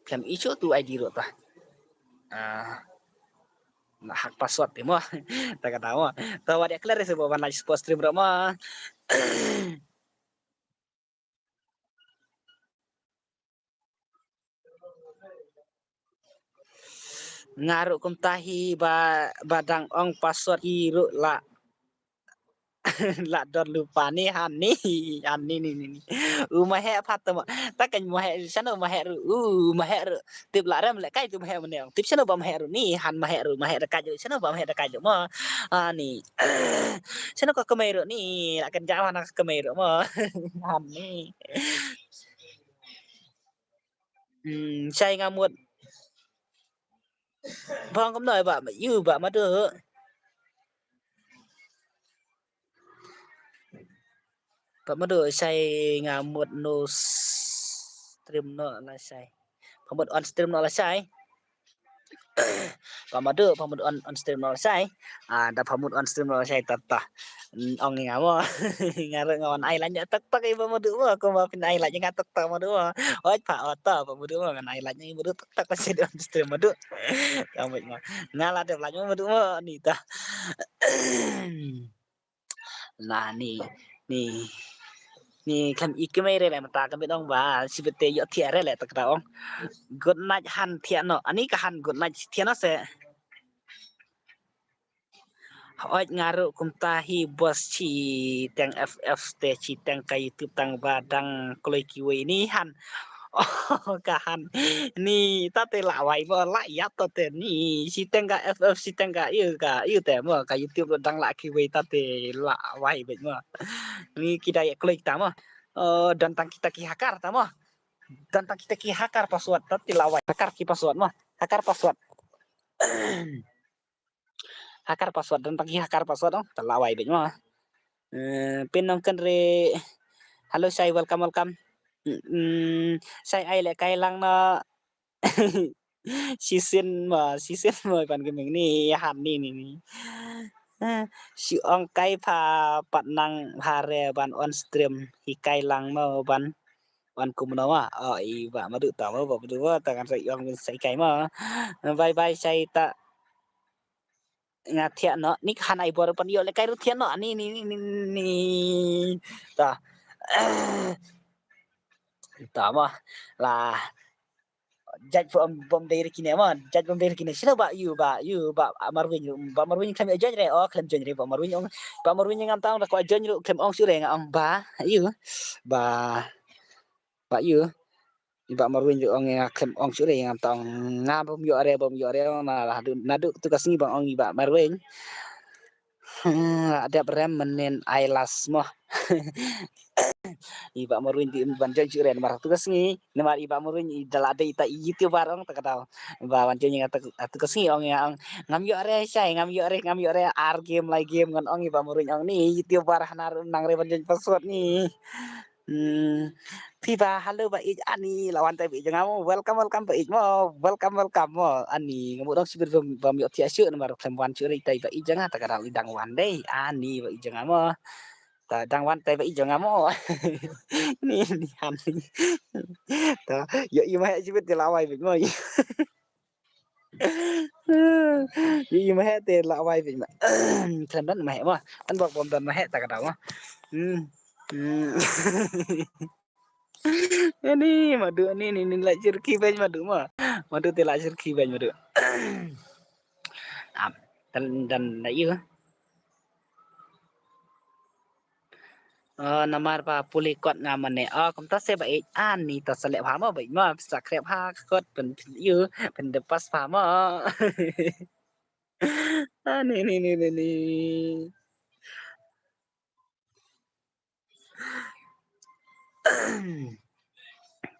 Khlem i shu tu I D ruh ta. Ah. Hack password te mo. Ta kata mo. Ta wat ïa klet re se ba ban live sport stream ruh mo. Nga ruh kumta hi ba, ba dang ong password hi ruh la, la don lypa ni han ni, han ni ni ni. U maheh pat mo. Ta kan maheh, shano maheh ruh, u maheh ruh. Tip la rem le kai tu maheh mane. Tip shano ba maheh ruh ni, han maheh ruh, maheh da kai ruh. Shano ba maheh da kai ruh mo. Ah, ni. Shano ka kemai ruh ni, la kan jawa na ka kemai ruh mo. Han ni. Hmm, shai nga mut. Bang kam noi ba, yu ba madu. Ba madu shai nga mut no stream no la shai. Ba mut on stream no la shai. Ba madu, ba mut on, on stream no la shai. Ah, da ba mut on stream no la shai ta ta. Mm, ong nga mo. Nga ruh nga wan ai lad ïa TikTok i ba madu mo. Ko ba phin ai lad ïa nga TikTok madu mo. Oi pa ota ba madu mo. Ngan ai lad ïa madu TikTok la shai on stream madu. Ka mo. Nga la dep lad mo madu mo ni ta. Na ni, ni, ni kan i kemai re le mata kan bit ong ba, sibit te ïoh thiah re le ta kata ong. Good night han thiah no. Ani ka han good night thiah no se. Hooid nga ruh kumta hi boss, shi teng F F te shi teng ka YouTube tang ba dang kloi kiwei ni han. Oh, ka han. Ni ta te la wai mo la ïap ta te ni. Shi teng ka F F shi teng ka ïu ka ïu te mo ka YouTube dang la kiwei ta te la wai beit mo. Ni ki da ïa kloi ta mo. Oh, don tang kita ki hacker ta mo. Don tang kita ki hacker password ta te la wai. Hacker ki password mo. Hacker password. Hacker password, don tang ki hacker password ong, ta la wai beit mo. Eh, pynong kan re. Hello shai, welcome, welcome. Mm, shai ai le kai lang no. Sisin mo, sisin mo pan kemeng ni, han ni ni ni. Eh, shi ong kai pha pat nang pha re ban on stream, hi kai lang mo ban, ban kumno mo. Oh, i ba madu ta mo, ba madu mo, ta kan sai ong sai kai mo. Bye bye shai ta. Nga thiah noh, ni ka han ai bor pan ïoh le kai ruh thiah noh, ni, ni, ni, ni, ni. Ta. Ta mo, la. Judge bom, bom dei re kine mo, judge bom dei re kine. Sila ba ïu, ba ïu, ba Marwin, ba Marwin khlem join re, oh, khlem join re, ba Marwin ong, ba Marwin ngam tang, da ko join ruh, khlem ong shuh re nga ong, ba, ïu, ba. Ba ïu. I ba Marwin ju ong nga khlem ong shuh re ngam tang. Nga bym ïoh re, bym ïoh re, na la du, naduh tu ka sngi ba ong i ba Marwin. Hmm, la dep rem mynnin ai las mo. I ba Marwin di ban join shuh re namar tu ka sngi. Namar i ba Marwin i da la dei ta YouTuber ong ta ka daw. Ba ban join nga ta tu ka sngi ong nga ong ngam ïoh re shai, ngam ïoh re, ngam ïoh re, ar game lai game ngan ong i ba Marwin ong ni YouTuber hana nang re ban join password ni. Hmm. Phi ba, hello ba ïeit ani, la wan tai ba ïeit jong nga mo. Welcome, welcome ba ïeit mo. Welcome, welcome mo. Ani, nga mut dang sibit bam, bam ïoh thiah shuh namar khlem wan shuh re tai ba ïeit jong nga, ta ka dang dang wan dei. Ani ba ïeit jong nga mo. Ta dang wan tai ba ïeit jong nga mo. Ni, ni, ani. Ta, ïoh i ma heh sibit te la wai beit mo. Ïoh i ma heh te la wai beit ma. Khlem don ma heh mo. Kan bok bom don ma heh ta ka dang mo. Hmm. Hmm. Ani madu ni, ni, ni la jirki beit madu mo. Madu te la jirki beit madu. Ap, dan, dan na ïu. Oh, namar ba pule kot nga mane. Oh, kumta se ba ïeit ani ta selek pha mo ba ïeit mo, sa krep ha kot pen ïu, pen depas pha mo. Ani, ni, ni, ni, ni.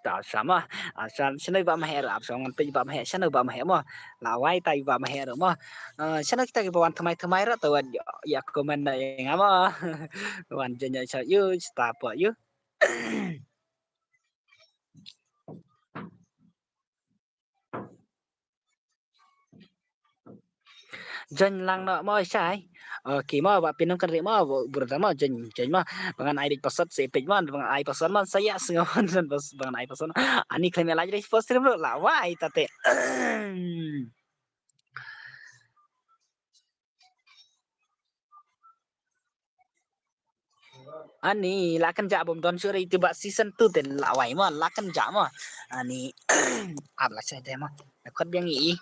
Ta sa mo, ah, sa, shano ba ma heh ruh, ap sa ngan peit ba ma heh, shano ba ma heh mo. La wai ta ba ma heh ruh mo. Ah, shano kita ki ba wan thymmai thymmai ruh, ta wan ïa, ïa comment na ïa nga mo. Wan jan ïa sa ïu, sta po ïu. Join lang noh mo shai. Okay mo, ba pynong kan ri mo, brother mo, join, join mo. Ba ngan ai dik password se peit mo, ba ngan ai password mo, sa ïa sngew mo, ba ngan ai password mo. Ani khlem ïa lait re post rim ruh, la wai ta te. Ani la kynjah bym don shuh ri, te ba season two te la wai mo, la kynjah mo. Ani ap la chai te mo. Khot biang i.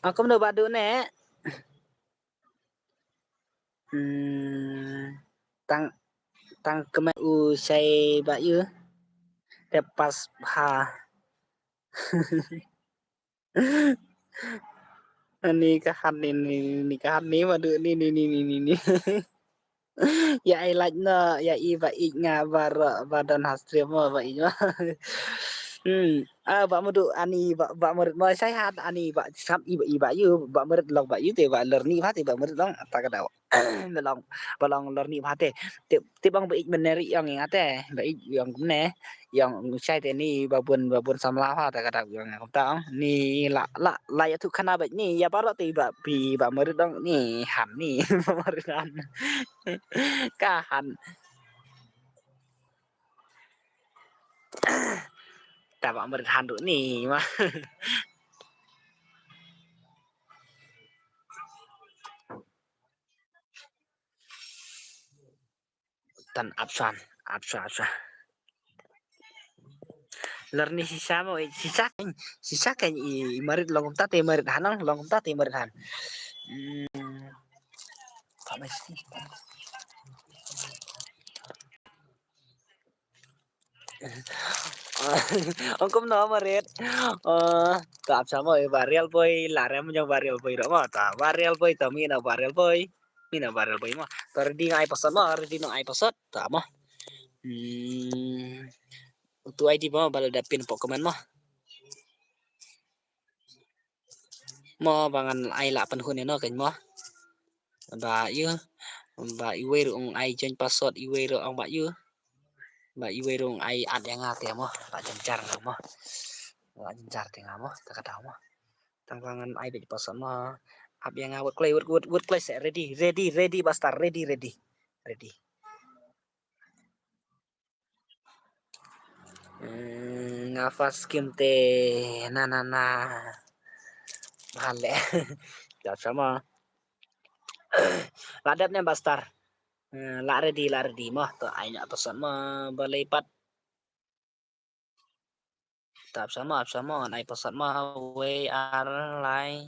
Akum no badu ne. Hmm, tang, tang kemai u shai ba yu. Te pas ha. Ani ka han ni, ni, ni ka han ni, madu ni, ni, ni, ni, ni, ni. Ya ai laj no, ya i ba ik nga ba ro, ba don ha stream mo, ba ik ma. Hmm. Ah, ba madu ani ba, ba merit mo, sai hat ani ba sap i ba, i ba yu, ba merit long ba yu te ba ler ni ba te ba merit long ta ka dau. Ba long, ba long ler ni ba te. Te, te bang ba ik meneri yong ing ate, ba ik yong ne, yong shai te ni ba bun, ba bun samla ha ta ka dau yong ing ta. Ni la, la, la ya tu khana ba ni, ya ba ro te ba pi ba merit dong ni han ni, ba merit han. Ka han. Ta ba merit han du ni ma. Tan apsan, apsan, apsan. Ler ni sisa mo, eh, sisa kan, sisa kan i, i merit long kumta te merit han, long kumta te merit han. Hmm. Ka mesti. Ong kum no merit. Eh, ta ap samo, eh, ba real boy, la rem jong ba real boy ro mo, ta ba real boy, ta mi na ba real boy. Mi na ba real boy mo. Ta ready ngai pasot mo, ready ngai pasot. Ta mo. Hmm. Tu I D mo, ba la da pin pok comment mo. Mo ba ngan ai la pynhun ïa no kan mo. Ba ïa, ba iwei ruh ong ai join password, iwei ruh ong ba ïa. Ba iwei ruh ong ai add ïa nga te mo. Ba jynjar nga mo. Ba jynjar te nga mo. Ta ka daw mo. Tang ba ngan ai beit password mo. Add ïa nga wut kloi, wut, wut, wut kloi se ready, ready, ready ba star, ready, ready. Ready. Hmm, nga first game te na na na. Bale. Jap sama. La dep ne ba star. Hmm, la ready, la ready mo. To ai nya password mo, ba lei pat. Tap sama, ap sama, ngan ai password mo, wei ar lai.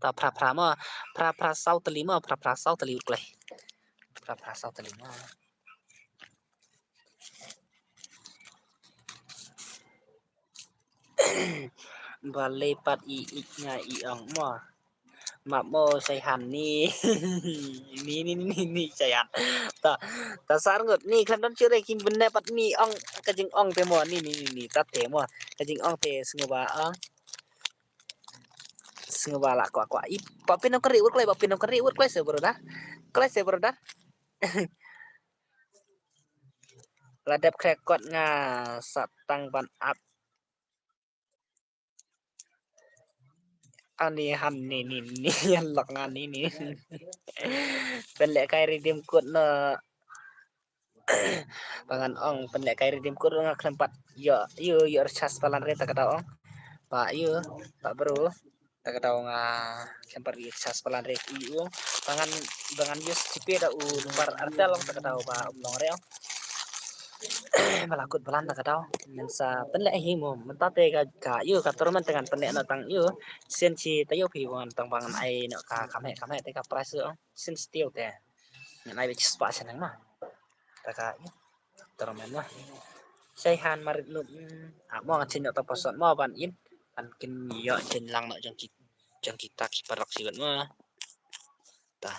Ta phra phra mo, phra phra saw tylli mo, phra phra saw tylli wut kloi. Phra phra saw tylli mo. Ba lei pat i, i nga i ong mo. Map mo sai han ni. Ni, ni, ni, ni, ni, sai han. Ta, ta sar ngut. Ni khlem don shuh re kim bynne pat ni ong ka jingong te mo. Ni, ni, ni, ni, ta te mo. Ka jingong te sngew ba ong. Sngew ba la kwah kwah. I, ba pynong kari wut kloi, ba pynong kari wut kloi se brother. Kloi se brother. La dep khreh kot nga sa tang ban ap. Ani han ni, ni, ni, yan lok nga ni, ni. Pynlehkai redeem code na. Ba ngan ong pynlehkai redeem code nga khlem pat. Ïoh, ïoh, ïoh recharge palan re ta ka daw ong. Ba ïoh, ba bro. Ta ka daw nga khlem pat ïoh recharge palan re ïoh. Ba ngan, ba ngan use GPay da u number Airtel ong ta ka daw ba um long re ong. Ba la kut palan ta ka daw. Ngan sa pynleh hi mo. Mynta te ka, ka ïoh ka tournament te ngan pynleh na tang ïoh. Sien chi ta ïoh phi wan tang ba ngan ai na ka, ka meh, ka meh te ka prize ong. Sien chi te ïoh te. Ngan ai beit chi spah sien ma. Ta ka ïoh. Tournament ma. Sai han marit nup. Ah, mo ngan sien ïoh ta password mo ban in. Ban kin ïoh jen lang na jong ki, jong kita ki parok siwat ma. Ta.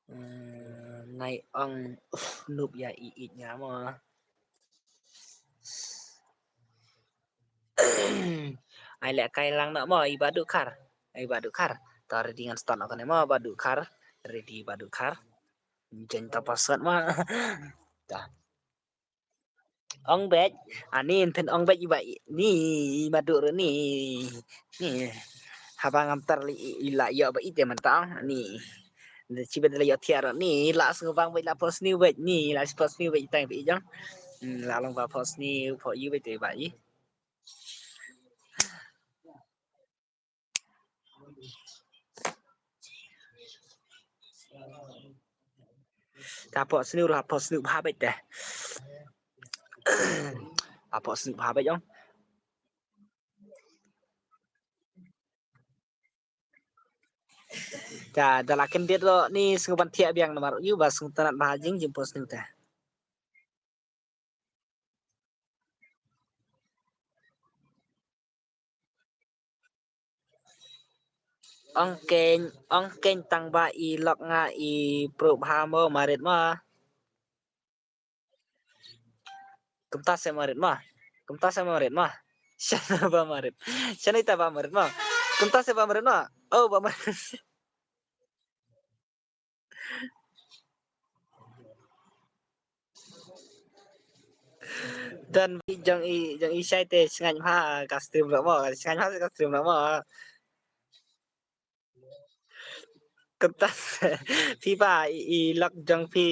Hmm, nai ong, uf, nup ïa i, i nga mo. Ai leh kai lang noh mo, i Bah Dukhar. I Bah Dukhar. Ta ready ngan start noh kane mo, Bah Dukhar. Ready Bah Dukhar. Jen ta password mo. Ta. Ong beit, ani nthen ong beit iba i, ni, i Madu ru ni. Ni. Haba ngam tar li i, i la ïoh ba i te mynta ong, ni. Chi beit la ïoh thiar ni, la sngew bang beit la pos ni beit ni, la pos ni beit tang beit jong. Hmm, la long ba pos ni pho yu beit te ba i. Ka pok sniw ruh, pok sniw bha beit te. Ka pok sniw bha beit jong. Ka da la ken det lo ni sngew ban thiah biang namar yu ba sngew tnat bha jing jing pok sniw te. Ong keiñ, ong keiñ tang ba i lok nga i pruh bha mo marit mo. Kumta se marit mo. Kumta se marit mo. Shano ba marit. Shano ita ba marit mo. Kumta se ba marit mo. Oh, ba marit. Dan jong i, jong i shai te sngain ha ka stream ro mo, sngain ha ka stream ro mo. Kumta phi ba i, i lok jong phi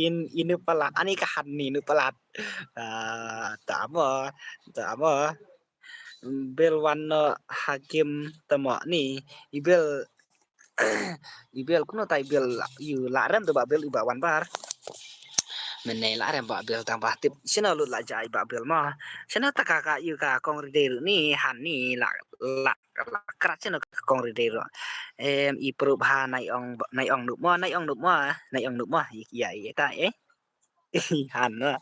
in, inu palat, ani ka han ni nu palat. Ah, ta mo, ta mo. Bel wan no hakim tamo ni, i bel i bel kumno ta i bel yu la rem to ba bel i ba wan bar. Mene la rem ba bel tang ba tip sino lut la jai ba bel ma. Sino ta ka ka yu ka kong ri dei ru ni han ni la la la krat sino ka kong ri dei ru. Em i pru ba nai ong nai ong nup ma nai ong nup ma nai ong nup ma i ya i ta eh. Han na.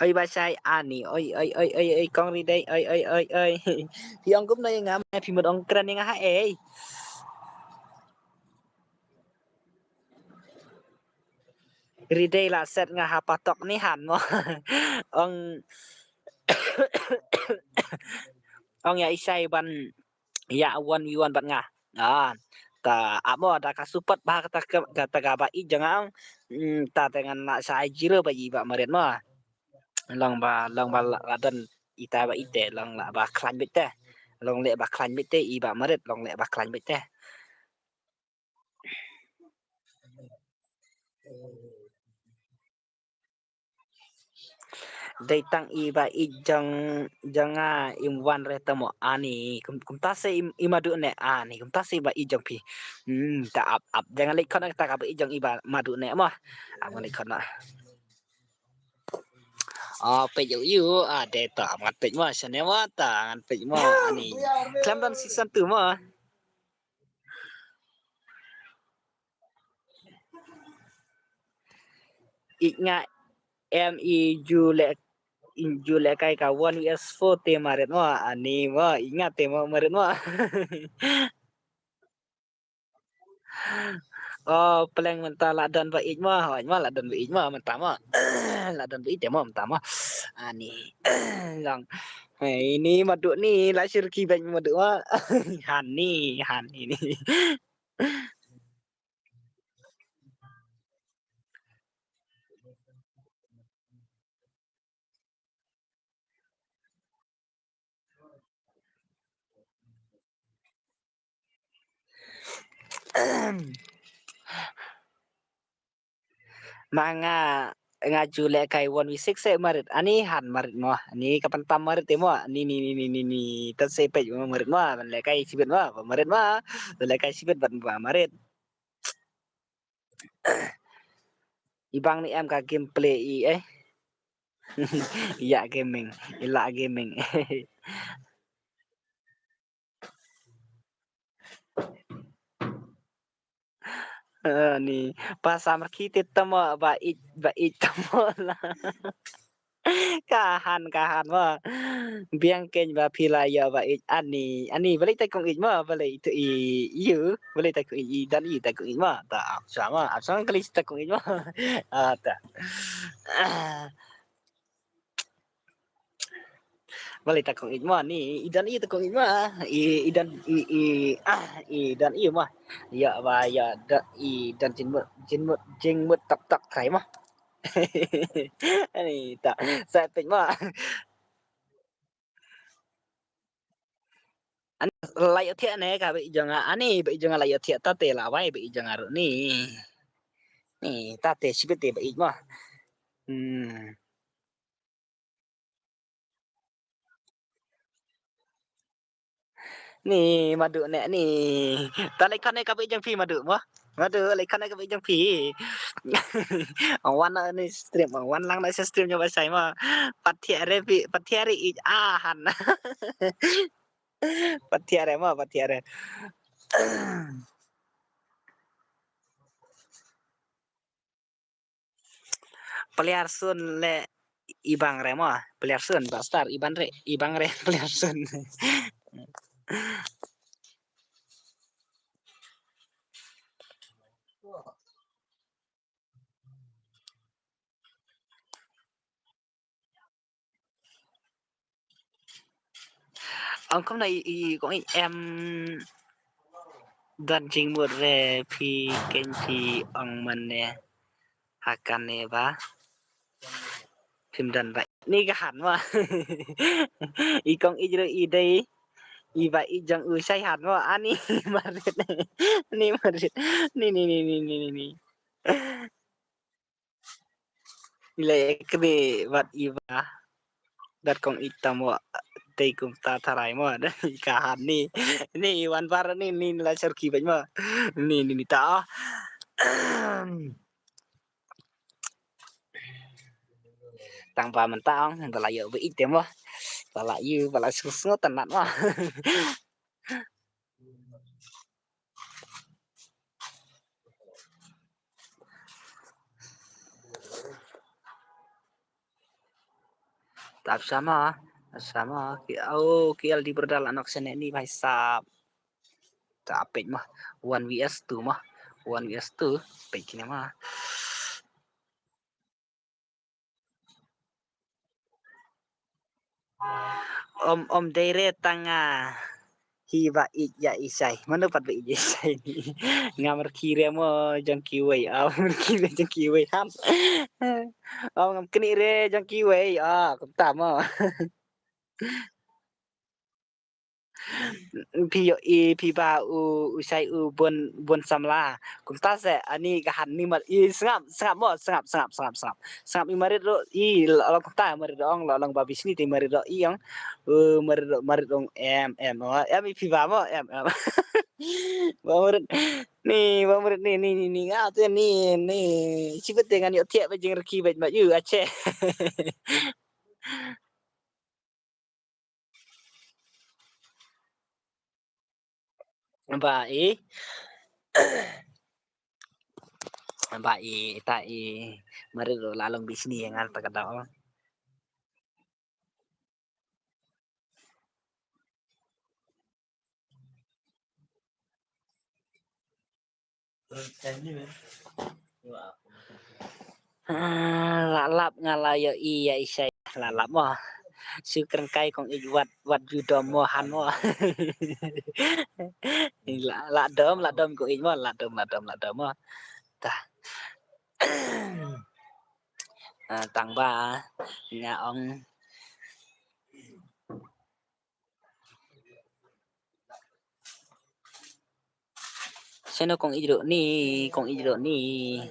Oi ba shai ani oi oi oi oi oi kong ri dei oi oi oi oi. Phi ong kumno ïa nga ma phi mut ong kren ïa nga ha ei. Ri dei la set nga ha patok ni han mo. Ong ong ïa i shai ban ïa one v one bad nga. Ah, ta amo da ka support ba kata ka kata ka ba i jong nga ong. Mm, ta te ngan la sa ai zero ba i ba marit mo. Long ba long ba la, la don ita ba ite long la ba khlaiñ bit te. Long le ba khlaiñ bit te i ba marit long le ba khlaiñ bit te. Dei tang i ba i jong jong nga im wan re tamo ani kum kumta se im, i madu ne ani kumta se ba i jong phi. Hmm, ta ap ap jangan leit khon ta ka ba i jong i ba madu ne mo. Ap ngan leit khon na. Oh, peit yu yu a de ta ap ngan peit mo sene mo ta ngan peit mo ani. Klem don season two mo. Ik nga em i ju le in ju le kai ka one vs four te marit mo ani mo ik nga te mo marit mo. Oh, pleng mynta la don ba ik mo, hoi mo la don ba ik mo mynta mo. La don ba ik te mo mynta mo. Ani long. Hei ni madu ni la shirki bang madu mo. Hani hani ni. Ma nga nga ju le kai one v six se marit ani han marit mo ani ka pantam marit te mo ni ni ni ni ni ni ta se pej mo marit mo ban le kai sibit mo marit mo ban le kai sibit ban marit. Ibang ni em ka gameplay i eh. Ïa gaming, ila gaming. Ni pasam rki te tamo ba ik ba ik tamo la. Kahan kahan ma. Biang keny ba pila ïa ba ik ani ani balei ta kong ik ma balei itu i yu balei ta kong ik i dan i ta kong ik ma ta ap sama ap sama kali ta kong ik ma. Ah ta. Balei ta kong ïeit mo, ni i don i ta kong ïeit mo. I, i don i, i, ah, i don i mo. Ïa ba ïa da i don jingmut, jingmut, jingmut tak tak trai mo. Ani ta sa pek mo. Ani la ïoh thiah ne ka ba i jong nga, ani ba i jong nga la ïoh thiah ta te la wai ba i jong nga ruh ni. Ni ta te shibit te ba i mo. Hmm. Ni madu ne ni. Ta lei khane ka ba i jong phi madu mo. Madu lei khane ka ba i jong phi. Ong wan na ni stream, ong wan lang na stream nyo ba sai mo. Pat thiah re phi, pat thiah re i a han. Pat thiah re mo, pat thiah re. Player sun le i bang re mo. Player sun ba star i ban re, i bang re player sun. Ong kumno i, i kong i em don jingmut re phi ken phi ong mane ha kane ba phim don ba ni ka han mo. I kong i jro i dei i ba i jong u sai han mo ani marit ni marit ni ni ni ni ni ni. Ile kri wat iwa dat kong itam wa tei kum ta tharai mo dan i ka han ni ni i wan bar ni ni la sar ki baj mo ni ni ni ta. Tang ba mynta ong ba la ïoh ba ik te mo ba la ïoh ba la sngewthuh tanat mo. Tap sama, sama ki au ki al di berdal anak sene ni bhai sab. Tap pej mah one vs two mah, one vs two pej kini mah. Om om dei re tang a hi ba ik ya isai. Mano pat ba ik ya isai ni. Ngam rki re mo jong kiwei. Am rki re jong kiwei han. Om ngam kni re jong kiwei. Ah, kumta mo. Phi ïoh i phi ba u u sai u bun bun samla. Kumta se ani ka han ni mar i sngap sngap mo sngap sngap sngap sngap. Sngap i marit ro i long kumta marit ro ong long ba bisni te marit ro i ong. U marit ro marit ong em em o em i phi ba mo em em. Ba marit ni ba marit ni ni ni ni nga te ni ni. Sibet te ngan ïoh thiah ba jing rki ba ma yu ache. Ba i ba i ta i marit ro la long bisni ngan ta ka dau. Ah, la lap nga la ïoh i ya i sai la lap mo. Shu kren kai kong ik wat wat ju dom mo han mo. La la dom la dom kong ik mo la dom la dom la dom mo. Tah. Ah, tang ba nga ong Seno kong ijro ni, kong ijro ni.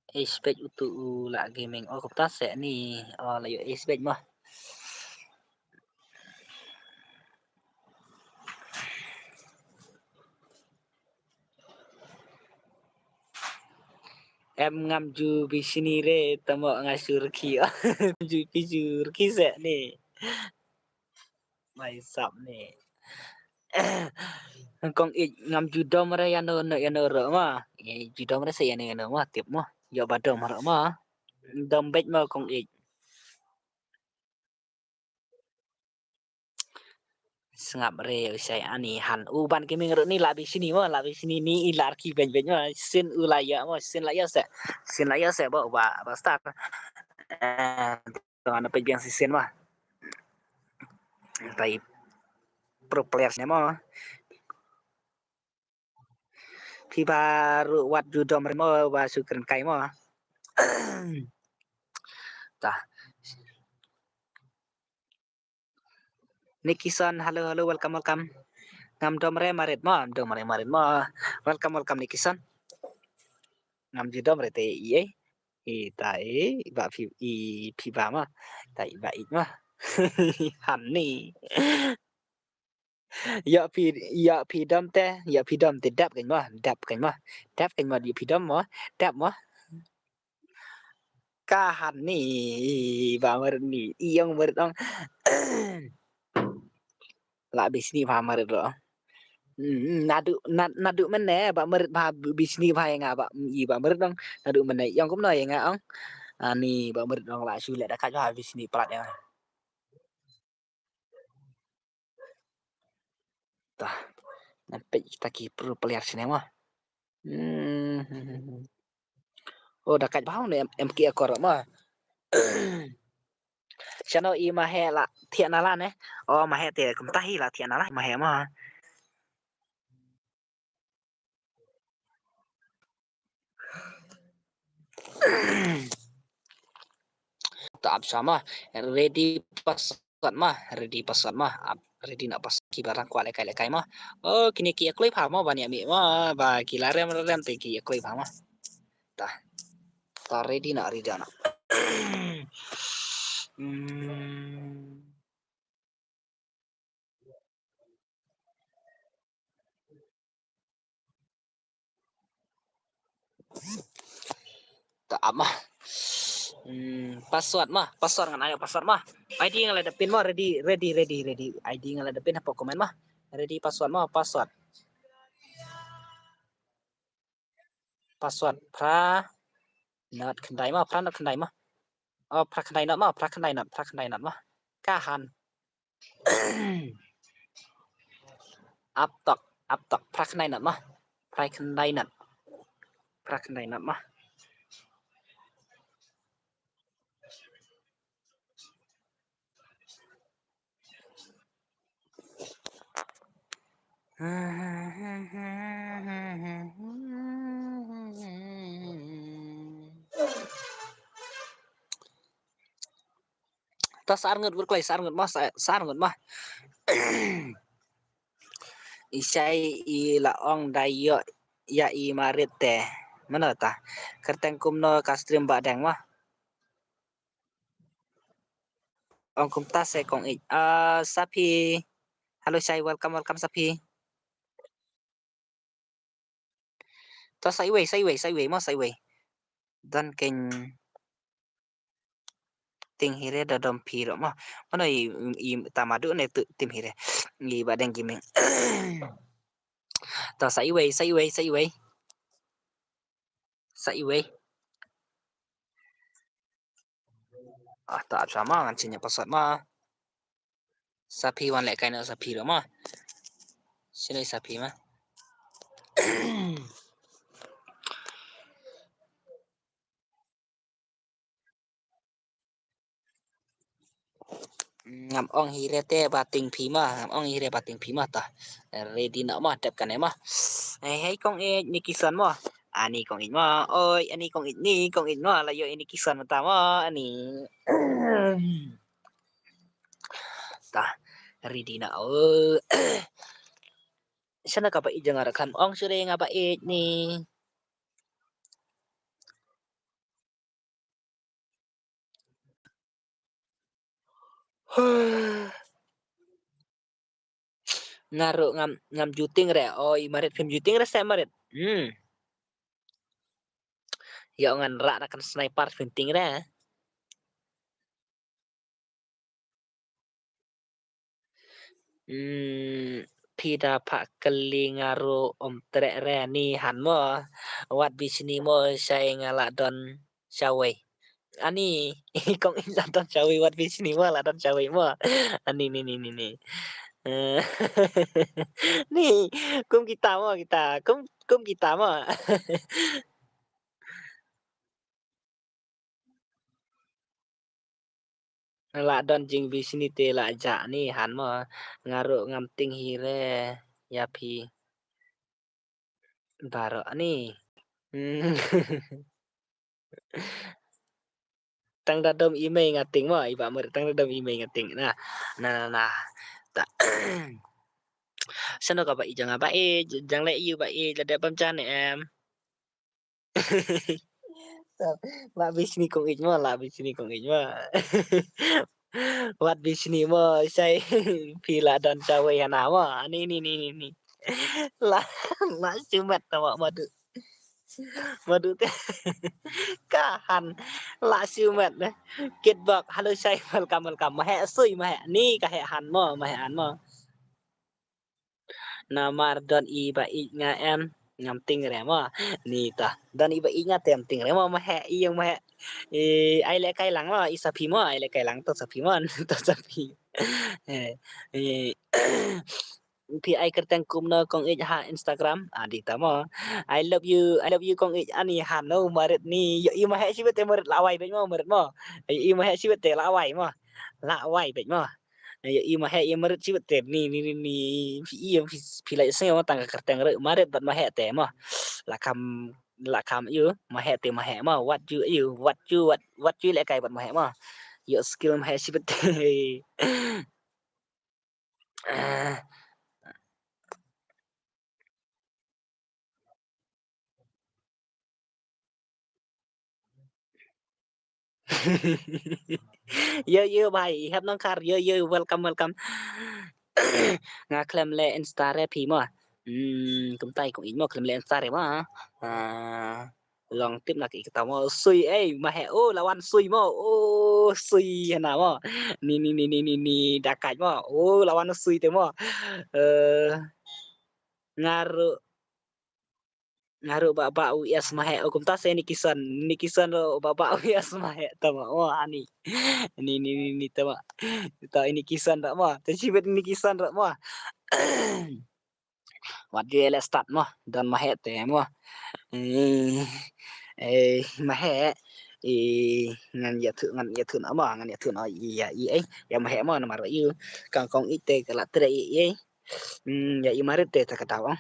Ace bet utu u la gaming. Oh, kumta se ni. Oh, la ïoh ace bet mo. Em ngam ju bisini re tamo nga surki. Ju pi surki se ni. Mai sap ni. Kong ik ngam ju dom re ïano no ïano ro ma. Ju dom re se ïano ïano ma tip mo. Ïoh ba dom ro ma. Dom bet mo kong ik. Sngap re u sai ani han u ban gaming ro ni la bisini mo la bisini ni i la rki bet bet mo sin u la ïa mo sin la ïa se sin la ïa se ba ba ba star. Eh, to ana pej biang sisen ma. Tei pro player ne mo. Phi ba ruh wat ju dom re mo, ba shu kren kai mo. Ta. Nikison, hello, hello, welcome, welcome. Ngam dom re marit mo, dom re marit mo. Welcome, welcome, Nikison. Ngam ju dom re te i, eh. I ta i, i ba phi, i phi ba mo. Ta i ba i mo. Hani. Ïa phi, ïa phi dom te, ïa phi dom te dap kan mo, dap kan mo. Dap kan mo, ïa phi dom mo, dap mo. Ka hani, ba marit ni, i ong marit ong. La bisni ba marit ro. Hmm, nadu, na-, nadu mene, ba marit ba bisni ba ïa nga ba, i ba marit ong. Nadu mene, ïa ong kumno ïa nga ong. Ani, ba marit ong la shu leh da ka jwa bisni plat ïa nga. Ta. Ngan peit kita ki pro player sini mo. Hmm. Oh, da kat bhang ne em, em ki akor mo. Chano i ma he la thiah na la ne. Oh, ma he te kumta hi la thiah na la ma he mo. Ta ap sama. Ready password ma. Ready password ma. Ap, ready na password ki barang kwah lekai lekai ma. Oh, kini ki kloi pha ma, ban ïa mi ma, ba ki la rem rem te ki kloi pha ma. Ta. Ta ready na, ready na. Hmm. Ta ap ma. Hmm, password ma, password ngan ai password ma. I D ngan la dep pin ma, ready, ready, ready, ready. I D ngan la dep pin hapoh comment ma. Ready password ma, password. Password phra not khyndai ma, phra not khyndai ma. Oh, phra khyndai not ma, phra khyndai not, phra khyndai not ma. Ka han. Ap tok, ap tok, phra khyndai not ma. Phra khyndai not. Phra khyndai not ma. Ta sar ngut bur klai, sar ngut ma, sa-, sar ngut ma. Isai i la ong da ïoh ïa i marit te. Mano ta? Kyrteng kumno ka stream ba dang ma. Ong kumta se kong ich. Ah, Sapi. Hello, Shai. Welcome, welcome, Sapi. Ta sa iwei, sa iwei, sa iwei, ma sa iwei. Don keng ting hire da dom piro ma. Mano i, i, i tamadu ne tu tim hire. I ba deng gaming. Ta sa iwei, sa iwei, sa iwei. Sa iwei. Ah, ta ap sama ngan change password ma. Sapi wan leh kai na sapi ro ma. Sini sapi ma. Ngam ong hire te ba ting phi ma, ngam ong hire ba ting phi ma ta. Ready na ma, tep kane ma. Hei, hei, kong ich, ni kisan ma. Ani kong ich ma, oi, ani kong ich, ni kong ich ma, la ïoh ini kisan ma ta ma, ani. Ta, ready na, oh. Shana ka ba ich jong nga rakhan, ong sure nga ba ich ni. Nga ruh ngam, ngam juting re. Oh, i marit phim juting re se marit. Hmm. Ïa ngan rak na kan sniper phim ting re. Hmm, phi da phah kylli nga ruh um treh re ni han mo. Wat bishni mo shai nga la don shawei. Ani, kong in la don shawei wat bishni mo la don shawei mo. Ani, ni, ni, ni, ni. Eh, ni, kum kita mo kita. Kum, kum kita mo. La don jingbishni te la jah ni, han mo. Nga ruh ngam tieng hi re ïa phi baroh ni. Tang da dom i mei nga tieng mo, i Bah Mur, tang da dom i mei nga tieng. Na, na, na, na. Ta. Shano ka Bah Ïeit jong nga, Bah Ïeit, jang leh ïa u Bah Ïeit, la dep bam jan em. La bishni kong ïeit mo, la bishni kong ïeit mo. Wat bishni mo, shai phi la don shawei hana mo. Ni, ni, ni, ni, ni. La, la shu met ta mo, madu. Madu te. Ka han. La shu met ne. Kitbok, hello shai, welcome, welcome. Ma heh sui, ma heh. Ni ka heh han mo, ma heh han mo. Namar don i Bah Ïeit nga em, ngam tieng re mo. Ni ta. Don i Bah Ïeit nga te ngam tieng re mo, ma heh, i ïeng ma heh. I, ai leh kai lang mo, i sa phi mo, ai leh kai lang, to sa phi mo, to sa phi. Eh, eh, phi ai kyrteng kumno kong ïeit ha Instagram? Ah, di ta mo. I love you, I love you kong ïeit, ani han no, marit ni. Ïoh i ma heh shibit te marit la wai beit mo, marit mo. Ïoh i ma heh shibit te la wai mo. La wai beit mo. Ïoh i ma heh i marit shibit te ni, ni, ni, ni. Phi i, phi, phi la sngew tang ka kyrteng re marit bad ma heh te mo. La kham, la kham ïoh ma heh te ma heh mo. Wat ju ïoh, wat ju, wat, wat ju leh kai bad ma heh mo. Ïoh skill ma heh shibit te. Ah. Yo, yo, bhai, i hep nongkhar, yo, yo, welcome, welcome. Nga khlem leh Insta re phi mo. Hmm, kumta i kong ïeit mo khlem leh Insta re mo. Ah, long tip na ki kata mo, sui, eh, ma heh, oh, la wan sui mo, oh, sui hana mo. Ni, ni, ni, ni, ni, ni, da kait mo, oh, la wan sui te mo. Eh, nga ruh, nga ruh Bah Bah U S ma heh, oh, kumta se Nikison, Nikison ruh Bah Bah U S ma heh, ta mo, oh, ani. Ni, ni, ni, ni, ta mo. Ta Nikison ruh mo, ta shibit Nikison ruh mo. Wat ju leh start mo, don ma heh te mo. Eh, eh, ma heh, eh, ngan ïathuh, ngan ïathuh na mo, ngan ïathuh na, ïa, ïa, eh, ïa ma heh mo, namar ïa, kong, kong ïeit te ka la treh ïa, eh. Hmm, ïa i marit te ta ka daw, oh.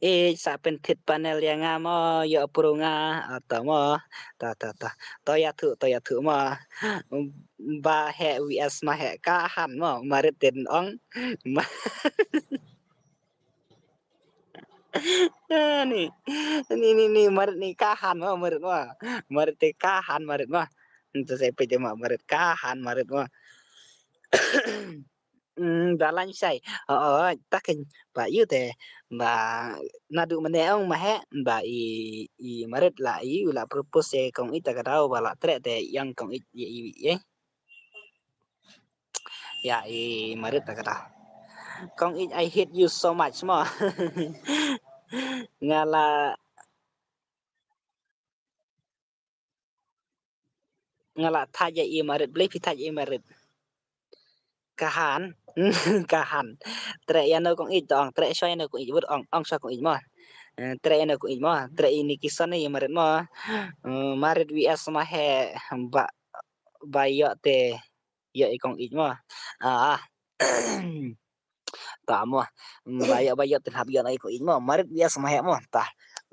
Eh, sa pynthit panel ïa nga mo, ïoh approve nga, ah, to mo, to, to, to. To ïathuh, to ïathuh mo. Bah heh V S ma heh ka han mo, marit te ong. Ma-, ah, ni. Ni, ni, ni, marit ni ka han mo, marit mo. Marit te ka han, marit mo. Ntu sa peit mo, marit ka han, marit mo. Mm, da lain shai. Oh, oh, ta khein ba ïoh te. Ba naduh mynne ong ma heh ba i, i marit la ïoh la propose te kong ïeit ta ka daw ba la treh te ïa kong ïeit ïa i, ïa. Ïa i marit ta ka daw. Kong ïeit, I hate you so much mo. Nga la Nga la thait ïa i marit, balei phi thait ïa i marit? Ka han, ka han. Treh ïa no kong ïeit, to ong, treh shuwa ïa no kong ïeit, bud ong, ong shuwa kong ïeit mo. Eh, treh ïa no kong ïeit mo, treh ïa i Nikison ïa i marit mo. Eh, marit V S ma heh, ba, ba ïoh te, ïoh i kong ïeit mo. Ah, ah. Ta mo. Mm, ba ïoh, ba ïoh te hap ïoh na i kong ïeit mo. Marit V S ma heh mo. Ta.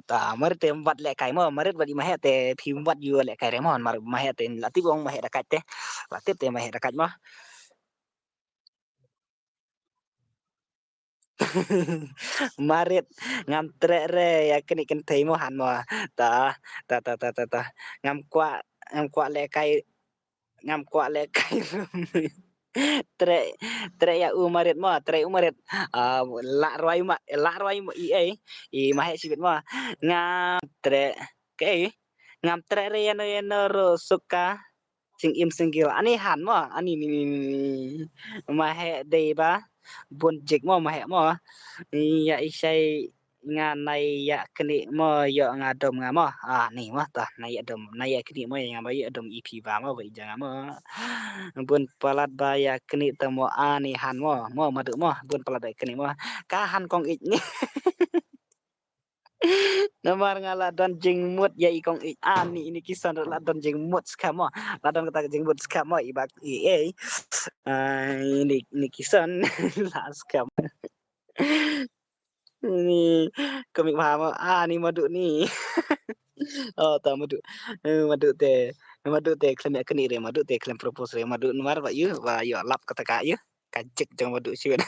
Ta marit te ym wad lehkai mo. Marit wad i ma heh te phi ym wad ïoh lehkai re mo. Marit ma heh te la tip ong ma heh da kait te. La tip te ma heh da kait mo. Marit ngam treh re ïa kane kynthei mo han mo. Ta, ta, ta, ta, ta, ta. Ngam kwah, ngam kwah lehkai, ngam kwah lehkai. Treh, treh ïa u marit mo, treh u marit. Ah, lah rwai ma, lah rwai mo i ei, i ma heh shibit mo. Ngam treh, kaei, ngam treh re ïa no ïa no ruh, suk ka jingim single. Ani han mo, ani ni, ni, ni, ni. Ma heh dei ba bun jik mo, ma heh mo. Ïa i shai nga nai ïa knieh mo, ïoh nga dom nga mo. Ah, ni mo ta, nai ïa dom, nai ïa knieh mo, ïa nga ba ïoh dom i phi ba mo, ba i jong nga mo. Bun palat ba ïa knieh ta mo, ani han mo, mo madu mo, bun palat ba ïa knieh mo. Ka han kong ïeit ni. Namar nga la don jingmut ïa i kong i, ani, ini ki son la don jingmut skhem mo. La don kata ka jingmut skhem mo i bak i ei. Ah, ini, ini ki son la skhem. Ni komik bha mo, ani Madu ni. Oh, ta Madu. Eh, Madu te, Madu te khlem ïa kani re, Madu te khlem propose re, Madu namar ba ïu, ba ïu lap kata ka ïu. Ka jik jong Madu siwet.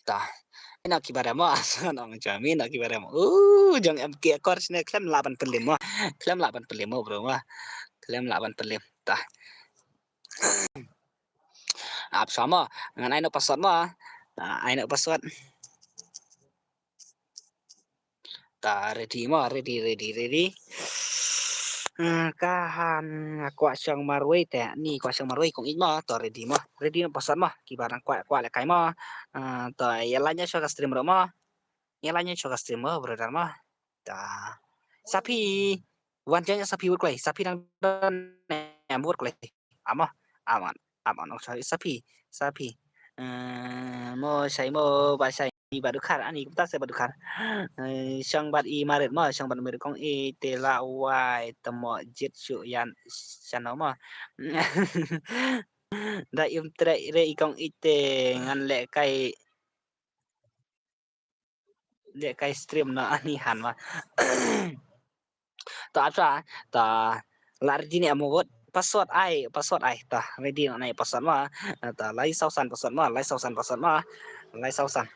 Ta. Ina ki bare mo, asan ong jami ina ki bare mo. Uh, jong em ki akor sne khlem lah ban pelim mo. Khlem lah ban pelim mo, bro mo. Khlem lah ban pelim. Ta. Ap sama, ngan ai no password mo. Ah, ai no password. Ta ready mo, ready, ready, ready. Ah, ka han nga kwah shong marwei te, ni kwah shong marwei kong ij mo, to ready mo, ready no password mo, ki barang kwah, kwah le kai mo. Ah, to ïa la nya shoka stream ro mo. Ïa la nya shoka stream mo, brother mo. Ta. Sapi, wan jang sapi wut klai, sapi dang don em wut klai. Amo, aman, aman, oh, sorry, sapi, sapi. Eh, mo, shai mo, ba shai, ba dukhar, ani, kumta se ba dukhar. Eh, shang bat i marit mo, shang bat marit kong i, te la wai, temo, jit, shu, yan, shano mo. Da im trek re i kong i te, ngan leh kai, leh kai stream no ani han ma. Ta ap sa, ta la ready ne amo vote. Password ai, password ai. Ta ready no nai password ma. Ta lai saw san password ma, lai saw san password ma. Lai saw san.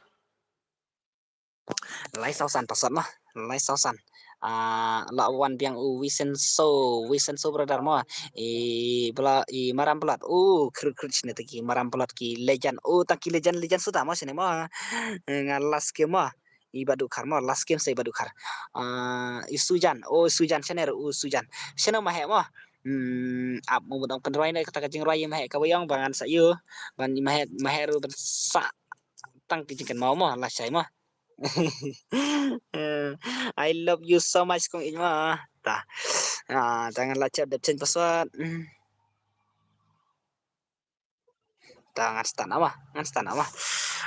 Lai saw san password ma. Lai saw san. Ah, la wan biang u Vicenzo, Vicenzo brother mo. I bla, i Maram Blood. U krut krut sini ta ki Maram Blood ki legend. U ta ki legend, legend suta mo sini mo. Nga last game mo. I ba dukhar mo, last game sa i ba dukhar. Ah, i Sujan, o Sujan, shane ruh u Sujan. Shane ma heh mo. Hmm, ap mo budang pynrwai ne kata ka jingrwai ma heh ka wayong ba ngan sa ïu. Ban ma heh, ma heh ruh ban sa tang ki jingkynmaw mo, la shai mo. Eh, I love you so much kong ij mo. Ta. Ah, ta ngan la chep dep change password. Hmm. Ta ngan start ama, ngan start ama.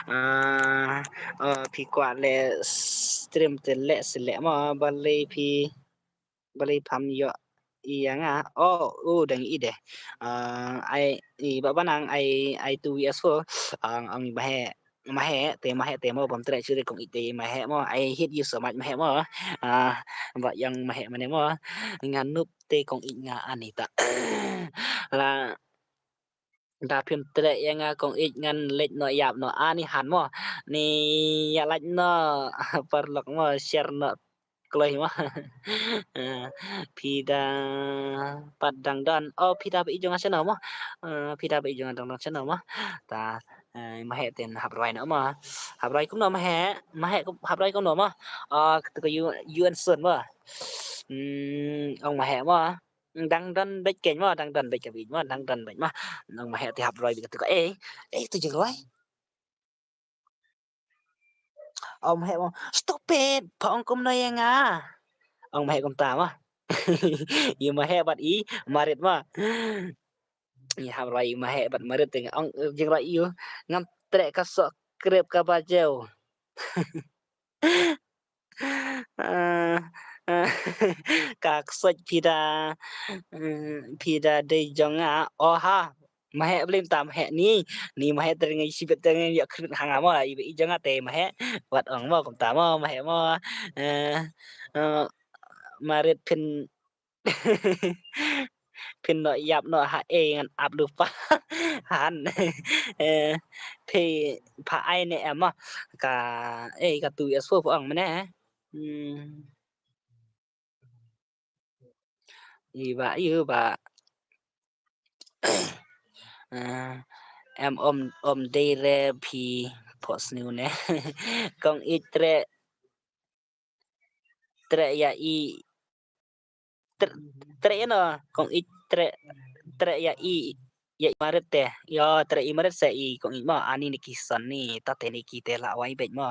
Ah, ah, phi kwah leh stream te leh se leh ma, balei phi, balei pham ïoh ïa nga. Oh, oh, dang i de. Ah, ai, i ba banang ai, ai two V S four. Ang, ang ma heh, ma heh te, ma heh te mo, bam trek shuh re kong i te ma heh mo. I hate you so much ma heh mo. Ah, ba ïang ma heh mane mo. Nga noob te kong i nga ani ta. La Da phim treh ïa nga kong ïeit ngan leit noh ïap noh. Ani han mo. Ni ïa lait noh. Paralok mo, share noh kloi mo. Eh, phi da pat dang don. Oh, phi da ba i jong nga shano mo. Eh, phi da ba i jong nga dang don shano mo. Ta, eh, ma heh ten hap rwai noh mo. Hap rwai kumno ma heh. Ma heh kum, hap rwai kumno mo. Oh, kata ka U N sun mo. Hmm, ong ma heh mo. Dang don beit keiñ mo, dang don beit ka beit mo, dang don beit mo. Ong ma heh te hap roi beit kata ka, eh, eh, tu jingroi. Ong ma heh mo, stop it, pha ong kumno ïa nga. Ong ma heh kumta mo. Ïa ma heh bad i marit mo. Ïa hap roi i ma heh bad marit te nga ong, eh, jingroi ïa u. Ngam treh ka soh krep ka ba jeu. Ah, ah, ka ksoit phi da, mm, phi da dei jong nga, oh ha, ma heh blim ta ma heh ni, ni ma heh te ngi shibit te ngi ïa khrut ha nga mo, i, i jong nga te ma heh, wat ong mo kumta mo, ma heh mo, eh, eh, marit phin Phin noh ïap noh ha, eh, ngan ap lypa. Han. Eh, phi pha ai ne em ma. Ka, eh, ka tu S four pha ong mane. Hmm. I ba, i ba. Eh, em om, om dei re phi pho sniw ne. Kong ïeit treh, treh ïa i, treh, treh ïa no, kong ïeit treh, treh ïa i, ïa i marit te. Ïa treh i marit se i kong ïeit mo, ani ni ki son ni, ta te ni ki te la wai beit mo.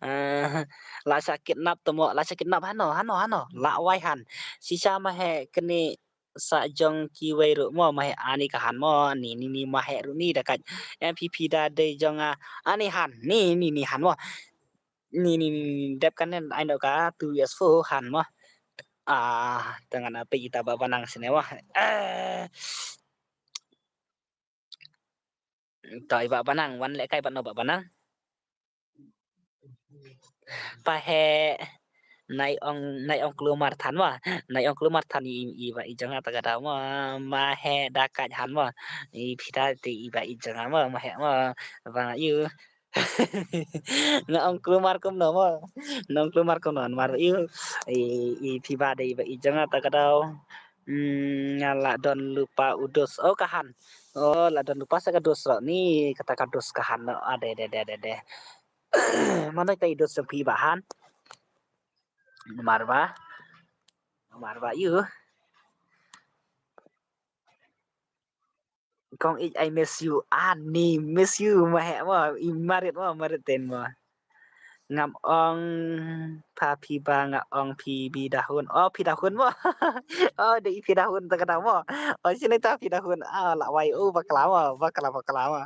Eh, la sha kidnap to mo, la sha kidnap hano, hano, hano, la wai han. Shisha ma he kene sa jong kiwei ruh mo, ma heh ani ka han mo, ni ni ni ma heh ruh ni da ka M P P da dei jong a, ani han, ni ni ni han mo. Ni ni ni ni dep kan nen ai no ka two S four han mo. Ah, tangan apa ita ba banang sini mo. Eh. To i ba banang, wan leh kai ba no ba banang. Pa he nai ong nai ong klumar than wa. Nai ong klumar than i i ba i jong ta ka da ma ma he da ka han ma. I phi da te i ba i jong ma ma he ma ba yu. Nga ong klumar kum no ma. Nong klumar kum no mar yu. I i phi ba de i ba i jong ta ka da. Hmm, nga la don lupa u dos. Oh, ka han. Oh, la don lupa sa ka dos ro ni kata ka dos ka han no. Ah, de de de de de. Mano ta i dos jong phi ba han. Mar ba. Mar ba yu. Kong ich I miss you. Ani miss you ma he ma. I marit ma marit ten ma. Ngam ong pa phi ba nga ong phi bi dahun. Oh, phi dahun ma. Oh, de i phi dahun ta ka da ma. Oh, sini ta phi dahun. Ah, la wai oh bakla ma. Bakla bakla ma.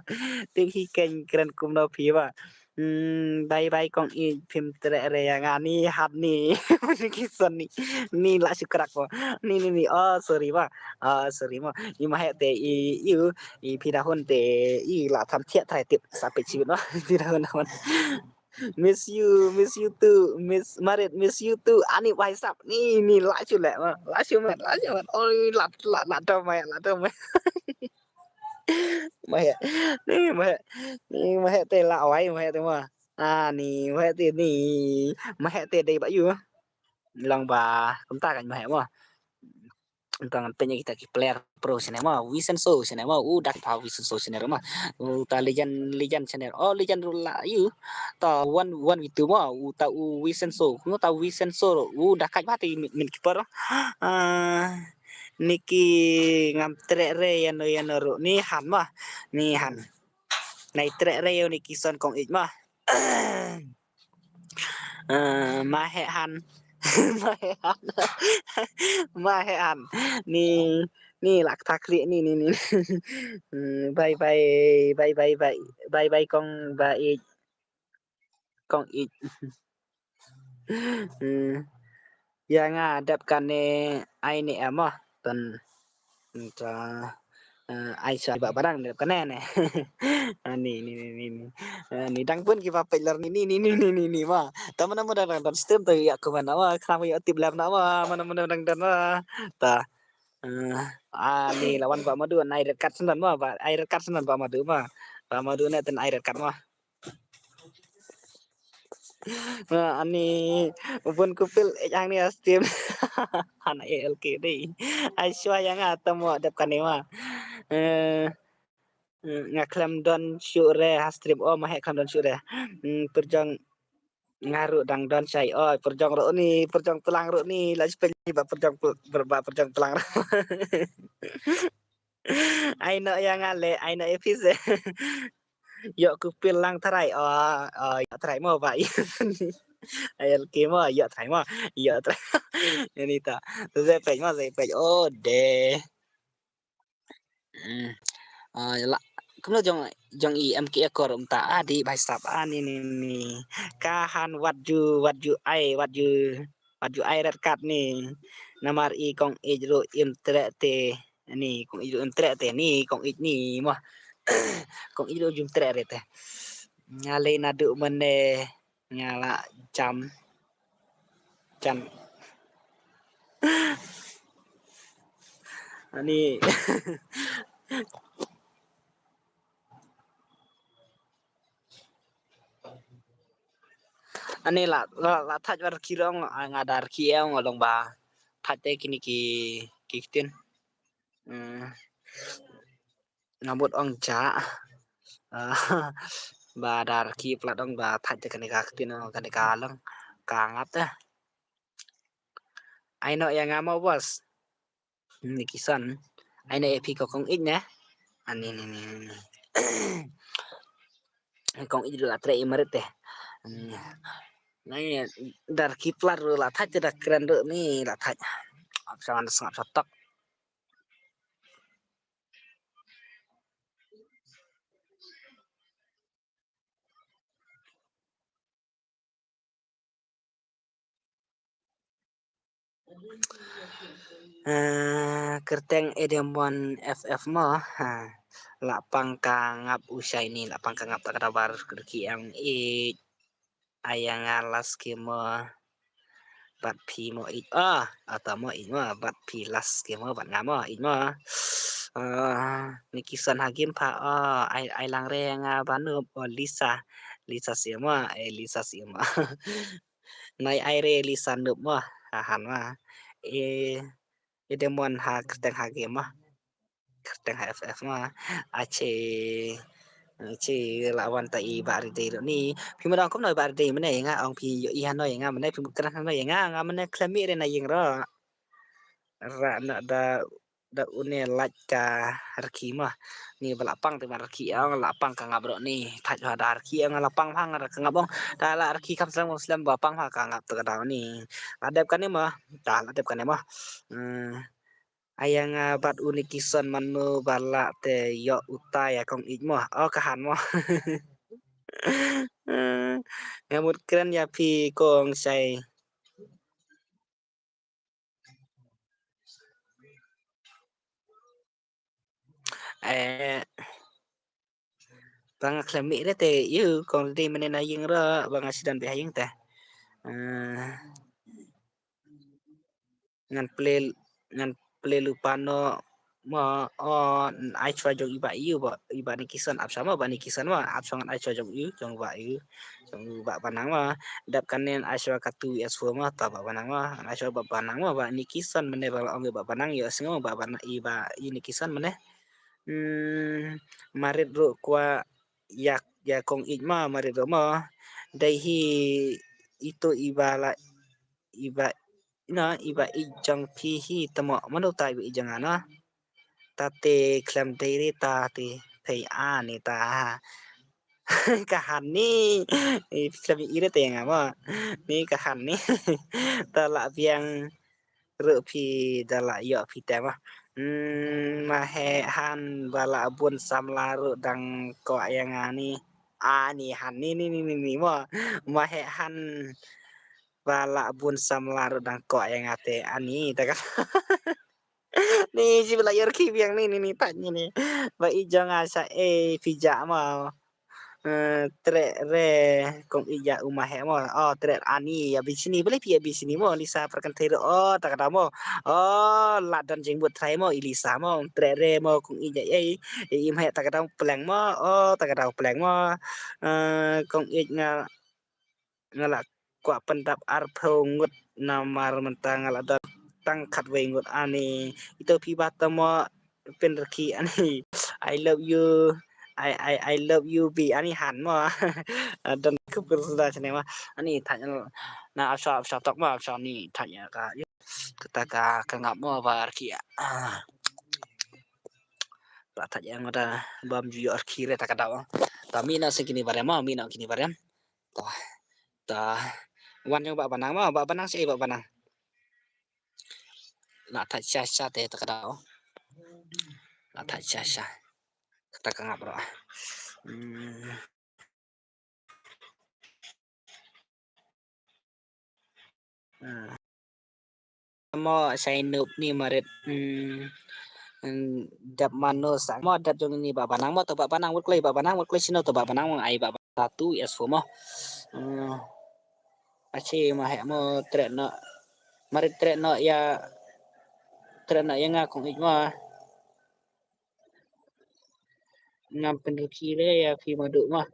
Te phi ken kren kum no phi ba. Hmm, bye bye kong i phim treh re ya nga ni hat ni. Ni ki son ni. Ni la shu krak ko. Ni ni ni. Oh, sorry ba. Ah, sorry ma. I ma he te i i i phi dahun te i la tham thiah trai tip sa pe chi no. Phi dahun dahun. Miss you, miss you too, miss marit, miss you too. Ani wai sap ni ni la shu le ma. La shu ma, la shu ma. Oh, la la la dom ma, la dom ma. Ma he. Ni ma he. Ni ma he te la wai ma he te ma. Ah, ni ma he te ni. Ma he te dei ba yu. Long ba kumta kan ma he ma. Tang tanya kita ki player pro sini ma. Wisenso sini ma. U dak pa Wisenso sini ma. U ta legend legend sini. Oh, legend ru la yu. Ta one one v two ma. U ta u Wisenso. Ku ta Wisenso ru. U dak kat ba ti min keeper. Ah, Niki ngam treh re yano yano ru ni han ma. Ni han. Nai treh re yo Niki son kong ich ma. Eh, ma he han. Ma he han. Ma he han. Ni ni lak takri ni ni ni. Hmm, bye bye bye bye bye bye bye kong ba ich. Kong ich. Hmm. Ya nga dep kane ai ne em ah. Tan ta ai sa ba barang dep kane ne. Ani ni ni ni ni. Ni dang pun ki ba pek lar ni ni ni ni ni ni ma. Ta mana mana dang dang stream ta ya ku mana ma. Kena ya tip lam na ma. Mana mana dang dang ma. Ta. Ani lawan ba madu ai red card senan ma. Ba ai red card senan ba madu ma. Ba madu ne tan ai red card ma. Ani bun kupil ejang ni astim. Ana A L K dei. Ai shwa yang atamo dep kane ma. Eh, nga khlem don shuh re ha stream o ma he khlem don shuh re. Pyrjong nga ruh dang don shai o pyrjong ruh ni pyrjong tlang ruh ni la spel ba pyrjong ba pyrjong tlang ruh. Ai no ya nga le ai no epis. Yok ku pil lang tharai o o yok tharai mo ba. Ai el ke mo yok tharai mo yok tharai. Ini ta. Ze pej mo ze pej o de. Hmm. Ah, la kumno jong jong i em ki ekor um ta adi bai sap ani ni ni. Ka han wat ju wat ju ai wat ju wat ju ai red card ni. Namar i kong ij ru im trek te ni kong ij ru im trek te ni kong ij ni mo. Kong ij ru jum trek re te. Nga lei nadu mane nga la jam. Jan. Ani. Ani la la la thaj war ki rong nga dar ki ong long ba thaj te kini ki ki kitin. Hmm. Nga mut ong ja. Ah, ba dar ki plat ong ba thaj te kani ka ktin ong kani ka lang ka ngat te. Ai no ya nga mo bos. Ni kisan. Ai no ya phi ko kong ij ne. Ani ni ni ni. Kong ij la tre i marit te. Nai dar ki plat ru la thaj te da kren ru ni la thaj. Ap sa man sngap sa tok. Ah, kyrteng Edemon F F mo. Ha. La pang ka ngap u shai ni, la pang ka ngap ta ka dabar kyrki ang i. Ai ïa nga last game mo. Bad phi mo ïeit. Ah, ata mo ïeit mo. Bad phi last game mo. Bad nga mo ïeit mo. Ah, Nikki Son ha game pha. Ah, ai, ai lang re nga ba nup. Oh, Lisa. Lisa si mo. Eh, Lisa si mo. Nai ai re Lisa nup mo. Ha, han mo. Eh, Edemon ha kyrteng ha game mo. Kyrteng ha F F mo. Ache. Ache la wan ta i Bah Ridei ruh ni. Phi ma dang kumno Bah Ridei mane nga ong phi ïoh i hano ïa nga mane phi mut kren hano ïa nga nga mane khlem mih re na ïing ruh. Ra na da da une lait ka rki mo. Ni ba la pang te ma rki ong la pang ka ngap ruh ni. Thait ha da rki ong la pang ha nga ka ngap ong. Da la rki kam slem slem ba pang ha ka ngap te ka daw ni. La dep kane mo. Da la dep kane mo. Hmm. Ai ïa nga bad u Nikki Son mano ba la te ïoh utai ïa kong ïeit mo. Oh, ka han mo. Nga mut kren ïa phi kong shai. Eh, ba nga khlem mih re te ïu kong Ridei mane na ïing ruh ba nga sdang beh ha ïing te. Eh, ngan play ngan play lypa noh mo. Oh, ai shuwa jong i Bah ïu ba i Bah Nikki Son ap sha mo Bah Nikki Son mo ap sha ngan ai shuwa jong ïu jong Bah ïu. Jong Bah Banang mo. Dap kane ai shuwa ka two S four mo ta Bah Banang mo. Ai shuwa Bah Banang mo Bah Nikki Son mane ba la ong Bah Banang ïoh sngew Bah Banang i Bah i Nikki Son mane. Hmm, marit ruh kwah ïa ïa kong ïeit mo marit ruh mo. Dei hi ito i Bah la i Bah ina i Bah ïeit jong phi hi tamo mano ta i Bah ïeit jong nga no. Ta te khlem dei re ta te pei a ni ta. Ka han ni. Khlem i re te nga mo. Ni ka han ni. Ta la biang ruh phi da la ïoh phi te mo. Hmm, ma he han ba la bun samla ruh dang ko ïa nga ni. A ni han ni ni ni ni ni mo. Ma he han ba la bun samla ruh dang ko ïa nga te ani ta ka. Ni ji ba la ïoh ki biang ni ni ni ta ni ni. Ba i jong nga sa e phi ja mo. Eh, treh re kong ïeit ïa u ma he mo. Oh, treh ani ïa bi sini bele pi ïa bi sini mo Lisa perkentai re. Oh, ta ka da mo. Oh, la don jingmut trai mo i Lisa mo. Treh re mo kong ïeit ïa i i ma he ta ka da pleng mo. Oh, ta ka da pleng mo. Eh, kong ïeit nga nga la kwah pyndap arphew ngut namar mynta nga la don tang khatwei ngut ani. Ito phi ba tamo pynrki ani. I love you. I I I love you bi ani han mo. Don ku pyrda chane mo. Ani thaj na asha asha tok mo asha ni thaj ka. Kata ka ka ngap mo ba rki. Ah. Ba thaj yang da bam ju yor ki re ta ka daw. Ta mi na se kini barem mo mi na kini barem. Ta ta wan jong Bah Banang mo Bah Banang se Bah Banang. Na thaj sha sha te ta ka daw. Na thaj sha sha. Kata ka ngap ro. Hmm. Hmm. Mo sai nup ni marit. Hmm. Hmm, dap mano sa mo dap jong ni Bah Banang mo to Bah Banang wut klei Bah Banang wut klei sino to Bah Banang ai Bah Banang satu yes fo mo. Hmm. Achi ma he mo treh no. Marit treh no ya treh no ya nga kong ik mo. Ngam pynrki le ya phi madu mo.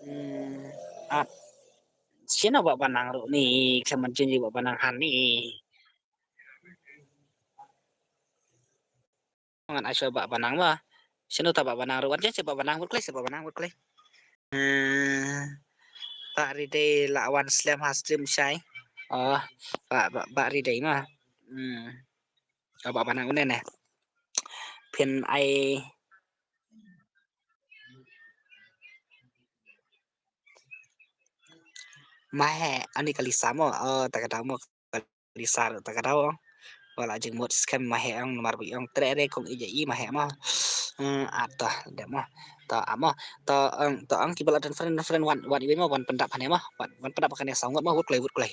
Hmm, ah, sino Bah Banang ruh ni, khlem jin Bah Banang han ni. Ngan ai shuwa Bah Banang ba. Sino ta Bah Banang ruh wan jin Bah Banang wut klei, Bah Banang wut klei. Hmm, Bah Ridei la wan slem ha stream shai. Oh, Bah Bah Bah Ridei ma. Hmm. Bah Banang une ne. Phin ai ma he ani ka Lisa mo. Oh, ta ka daw mo ka Lisa ta ka daw. Wala jingmut scam ma he ang namar bi ang treh re kong ija i ma he mo. Hmm, ah, to, dep mo. To, ah, mo. To, ang, to, ang kiba la don friend, friend wan, wan iwei mo, wan pyndap hane mo. Wan, wan pyndap hane saw ngut mo, wut kloi, wut kloi.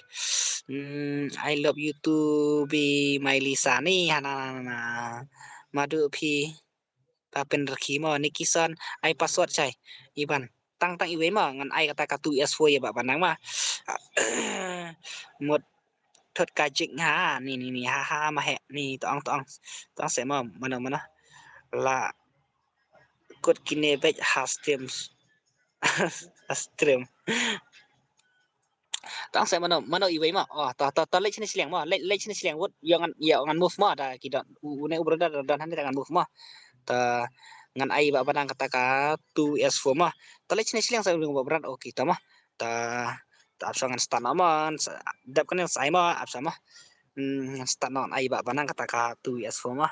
Hmm, I love you too, be my Lisa ni, hana, na, na, na. Madu phi, pa pynrkhie mo, Nikison, ai password shai. Iban. Tang, tang iwei mo, ngan ai kata ka two S four ïa Bah Banang mo. Mut thot ka jik ha, ni, ni, ni, ha, ha, ma he, ni, to ang, to ang, to ang se mo, mano, mano. La kut kine bej ha stream. Ha stream. To ang se mano, mano iwei mo. Oh, to, to, to leit shane shiliang mo. Leit, leit shane shiliang wut, ïa ngan, ïa ngan move mo da ki don. U, une u brother don, don hane da ngan move mo. To ngan ai Bah Banang kata ka two S four mo. To leit shane shiliang sa u Bah Banang. Okay, to mo. To, to ap sa ngan start noh mo. Dep kane sa ai mo, ap sa mo. Hmm, ngan start noh ai Bah Banang kata ka two S four mo.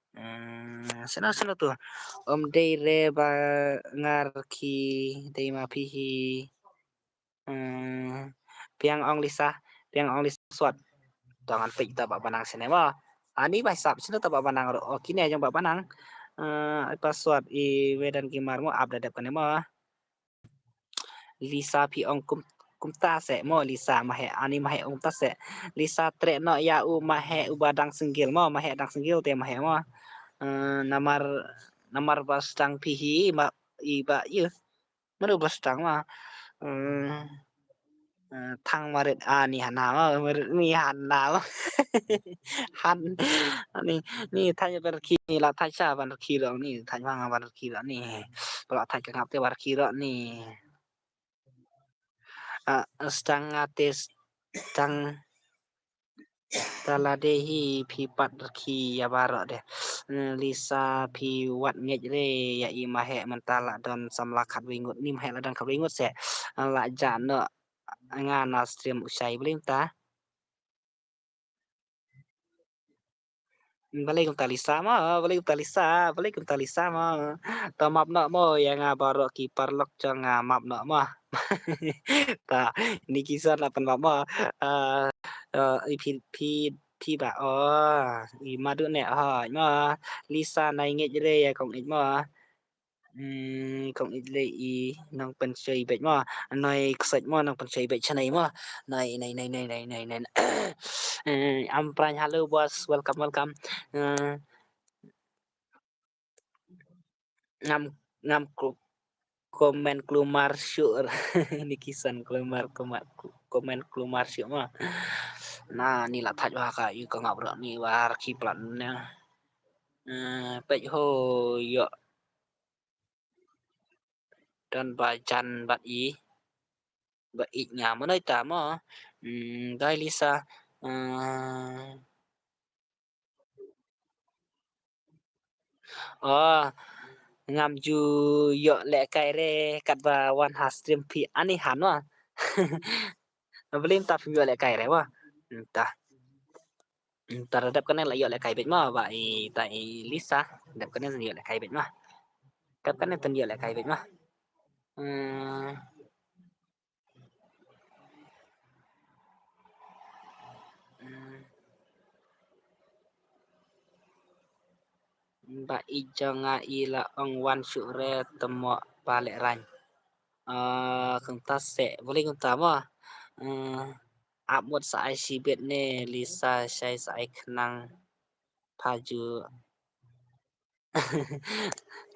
Hmm, sino, sino tu? Om dei re ba ngar ki dei ma phi hi. Hmm, Piang Ong Lisa, Piang Ong Lisa Swat. To ngan peit ta Bah Banang sene mo. Ani ba hisap sino ta Bah Banang ro. Oh, kine jong Bah Banang. Eh, ai password i wedan ki mar mo ap da dep kane mo. Lisa phi ong kum, kumta se mo Lisa ma he ani ma he ong ta se. Lisa treh noh ïa u ma he uba dang single mo, ma he dang single te ma he mo. Eh, namar, namar ba sdang phi hi ma i ba ïa. Mano ba sdang ma. Hmm. Eh, thang marit ani hana ma, marit ni hana ma. Han, ni, ni thang ban rkhie, ni la thang sha ban rkhie ro ni, thang ma ban rkhie ro ni. Pala thang ka ngap te ban rkhie ro ni. Ah, sdang nga te sdang. Ta lade hi phi pat rkhie ïa baroh de. Hmm, Lisa phi wat ngeit re ïa i ma he mynta la don samla khatwei ngut ni ma he la don khatwei ngut se. La jah noh nga na stream u shai blim ta. Balei kumta Lisa mo, balei kumta Lisa, balei kumta Lisa mo. To map noh mo ïa nga baroh ki paralok jong nga map noh mo. Ta, ni ki sa la pynmap mo. Ah, eh, i phi, phi, phi ba, oh, i madu ne, oh, mo. Lisa nai ngeit re ïa kong ïeit mo. Hmm, kong ïeit le i nongpynshoi beit mo. Noi kset mo nongpynshoi beit shanai mo. Noi, noi, noi. Eh, Amprany, hello boss, welcome, welcome. Eh, ngam, ngam ku-, komen klumar shuh. Ni ki san klumar, klumar, komen klumar shuh mo. Na, ni la thait wa ka ïu ka ngap ro ni wa rkhie plat ne. Eh, peit ho ïoh. Don ba jan bad i. Ba ïeit nga mo noi ta mo. Hmm, dai Lisa. Eh, oh, ngam ju ïoh lehkai re katba wan ha stream phi ani han wa. Blim ta phim ïoh lehkai re wa. Hmm, ta. Hmm, ta dep kane la ïoh lehkai beit ma ba i ta i Lisa. Dep kane ïoh lehkai beit ma. Dep kane tan ïoh lehkai beit ma. Hmm. Hmm. Ba i jong nga i la ong wan shuh re te mo ba leh rang. Ah, kumta se, balei kumta mo. Hmm. Ap mut sa ai shibit ne Lisa shai sa ai khnang pha ju.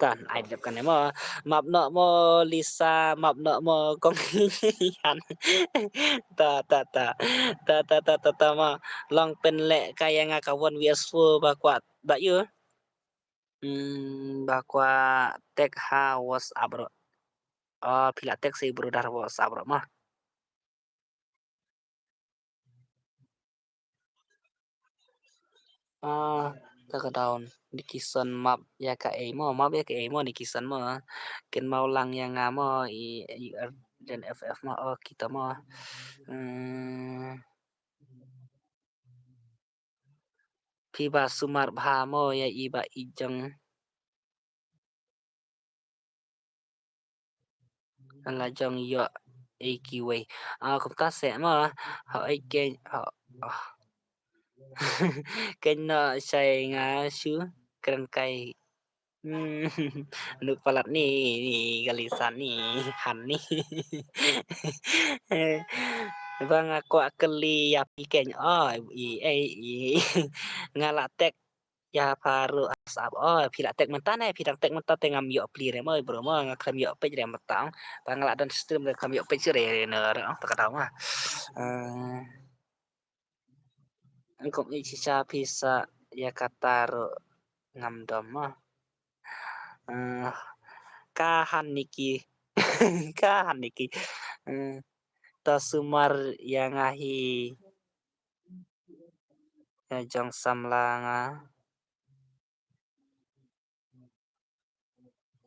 Tan ai dep kane mo. Map noh mo Lisa, map noh mo kong. Han. Ta, ta, ta. Ta, ta, ta, ta, ta mo. Long pynlehkai ïa nga ka one V S four ba kwah ba ïu. Hmm, ba kwah text ha WhatsApp ro. Oh, phi la text i brother WhatsApp ro mo. Ah, ta ka down. Ni ki son map ïa kaei mo, map ïa kaei mo, ni ki son mo. Kin mau lang ïa nga mo, i, i, den F F mo, oh, kita mo. Hmm. Phi ba sumar bha mo ïa i ba i jong. An la jong ïoh ei kiwei. Ah, kumta se ma. Ha ei ke, ha, ah. Ken no shai nga shu kren kai. Hmm, Nuk palat ni, ni kali san ni, han ni. Ba nga kwah kylli ïa phi keiñ, oh, i, i, i, nga la text ïa pha ruh ha WhatsApp, oh, phi la text mynta ne, phi dang text mynta te ngam ïoh plie re mo, bro mo, nga khlem ïoh peit re mynta, ba nga la don stream re khlem ïoh peit shuh re, re, ne, re, oh, ta ka daw ma. Eh, Kong ïeit shisha phi sa ïa kata ruh ngam dom ma. Eh, ka han Niki. Ka han Niki. Eh, ta sumar ïa nga hi. Ïa jong samla nga.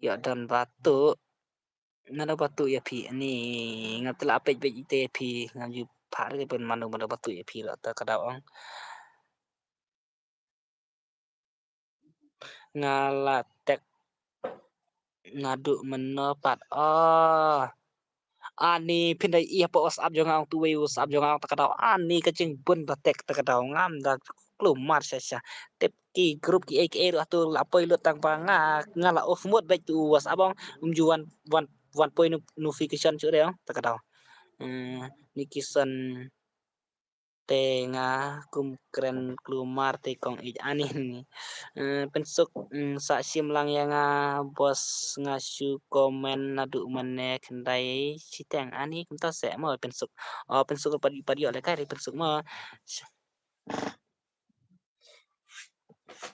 Ïa don batu. Mano batu ïa phi ani, nga tla peit peit ite ïa phi, nga ju phah re ban mano mano batu ïa phi la ta ka daw ong. Nga la text naduh mynno pat, oh. Ani phin da ïa pa WhatsApp jong nga ong tu wei WhatsApp jong nga ong ta ka daw. Ani ka jingbun ba text ta ka daw ngam da klumar sha sha. Tip ki group ki ei ki ei ruh tu la poi lut tang ba nga, nga la off mode bad tu WhatsApp ong um ju wan, wan, wan poi no-, notification shu de ong ta ka daw. Hmm, Niki san te nga kum kren klumar te kong ïeit ani ni. Eh, pynsuk, mm, sa shim lang ïa nga bos nga shu comment naduh mynne khyndai shiteng ani kumta se mo pynsuk. Oh, pynsuk pat pat ïoh le kai re pynsuk mo.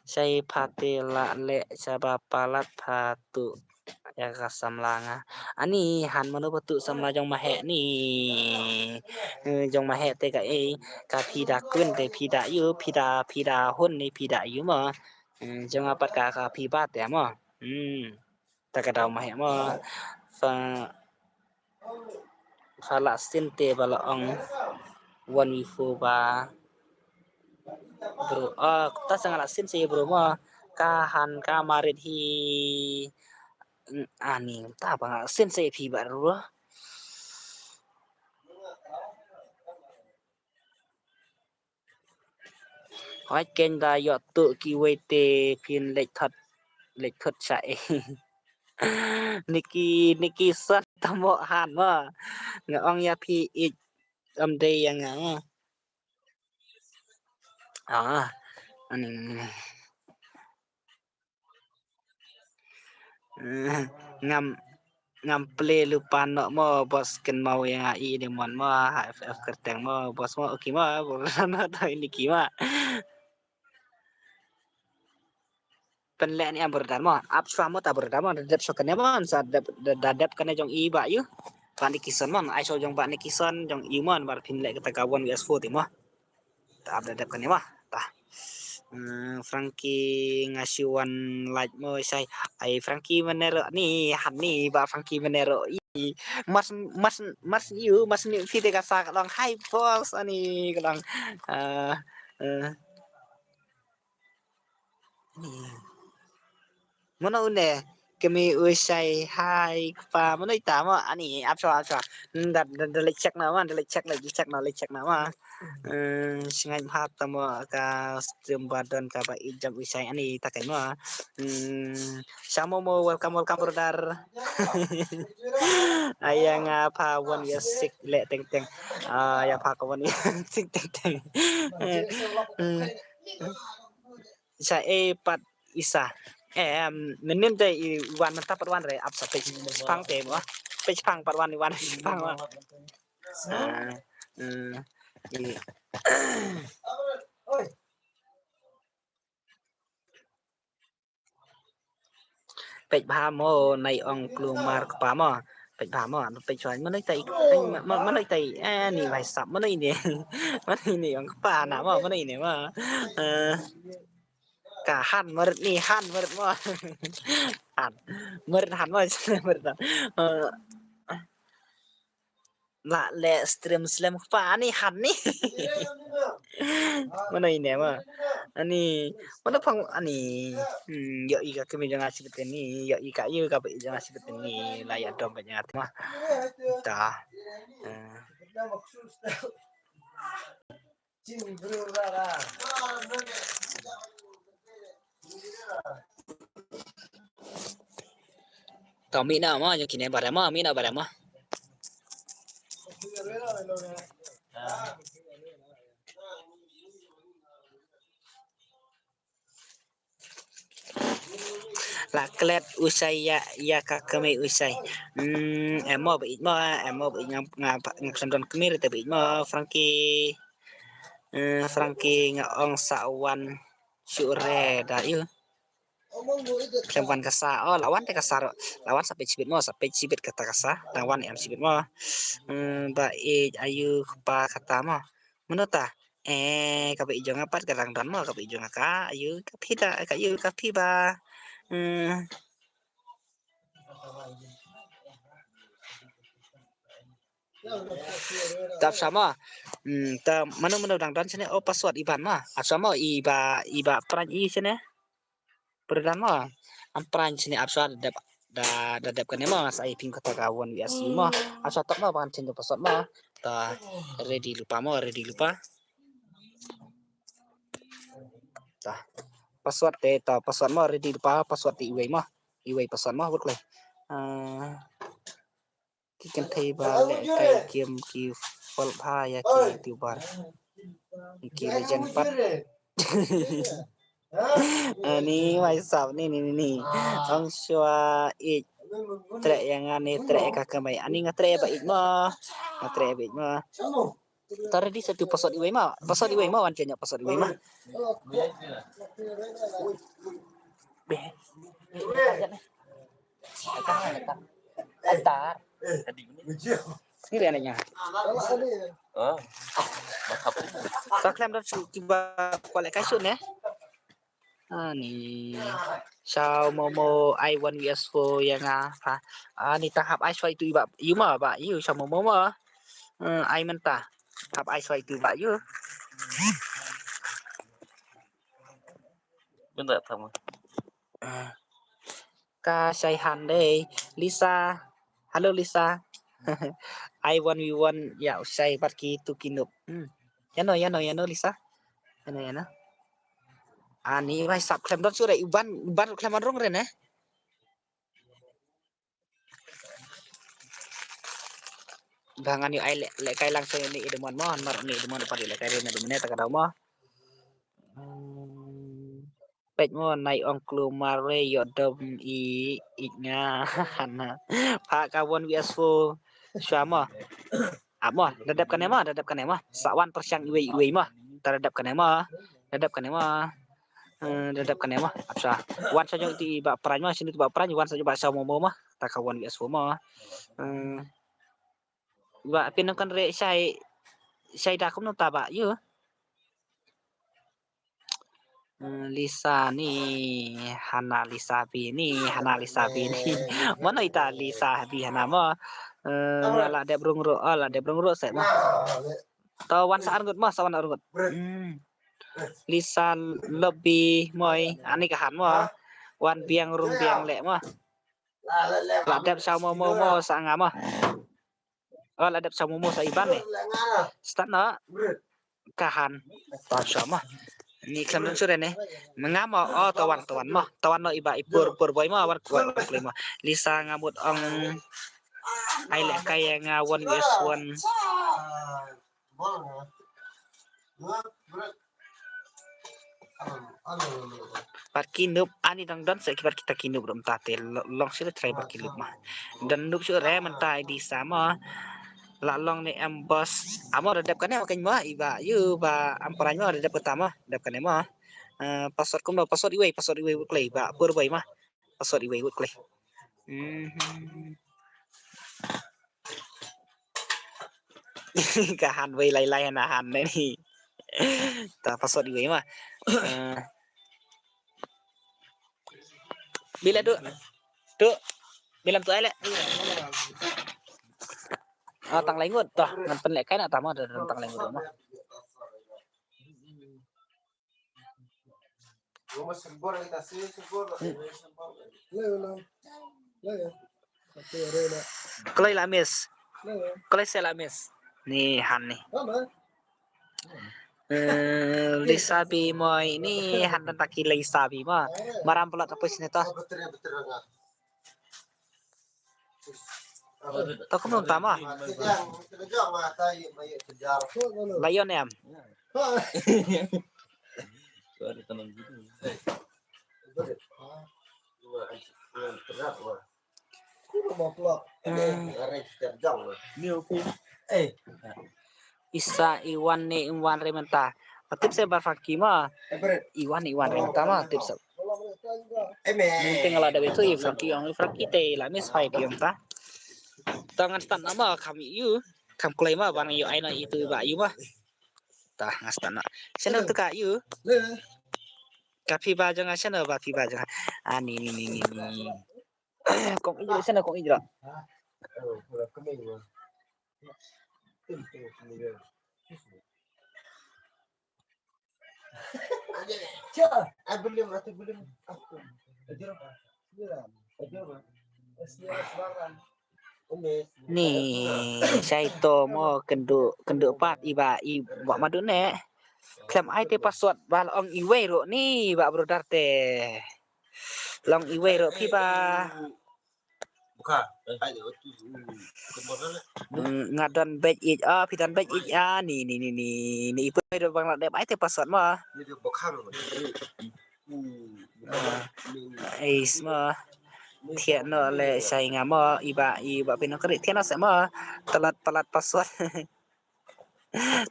Shai pha te la leh shaba palat pha tu ïa ka samla nga. Ani han mano ba tu samla jong ma heh ni. Eh, jong ma heh te ka ei ka phi da kun te phi da yu phi da phi da hun ni phi da yu mo. Eh, jong nga pat ka ka phi ba te mo. Hmm. Ta ka daw ma heh mo. Fa, fa la sin te ba la ong. Wan wi fu ba. Bro, ah, ta sa nga la sin se bro mo. Ka han ka marit hi. Ani, ta ba nga la sin se phi ba bro. Hoi ken da ïoh tu kiwei te phin leit thot, leit thot sha e. Niki, Niki san tamo han ma. Nga ong ïa phi ich am dei ïa nga ma. Ah, ani. Eh, ngam, ngam plie lypa noh mo, bos kynmaw ïa nga i de mon mo, ha F F kyrteng mo, bos mo, okay mo, bos mo, to ini ki ma. Pynleh ni am brother mo, ap shwa mo ta brother mo, da dep shwa kane mo, sa dep, da, da dep kane jong i ba yu. Ba ni kison mo, ai shwa jong ba ni kison, jong i mo, ba pynleh kata ka one V S four ti mo. Ta ap da dep kane mo. Ta. Hmm, Frankie nga shu wan like mo shai. Ai Frankie Manero ni, han ni ba Frankie Manero. I mas, mas, mas yu, mas ni phi te ka sa ka long hi boss ani ka long. Ah, eh. Ni. Mano une kemi u shai hi kpa mano ita mo ani ap shwa ap shwa. Hmm, da, da, da leit check na ma, da leit check, leit check na, leit check na ma. Hmm, shngain bha ta mo ka stream ba don ka ba i jam u shai ani ta kai mo. Hmm, shamo mo, welcome, welcome brother. Aya nga pha wan ya sik le teng teng. Ah, ya pha ka wan ya sik teng teng. Hmm. Sa e pat isa. Em, mynnin te i wan mynta pat wan re ap sa page pang te mo. Page pang pat wan i wan page pang mo. Ah, eh, i page bha mo nai ong klumar kpa mo. Page bha mo, page bha mo nai tai, mo nai tai, eh, ni bai sap mo nai ni. Mo nai ni ong kpa na mo, mo nai ni mo. Eh. Ka han marit ni, han marit mo. Han. Marit han mo, marit han. Eh, la le stream slem kpa ni han ni. Mano ine mo. Ani, mano pang ani. Hmm, yo i ka kemi jong asi betul ni, yo i ka yo ka jong asi betul ni. La ya dom ka jong asi mo. Ta. Eh. To mih na mo, ïa kine baroh mo, mih na baroh mo. La klet u Shai ïa, ïa ka kmie u Shai. Hmm, em mo ba ïeit mo, em mo ba ïeit nga, nga, nga khlem don kmie te ba ïeit mo, Frankie. Eh, Frankie nga ong sa wan shuh re da ïu. Khlem wan ka sa, oh, la wan te ka sa ruh. La wan sa peit shibit mo, sa peit shibit kata ka sa. Dang wan em shibit mo. Hmm, ba ïeit aïu kpa kata mo. Mano ta? Eh, kaba ïeit jong nga pat ka dang don mo, kaba ïeit jong nga ka, aïu ka phi da, ka aïu ka phi ba. Hmm. Tap sama. Hmm, ta mano mano dang don sini, oh, password iban ma. Ap sama iba, iba pran i sini. Perdan ma. Am pran sini ap sa dep da, da dep kane ma, sa i pin kata ka wan wi asi ma. Ap sa tap ma, ban change password ma. Ta ready lupa ma, ready lupa. Ta password te, ta password ma ready lupa, password te iwei ma. Iwei password ma, wut klei. Ah, ki kynthei ba leh kai game ki fail bha ïa ki YouTuber. Ki legend pat. Ani mai sap ni, ni, ni, ni. Ong shuwa ïeit. Treh ïa nga ne treh ïa ka kmie. Ani nga treh ïa ba ïeit ma. Nga treh ïa ba ïeit ma. Ta ready sa tu password iwei ma. Password iwei ma, wan kenya password iwei ma. Be. Ata. Ni re nanya. Oh. Ta khlem don shu kiba kwalek kai shu ne. Ani. Shaw momo ai one vs four ïa nga pa. Ani ta hap ai shwa itu iba. Ïu ma ba ïu shaw momo ma. Eh, ai mynta. Hap ai shwa itu ba ïu. Mynta tama. Eh. Ka Shai han dei. Lisa. Hello Lisa. Ai one v one ïa u Shai bad ki tu ki nup. Hmm. Ïa no, ïa no, ïa no Lisa. Ïa no, ïa no. Ani bai sap khlem don shu re, uban, uban khlem wan rung re ne. Ba ngan ïoh ai leh, leh kai lang sha ïa ni i Demon mo, mar ni i Demon pat ïoh leh kai re na Demon ne ta ka daw mo. Hmm. Peit mo nai ong klumar re ïoh dom i, i nga hana. Pha ka one vs four. Shwa mo. Ap mo, da dep kane mo, da dep kane mo. Sa wan pyrshang iwei iwei mo. Ta da dep kane mo. Da dep kane mo. Eh, da dep kane mo. Ap sa. Wan sa jong ti ba pran mo, sini ti ba pran, wan sa jong ba sa mo mo mo. Ta ka one vs four mo. Eh, ba pin nang kan re Shai, Shai da kumno ta ba ïu. Eh, Lisa ni, hana Lisa bi ni, hana Lisa bi ni. Mano ita Lisa bi hana mo. Eh, la dep rung ro, oh, la dep rung ro se mo. To wan sa arngut mo, sa wan arngut. Hmm. Lisa lobby moi, ani ka han mo. Wan biang rung biang le mo. La dep sa mo mo mo sa nga mo. Oh, la dep sa mo mo sa iban ne. Start na. Ka han. Ta sa mo. Ni khlem dang sure ne. Menga mo, oh, tawan, tawan mo. Tawan no iba i pur, pur boy mo, wan kuat mo. Lisa nga mut ong. Ai le kai nga one vs one. Pat ki nup ani dang don se ki pat kita ki nup dom ta te lo-, long sile try pat ki nup ma. Dan nup shu re mynta i di sa ma. La long ne em boss. Amo da dep kane ma kane ma iba yu ba am pran ma da dep kata ma. Dep kane ma. Eh, password kumno, password iwei, password iwei wut klei ba pur bai ma. Password iwei wut klei. Mhm. Ka han wei lai lai na han ne ni. Ta password iwei ma. Eh. Bila tu. Tu. Bila tu ai le. Ah, tang lai ngut. Tah, ngan pynleh kai na tama da tang lai ngut ma. Kloi la miss. Kloi se la miss. Ni han ni. Eh, Lisa bi moi ni han dan taki Lisa bi ma. Maram pula tapus ni to. To kumno tama. La ïoh ne em. Hmm. Isa Iwan ne Iwan re mynta. Tip sa ba Frankie ma. Iwan Iwan re mynta ma tip sa. Mynta nga la da betu i Frankie ong i Frankie te la miss five ong ta. Ta ngan start na ma kam ïoh. Kam kloi ma ban ïoh ai na itu ba ïoh ma. Ta ngan start na. Sino tu ka ïoh. Ka phi ba jong nga sino ba phi ba jong nga. Ah ni ni ni ni ni. Kong Ijra sino Kong Ijra. Ni shai to mo kynduh kynduh pat i ba i ba madu ne. Khlem ai te password ba la ong iwei ruh ni ba brother te. Long iwei ruh phi ba. Mm, nga don bej ij a phi don bej ij a ni ni ni ni ni ipo do bang la dep ai te password ma. Ais ma thiah no le sai nga ma iba iba pino kri thiah no se ma talat talat password.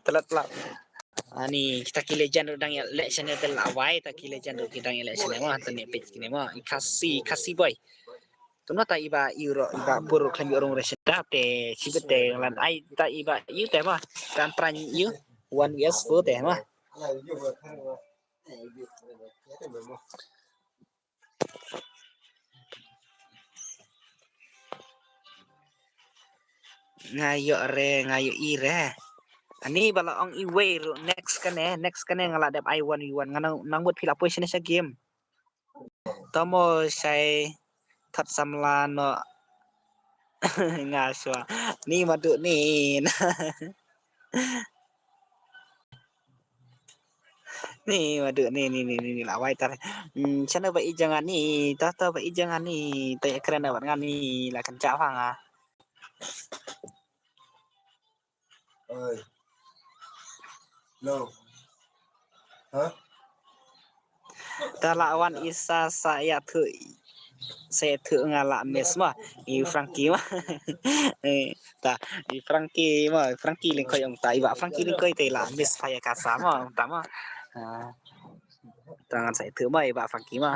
Talat talat. Ani kita ki legend ruh dang ïa leh channel te la wai ta ki legend ruh ki dang ïa leh channel ma ta ne page kine ma i Khasi Khasi boy. Tumno ta iba ïu ruh iba pur khlem ïoh rung reshon da te chibet te lan ai ta iba ïu te ma kan pran ïu one vs four te ma. Nga ïoh re nga ïoh i re. Ani ba la ong iwei ruh next kane next kane nga la dep ai one v one nga nang nang mut phi la poi shane sha game. Tomo shai thot samla no nga shwa ni madu ni. Ni madu ni ni ni ni la wai tar. Hmm, chana ba i janga ni ta ta ba i janga ni ta ya kren ba nga ni la kan cha ha nga. Oi. No. Ha? Ta la wan isa sa ya thu sa ya thu nga la mes ma i Frankie ma. Eh, ta i Frankie ma Frankie ling koi ong ta i ba Frankie ling koi te la mes pa ya kasa ma ong ta ma. Ah. Ta ngan sa ya thu ma i ba Frankie ma.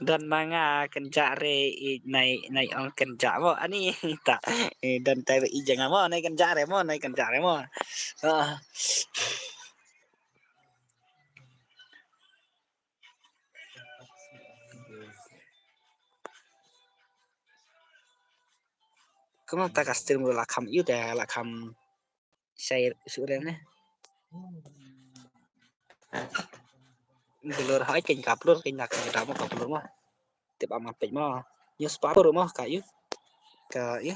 Don ma nga kynja re i nai nai ong kynja mo ani ta. Eh, don tai ba i janga mo nai kynja re mo nai kynja re mo. Ah. Kumno ta ka stream la kham ïu te la kham shai shu re ne. Blur hai ken ka blur ken ka ka mo ka blur mo. Te ba ma pej mo. News pa mo ka ïu. Ka ïu.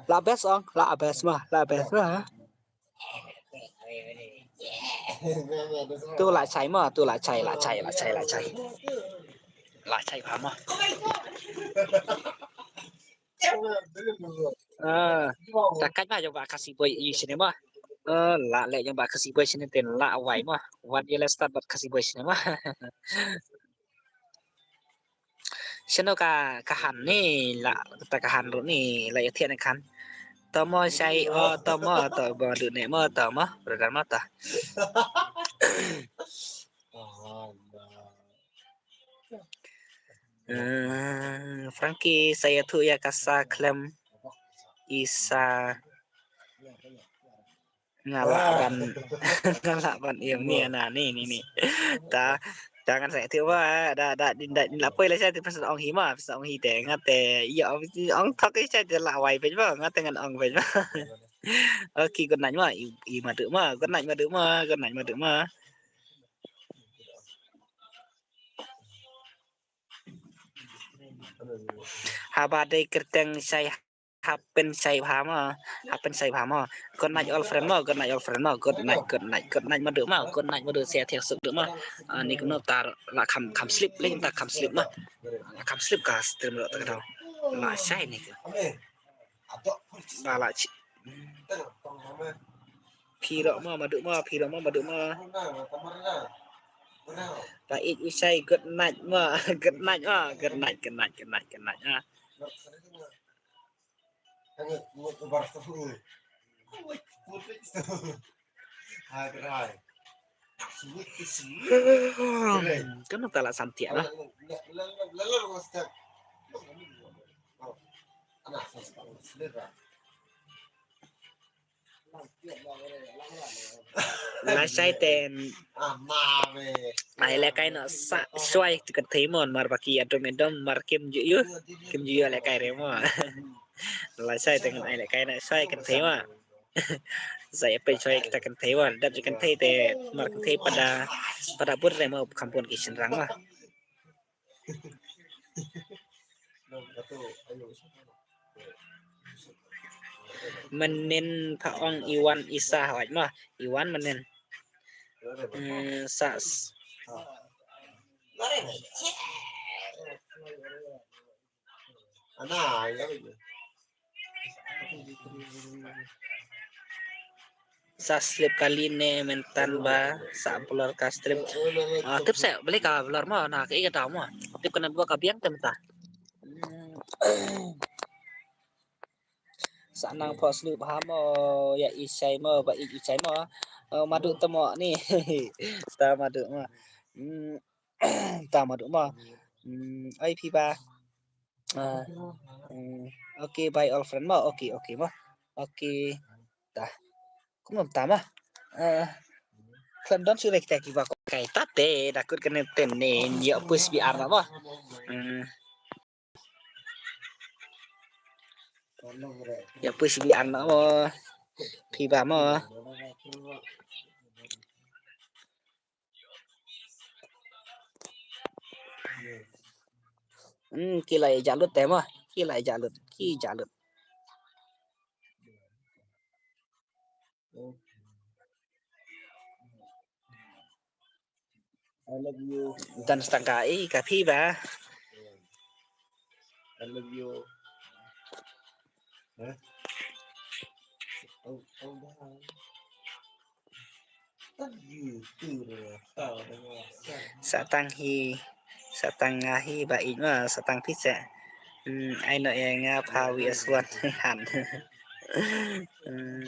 La best ong, la best ma, la best ma. Tu la chai ma, tu la chai, la chai, la chai, la chai. La chai pa ma. Ah, ta kat ma jong ba Khasi boy i sini ma. Ah, la le jong ba Khasi boy sini ten la wai ma. Wan ye la start ba Khasi boy sini ma. Sino ka ka han ni la ta ka han ru ni la ya thian kan. Tomo sai o tomo to ba du ne mo tomo brother mo ta. Eh, Frankie saya tu ya kasa klem isa. Nga lah ban nga lah ban im ni ana ni ni ni. Ta Jangan saya tu ba da da din da din lapoi la saya tu pasal ong hi ma, pasal ong hi te ngate. Ya ong thok hi saya tu la wai pe ba ngate ngan ong pe ba. Okay, good night ma. I, i madu ma, good night madu ma, good night madu ma. Haba dei kyrteng shai happen shai bha ma, happen shai bha ma. Good night all friend ma, good night all friend ma, good night, good night, good night madu ma, good night madu sia thiang suk du ma. Ah, ni kumno tar la kham kham sleep le ta kham sleep ma. La kham sleep ka stream ro ta ka dau. La shai ni ka. Ba la chi. Phi ro ma madu ma, phi ro ma madu ma. Ba ik u shai good night ma, good night ma, good night, good night, good night, good night. Ah. Kan ta la santiak lah. Lashai ten. Ai lekai na sa shwai tu kan thei mon mar baki adom adom mar kim ju yu. Kim ju yu lekai re mo. Lashai ten ai lekai na shwai kan thei mo. Sa ya pe shwai kita kan thei mo. Dap ju kan thei te mar kan thei pada pada bur re mo kampun ki shin rang mo. Menin pha ong Iwan Isa hawaj ma. Iwan menin. Hmm, sa s- Sa slip kali ne mentan ba sa blur ka strip. Ah, tip se beli ka blur mo na ka ika tau mo. Tip kena buat ka biang tem ta. Hmm. Sa nang pho slip ha mo ya isai mo ba i isai mo. Oh, madu temo ni. Ta madu mo. Hmm. Ta madu mo. Hmm, ai phi ba. Ah, hmm, okay, bye all friend mo. Okay, okay mo. Okay. Ta. Kumno ta mo. Ah, khlem don shu leh kita kiba kai ta te da kut kene ten ne ya pus bi ar mo. Hmm. Ya pus bi ar mo. Phi ba mo. Hmm, ki la ïa jalut te mo. Ki la ïa jalut. Ki jalut. I love you. Dan stang ka i ka phi ba. I love you. Huh? Oh, oh, bye. Satang hi, satang nga hi ba ïeit ma, satang phi sa. Hmm, ai no ïa nga pha wi aswan han. Hmm.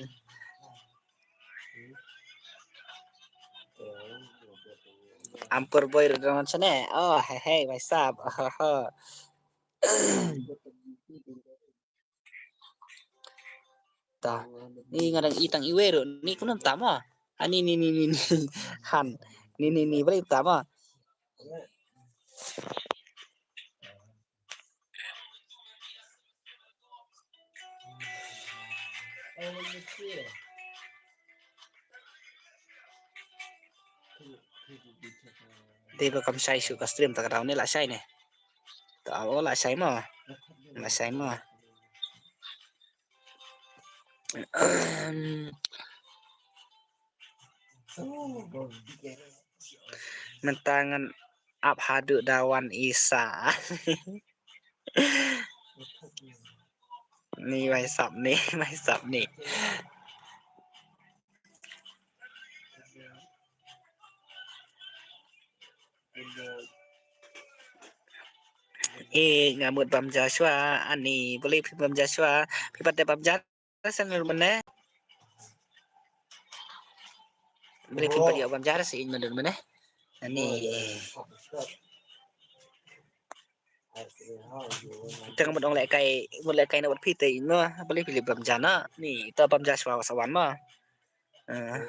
Ampur boy Redon chane. Oh, hey, hey, what's up? Oh, oh, oh. Ta. Ni nga dang i tang iwei ruh. Ni kumno ta mo. Ani ni ni ni ni. Han. Ni ni ni bali ta mo. Dei ba kam shai shuh ka stream ta ka daw ne la shai ne. Ta o la shai mo. La shai mo. Mynta ngan ap haduh da wan isa. Ni mai sap ni, mai sap ni. Eh, nga mut bam Joshua, ani, boleh phi bam Joshua, phi pat dei bam Joshua. Sa nang mane. Beli pin pagi bam jar si in mandun mane. Ani. Tang mut ong leh kai, mut leh kai na wat phi te in ma. Beli pin bam jar na. Ni, ta bam jar swa sawan ma. Ah.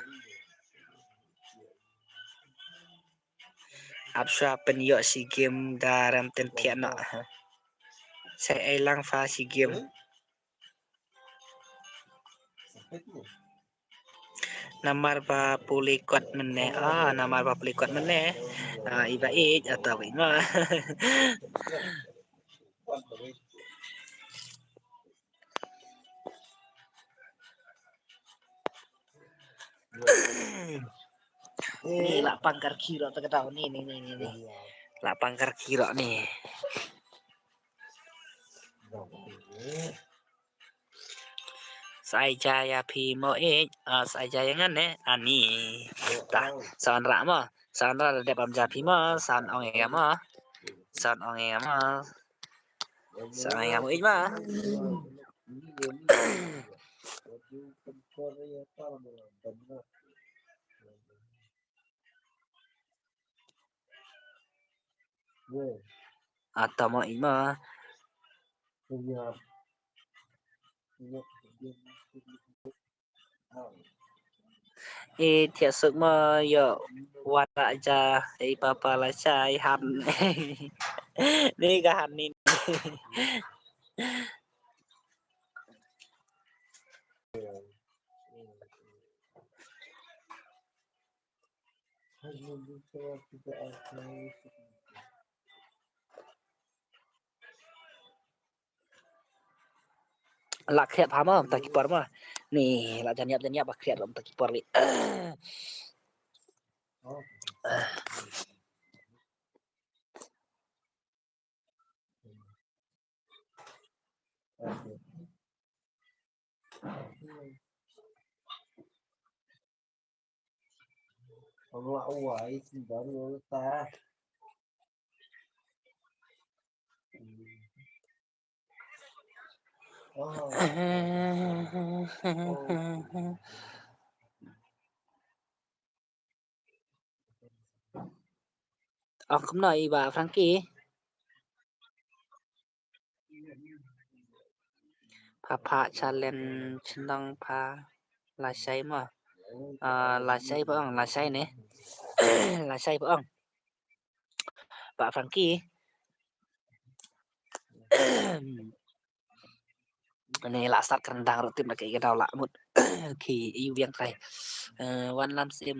Ap shuwa pynïoh shi game da rem tyntiat noh. Sa ai lang fa shi game. Namar ba pule kot mynne, ah, namar ba pule kot mynne. Ah, iba ij, atau ba ij ma. Ni la pang kar khiro ta ka dau ni, ni, ni, ni, ni. La pang kar khiro ni. Sa ai ja ïa phi mo ij, ah, sa ai ja ïa ngan ne, ani. Ta, sa wanrah mo, sa wanrah da dep am ja phi mo, sa wan ong ïa mo. Sa wan ong ïa mo. Sa wan ong ïa mo ij ma. Ata mo ij ma. I thiah suk mo ïoh wanrah ja i papa lashai han. Ni ka han ni. La khriat pha ma, ta ki por ma. Ni, la jan ïap, jan ïap, ba khriat lam ta ki por li. Ong kumno i Bah Frankie? Pha pha challenge nong pha lashai mo. Ah, lashai ba ong, lashai ne. Lashai ba ong. Bah Frankie. Ani la start kren dang ruh tim la ka i ka daw la mut. Ki i wiang trai. Eh, wan lam sim.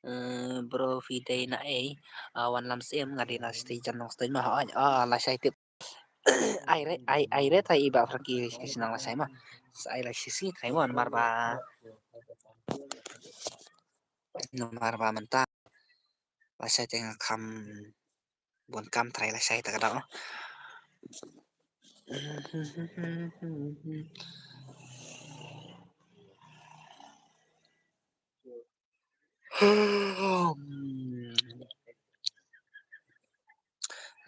Eh, bro phi dei na ei. Ah, wan lam sim nga dei na stage jan nong stage ma ha. Ah, lashai tip. Ai re, ai, ai re tai i Bah Frankie ka shnong lashai ma. Sa ai lashai si trai mo namar ba. Namar ba mynta. Lashai te nga kham bun kam trai lashai ta ka daw.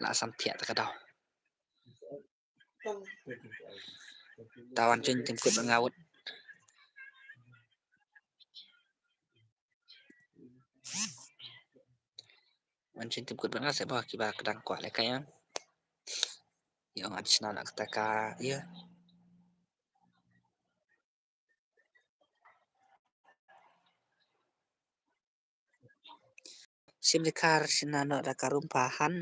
La sam thiah ta ka daw. Ta wan jin jin kut nga wut. Wan jin jin kut nga se ba ki ba ka dang kwah le ka yang. Ïa nga shna na kata ka ïa. Sim dikar shna no da ka rum pahan.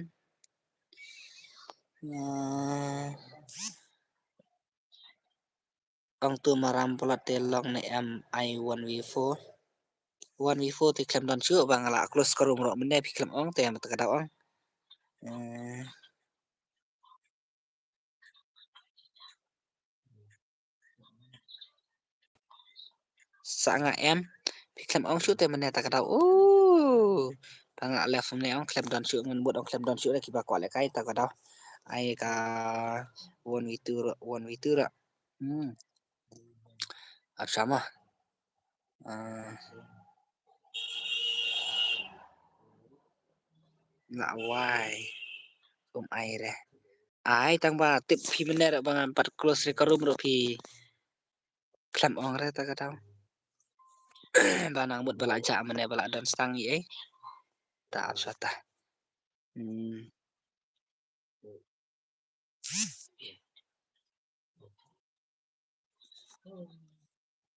Ïa. Ong tu maram palat te long ne em ai one v four. One v four te khlem don shuh ba nga la close ka rum ruh mynne phi khlem ong te mata ka daw ong. Eh. Sa nga em phi khlem ong shuh te mynne ta ka daw. Oh. Ba nga left mynne ong khlem don shuh ngan mut ong khlem don shuh da kiba kwah lehkai ta ka daw. Ai ka one v two ruh, one v two ruh. Hmm. Ap sama. Ah. Nga wai. Um ai re. Ai tang ba tip phi mynne ruh ba ngan pat close re ka rum ruh phi khlem ong re ta ka daw. Ba nang mut ba la jah mynne ba la don stang i ei. Ta ap sata. Hmm.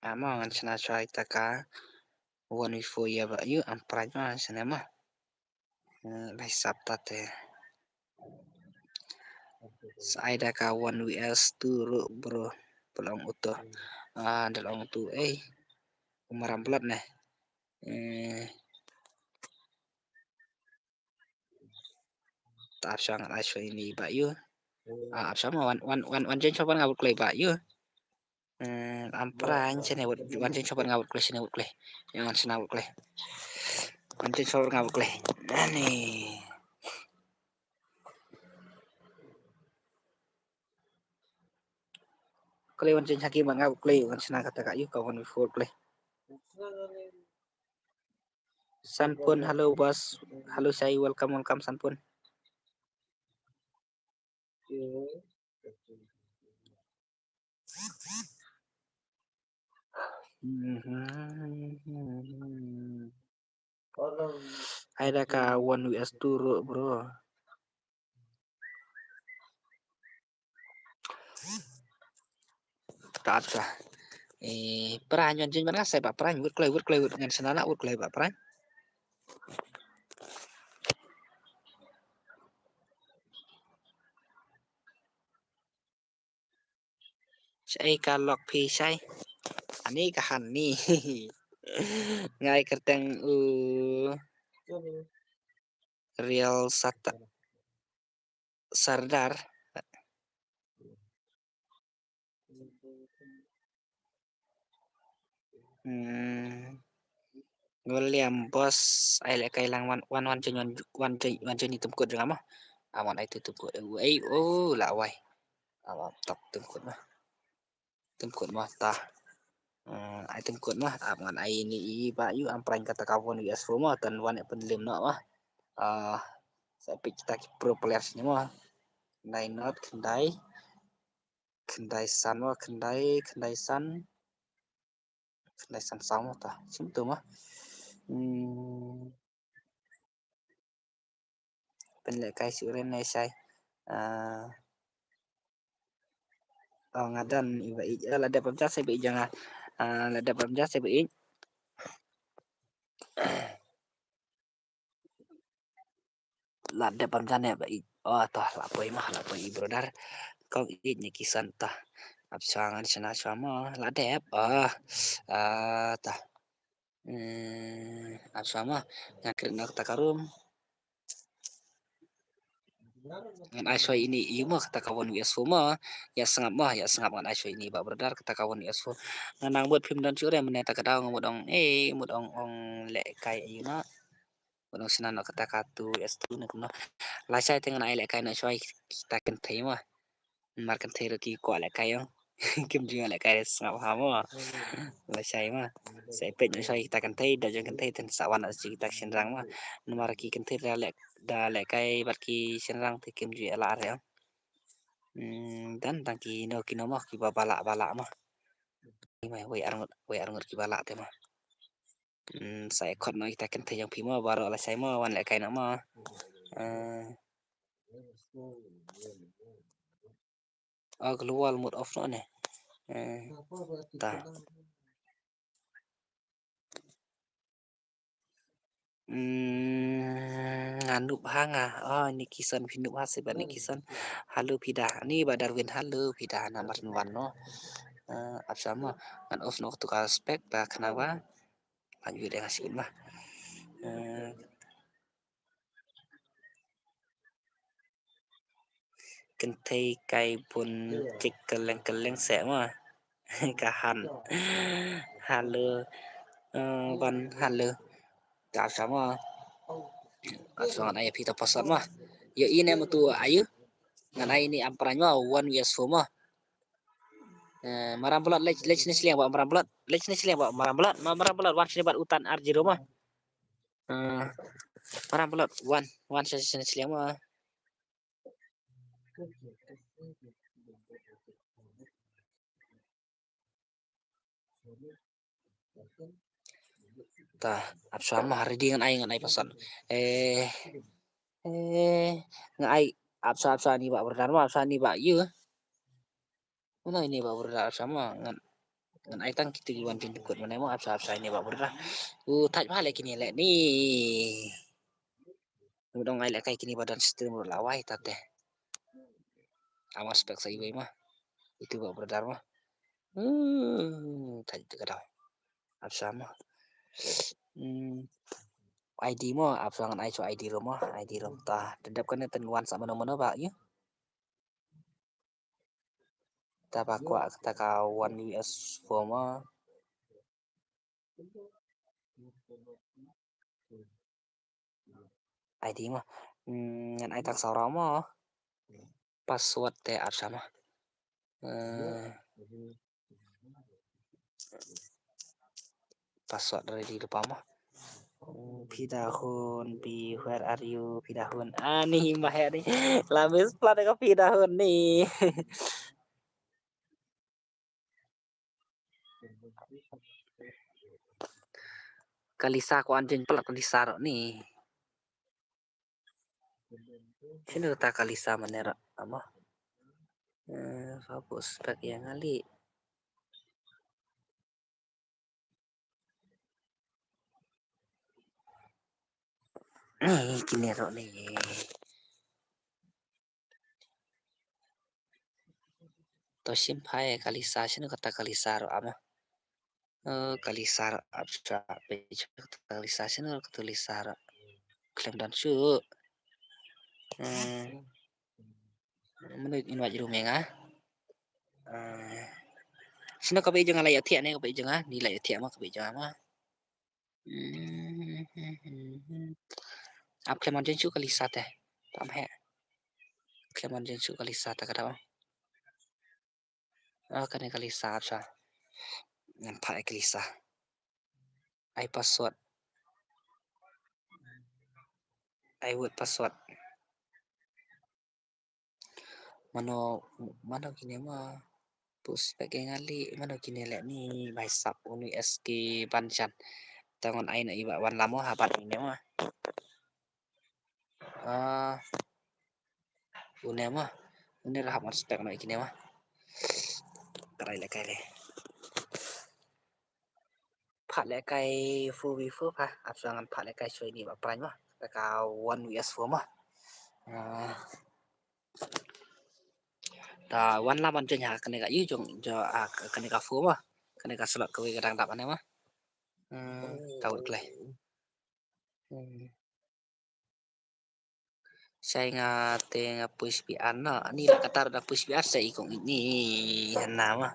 Amo ngan shna chwa ita ka one v four ïa ba ïu am pride ma shna ma. Eh, lai sap ta te. Sa ai da ka one V S two ruh, bro. Pynlong uto. Ah, da long tu, eh. Maram blood ne. Eh. Ta ap shang ai shoi ni ba yu. Ah, ap shang wan, wan, wan, wan jen shop nga wut klei ba yu. Hmm, am pran shane wut, wan jen shop nga wut klei, shane wut klei. Yang wan shana wut klei. Wan jen shop nga wut klei. Ani. Klei wan jen shaki ma nga wut klei, wan shana kata ka yu ka wan before klei. Sanpun, hello boss. Hello Shai, welcome, welcome Sanpun. Ai da ka one V S two ruh, bro. Kata. Eh, pran wan jen ban nga sai ba pran, wut klei, wut klei, wut ngan shana na, wut klei ba pran. Shai ka lok phi shai. Ani ka han ni. Ngai kyrteng u Real Sata-, Sardar. Hmm. William boss, ai lehkai lang wan, wan, wan join, wan, wan join, wan join i tum kut jong nga mo. Am wan ai tu tum kut. Ei, oh, la wai. Am wan tok tum kut mo. Tum kut mo ta. Hmm, ai tum kut mo. Am wan ai ni i ba yu am pran kata ka one V S four mo. Tan wan ai pynlim noh mo. Ah, sa pik kita ki pro players ni mo. Nine not, khyndai. Khyndai san mo, khyndai, khyndai san. Khyndai san saw mo ta. Sim tu mo. Hmm. Pynlehkai shuh re ne shai. Ah. Oh, nga don i ba ij. Oh, la dep bam ja sa ba ij jong nga. Ah, la dep bam ja sa ba ij. La dep bam ja ne ba ij. Oh, to, la poi mo, la poi i brother. Kong ij ne ki san to. Ap shwa ngan shna shwa mo, la dep. Oh, ah, to. Hmm, ap shwa mo, ngan create noh kata ka room. Ngan ai shwa ini i mo kata ka one V S four mo. Ïa sngap mo, ïa sngap ngan ai shwa ini ba brother kata ka one V S four. Ngan nang mut phim don shuh re mynne ta ka daw ngan mut ong, eh, mut ong, ong lehkai ïa i mo. Mut ong shna noh kata ka two S two ne kumno. Lashai te ngan ai lehkai noh shwa kita kynthei mo. Mar kynthei ruh ki kwah lehkai ong. Kim ju ïoh lehkai sngap ha mo. Lashai mo. Sa peit noh shwa kita kynthei, da jong kynthei te sa wan noh sha kita shynrang mo. Namar ki kynthei da leh, da lehkai bad ki shynrang te kim ju ïoh lah re ong. Hmm, dan tang kino kino mo kiba balah balah mo. Mai wei arngut, wei arngut kiba lah te mo. Hmm, sa khot noh kita kynthei jong phi mo, baroh lashai mo, wan lehkai noh mo. Eh. Oh, global mode off noh ne. Eh. Ta. Hmm, nga nup ha nga. Oh, ni kison phi nup ha se ba ni kison. Halo phi da. Ni ba Darwin halo phi da na mar wan noh. Eh, ap shwa mo. Ngan off noh tu ka spec ba khana ba. Ngan yu de nga sik ma. Eh, kynthei kai bun tik kylleng kylleng seh mo. Ka han. Halo. Eh, ban halo. Ka ap shwa mo. Ap shwa ngan ai phi ta password mo. Ïohi ne mo tu ayu. Ngan ai ni am pran mo, one V S four mo. Eh, Maram Blood, leit, leit shane sliang ba Maram Blood. Leit shane sliang ba Maram Blood. Ma Maram Blood, wan shane bad utan R zero mo. Eh, Maram Blood, wan, wan shane sliang mo. Ta, ap shwa mo, ready ngan ai, ngan ai password. Eh, eh, ngan ai, ap shwa, ap shwa ni ba brother mo, ap shwa ni ba yu. Mano ini ba brother, ap shwa mo, ngan, ngan ai tang kiti ki wan jingkut mano mo, ap shwa, ap shwa ni ba brother. U thait ba le kini le ni. Mut ong ai lehkai kine ba don stream ruh la wai ta te. Ama spek sa iwei ma. Itu ba brother ma. Hmm, ta itu ka dau. Ap sa ma. Hmm. I D mo, ap sa ngan ai chu I D ruh mo, I D ruh ta. Te dep kane ten wan sa mano mano ba ïa. Ta ba kwah ta ka one U S four mo. I D mo. Hmm, ngan ai tang saw raw mo. Password te ap sa mo. Eh, password ready lypa mo. Hmm, Phi Dahun, Phi, where are you, Phi Dahun? Ani ma he ni. La miss pla de ka Phi Dahun ni. Ka Lisa ko an jin pla ka Lisa ro ni. Sino ta ka Lisa mane ra ama. Eh, hapus spek ïa ngali. Ni kine ro ni. To sim phai ka Lisa sino kata ka Lisa ro ama. Eh, ka Lisa ro ap sa pe ka Lisa sino kata Lisa ro. Khlem don shuh. Eh, mano invite room ïa nga. Eh, sino kaba ïa jong nga la ïa thiah ne kaba ïa jong nga ni la ïa thiah ma kaba ïa jong nga ma. Hmm. Ap khlem on jen shu ka Lisa te. Tam he. Khlem on jen shu ka Lisa te ka dau. Ah, kane ka Lisa ap sa. Ngan phah ïa ka Lisa. Ai password. Ai word password. Mano, mano kine ma. Pus pek ngali, mano kine le ni, bai sap uni S K Banchan. Tangon ai na iba wan lamo habat kine ma. Ah, une ma. Une rahap ngan spek na kine ma. Karai le kai le. Phah le kai fu wi fu pha. Ap sa ngan phah le kai soi ni ba pran ma. Ta ka one U S four ma. Ah. Ta wan la ban jong ha kane ka yu jong jo a kane ka fu ma. Kane ka slot ka wi ka dang dap ane ma. Hmm, ta wut klai. Hmm. Sai nga te nga push P R no. Ani la katar da push P R sai i kong ini hana ma.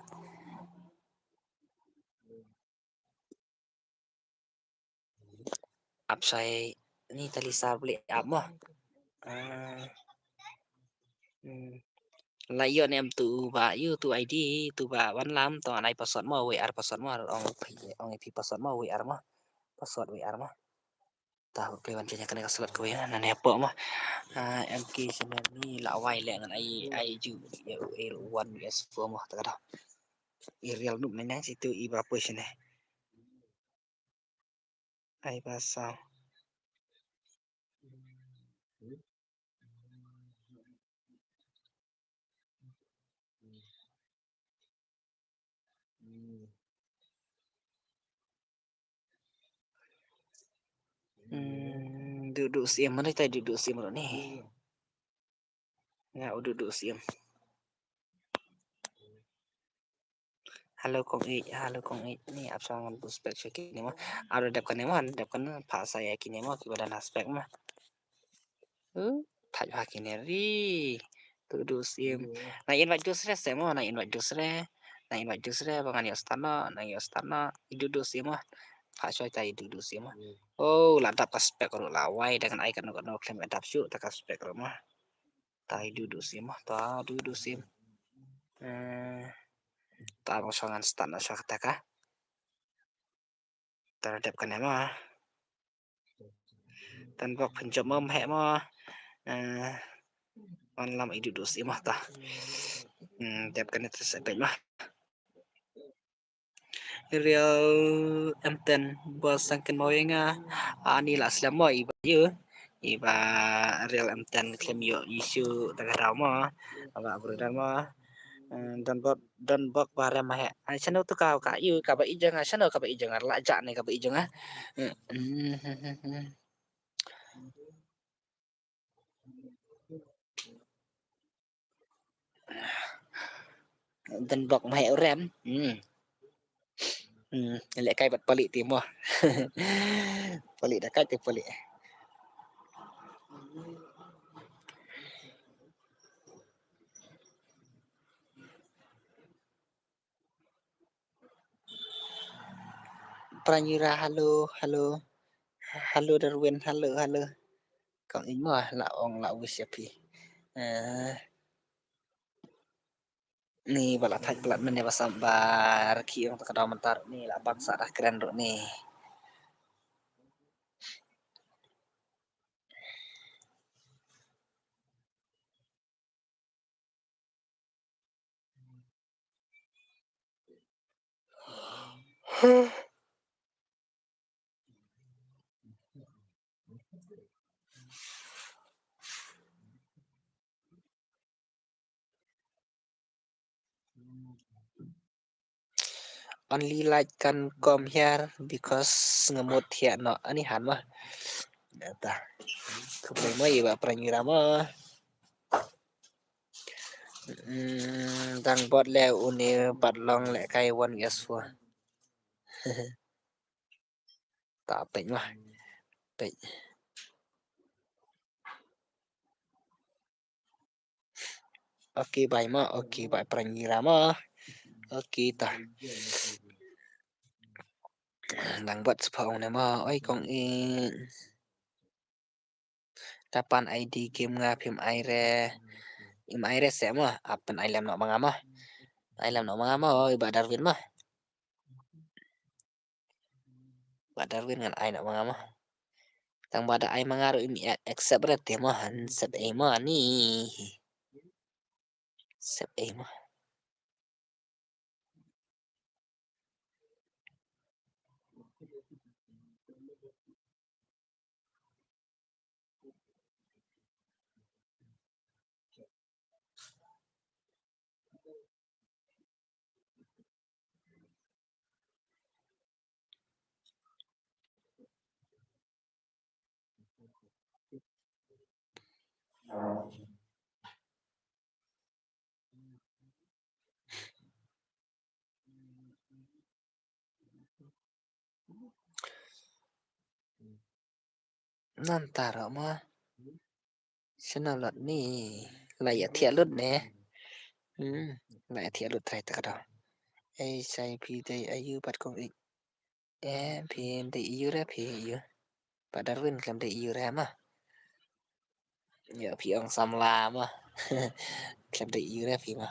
Ap sai ni tali sar beli ap mo. Ah. Hmm. La ïoh ne em tu ba yu tu I D tu ba wan lam to anai password mo we ar password mo ong pi ong pi password mo we ar mo. Password we ar mo. Ta hok kle wan kane ka slot ko ya na ne po ma. Ah, M K channel ni la wai le ngan ai ai ju ya u el one U S four ma ta ka da. I real nup ne nang situ i ba position ne. Ai ba sa. Hmm, duh duh siem mana tai duh duh siem ni. Nga u duh duh siem. Halo kong i, halo kong i ni ap sa ngan bu spek sha kine ma. Aro dep kane ma, dep kane pha sa ya kine ma ki ba dang spek ma. Huh, thaj ha kine ri. Tu du sim. Na invite dusre se mo, na invite dusre. Na invite dusre ba ngan ïa start no, na ïa start no. I du du sim mo. Pha soi ta i du du sim mo. Oh, la dap ka spek ru la wai da ngan ai kano kano klem dap shu ta ka spek ru mo. Ta i du du sim mo, ta du du sim. Eh, ta mo sha ngan start no sha kata ka. Ta dep kane mo. Tan bok pynjop mo mhe mo. Eh, on lam i du du sim mo ta. Hmm, dep kane ta sa pek mo. Real M ten ba sangken mo ïa nga. Ani la slem mo iba yu. Iba real M ten klem ïoh issue ta ka daw mo. Aba brother mo. Eh, don bok, don bok ba rem ma he. Ai chano tu ka ka yu ka ba i jong nga, chano ka ba i jong nga la ja ne ka ba i jong nga. Hmm, hmm, hmm, hmm, hmm. Dang bok mai rem. Hmm. Hmm, lehkai bad pali ti mo. Pali da kai ti pali. Pranjira, hello, hello. Hello, Darwin, hello, hello. Kong in mo, la ong la wish ya phi. Eh, ni ba la thak plat men ne ba sam bar ki ong ta ka daw mentar ni la bang sa dah kren ruh ni. Only light can come here because nga mut hiar noh ani han ma. Ata. Khublei mo ïa i Bah Pranjira mo. Hmm, dang bot leh une bad long lehkai wan ïa swa. Ta peit mo. Peit. Okay, bye mo. Okay, bye Pranjira mo. Okay, ta. Dang bot spa ong ne mo. Oi kong i. Ta pan I D game nga phim ai re. Im ai re se mo. Ap pyn ai lem noh ma nga mo. Ai lem noh ma nga mo. Oi Bah Darwin mo. Bah Darwin ngan ai noh ma nga mo. Tang ba da ai ma nga ruh im accept re te mo, han accept ei mo ni. Accept ei mo. Nangta ruh mo. Sngewlot ni. La ïa thiah lut ne. Hmm. La ïa thiah lut trai ta ka daw. Ei sai phi dei aïu bad kong ik. Em phi dei aïu re phi aïu. Bah Darwin khlem dei aïu re mo. Ïa phi ong samla mo. Khlem dei aïu re phi mo.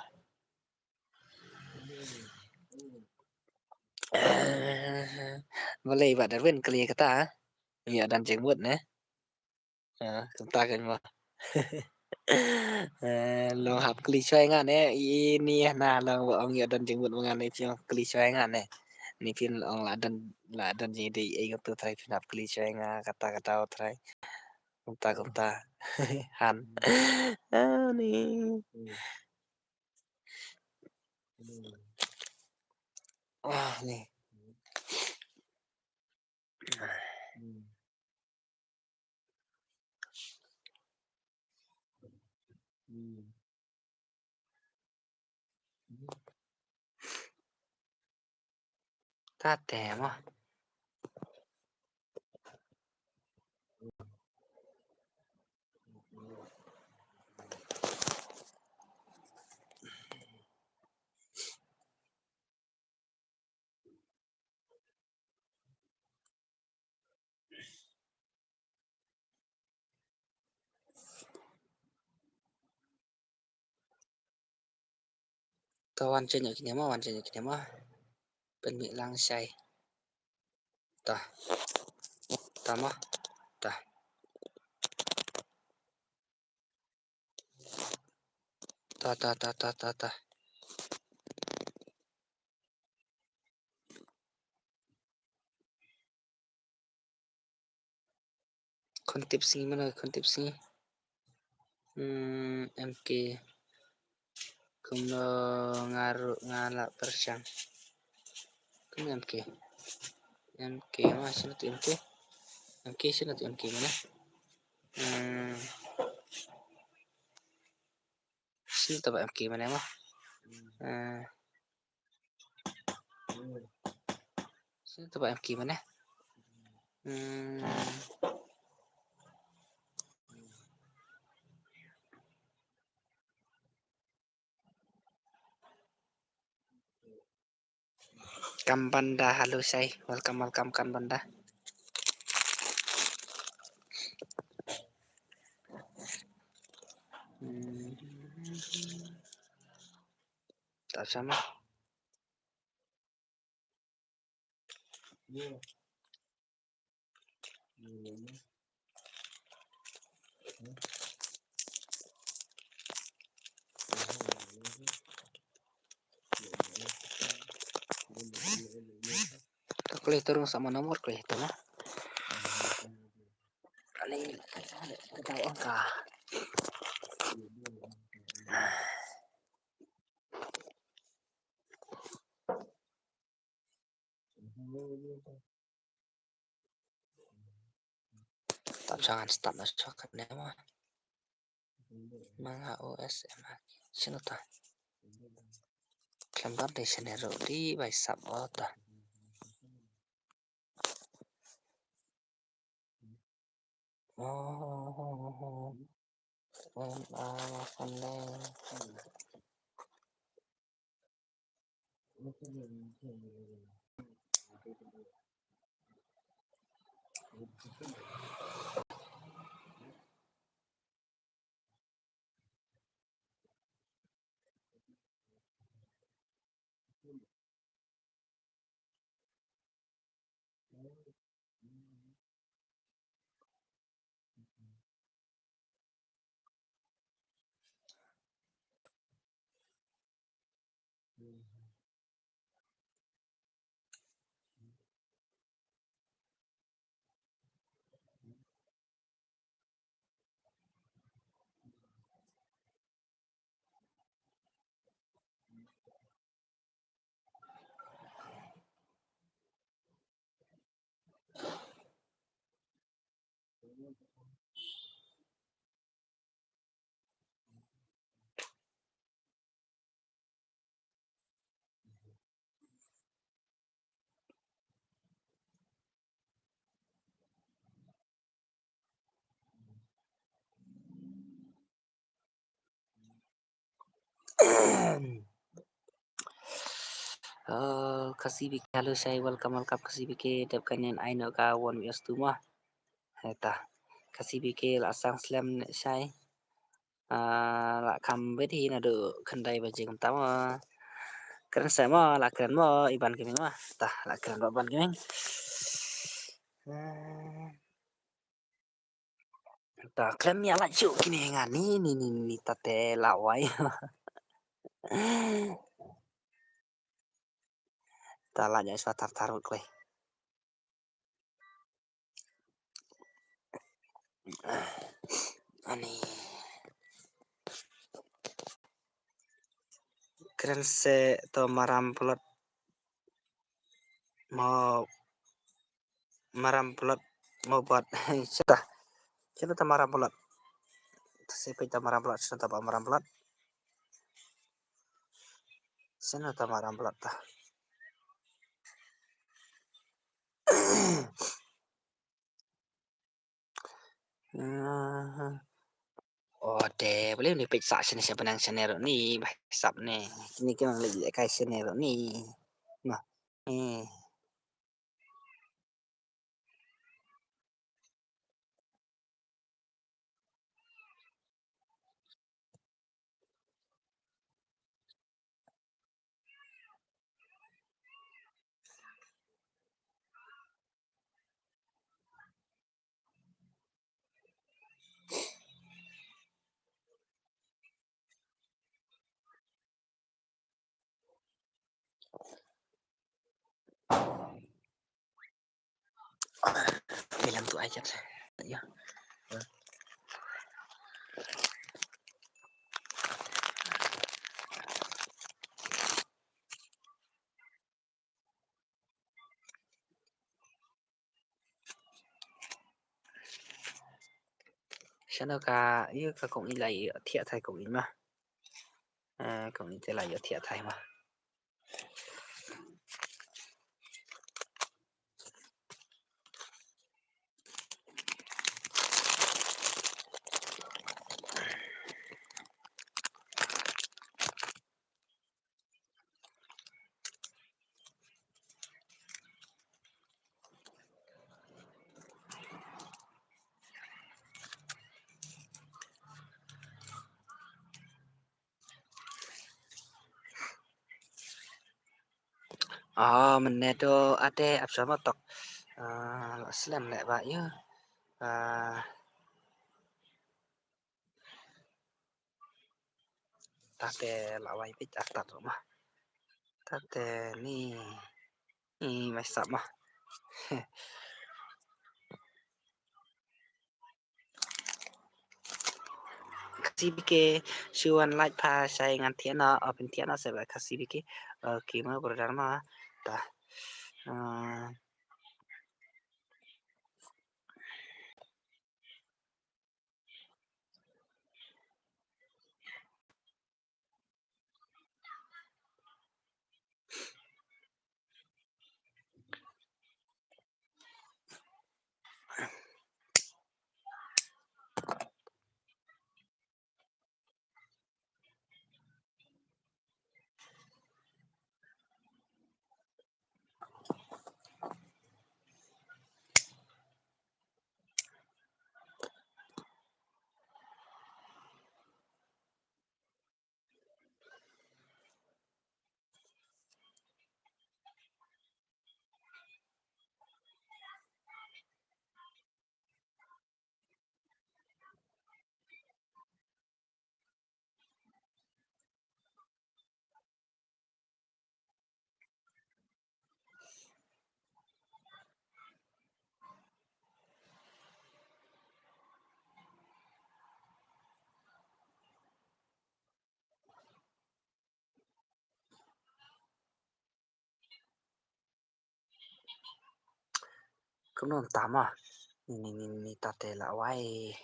Balei Bah Darwin kylli kata? Ïa don jingmut ne. Ah, kumta kan mo. Eh, long hap kylli shuwa nga ne. Ini na long ba ong ïa don jingmut ma nga ne phi ong kylli shuwa nga ne. Ni phin ong la don la don jingdei ei kumta trai phin hap kylli shuwa nga kata kata trai. Kumta kumta. Han. Ah, ni. Ah, ni. Tate mo. To wan check ïa kine mo, wan check ïa kine mo. Pynmih lang shai. To. To mo. To. To, to, to, to, to, to. Khun tip sngi mano, khun tip sngi. Hmm, M K. Kumno nga ruh nga la pyrshang. Kumno M K. M K ma shano tu M K. M K shano tu M K mana. Hmm. Sino to ba em ki mane mo? Eh. Sino to ba em ki mane? Hmm. Kambanda, hello Shai. Welcome, welcome, Kambanda. Hmm. Tak sama. Kalkulator ruh sama nomor kalkulator na. Ani kata angka. Tap jangan start na shokat ne ma. Manga O S M A. Sino ta. Khlem don de sene ro di bai sap o ta. Oh, oh, oh, oh. Oh, Khasi B K, hello Shai, welcome, welcome Khasi B K, dep kane ai noh ka one vs two ma. Heta. Khasi B K la sang slem ne Shai. Ah, la kham bit hi naduh khyndai baje kumta ma. Kren se ma, la kren ma, i Ban Gaming ma. Ta, la kren ba Ban Gaming. Hmm. Ta khlem ïa la shu kine nga ni, ni, ni, ni, ta te la wai. Ta la ïa shu thar thar kloi. Ani. Kren se to maram plot. Mo maram plot mo bot. Sita. Sita ta maram plot. Se pe ta maram plot, sita ta maram plot. Sita ta maram plot ta. Ah. Oh, te, boleh ni page sa sini siapa nang channel ni, bah, sap ni. Kini kita lagi kai channel ni. Nah, ni. Bilang tu ayat. Ya. Shano ka, ïa ka kong i lai, thiah thai kong i ma. Eh, kumne te la ïoh thiah thai ma. Ah, mynne to ate ap sama tok. Ah, la slem leh ba ïa. Ah, tate la wai pit atat ma. Tate ni, ni mai sap ma. Khasi bike, shu wan like pha shai ngan thiah noh, o phin thiah noh se ba Khasi bike. Okay ma brother ma. Ta. Ah. Kumno tama. Ni, ni, ni, ni tate la wai.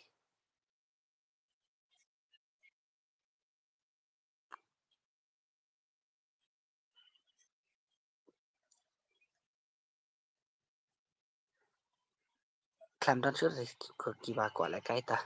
Khlem don shuh ki, ki ba kwah lehkai ta.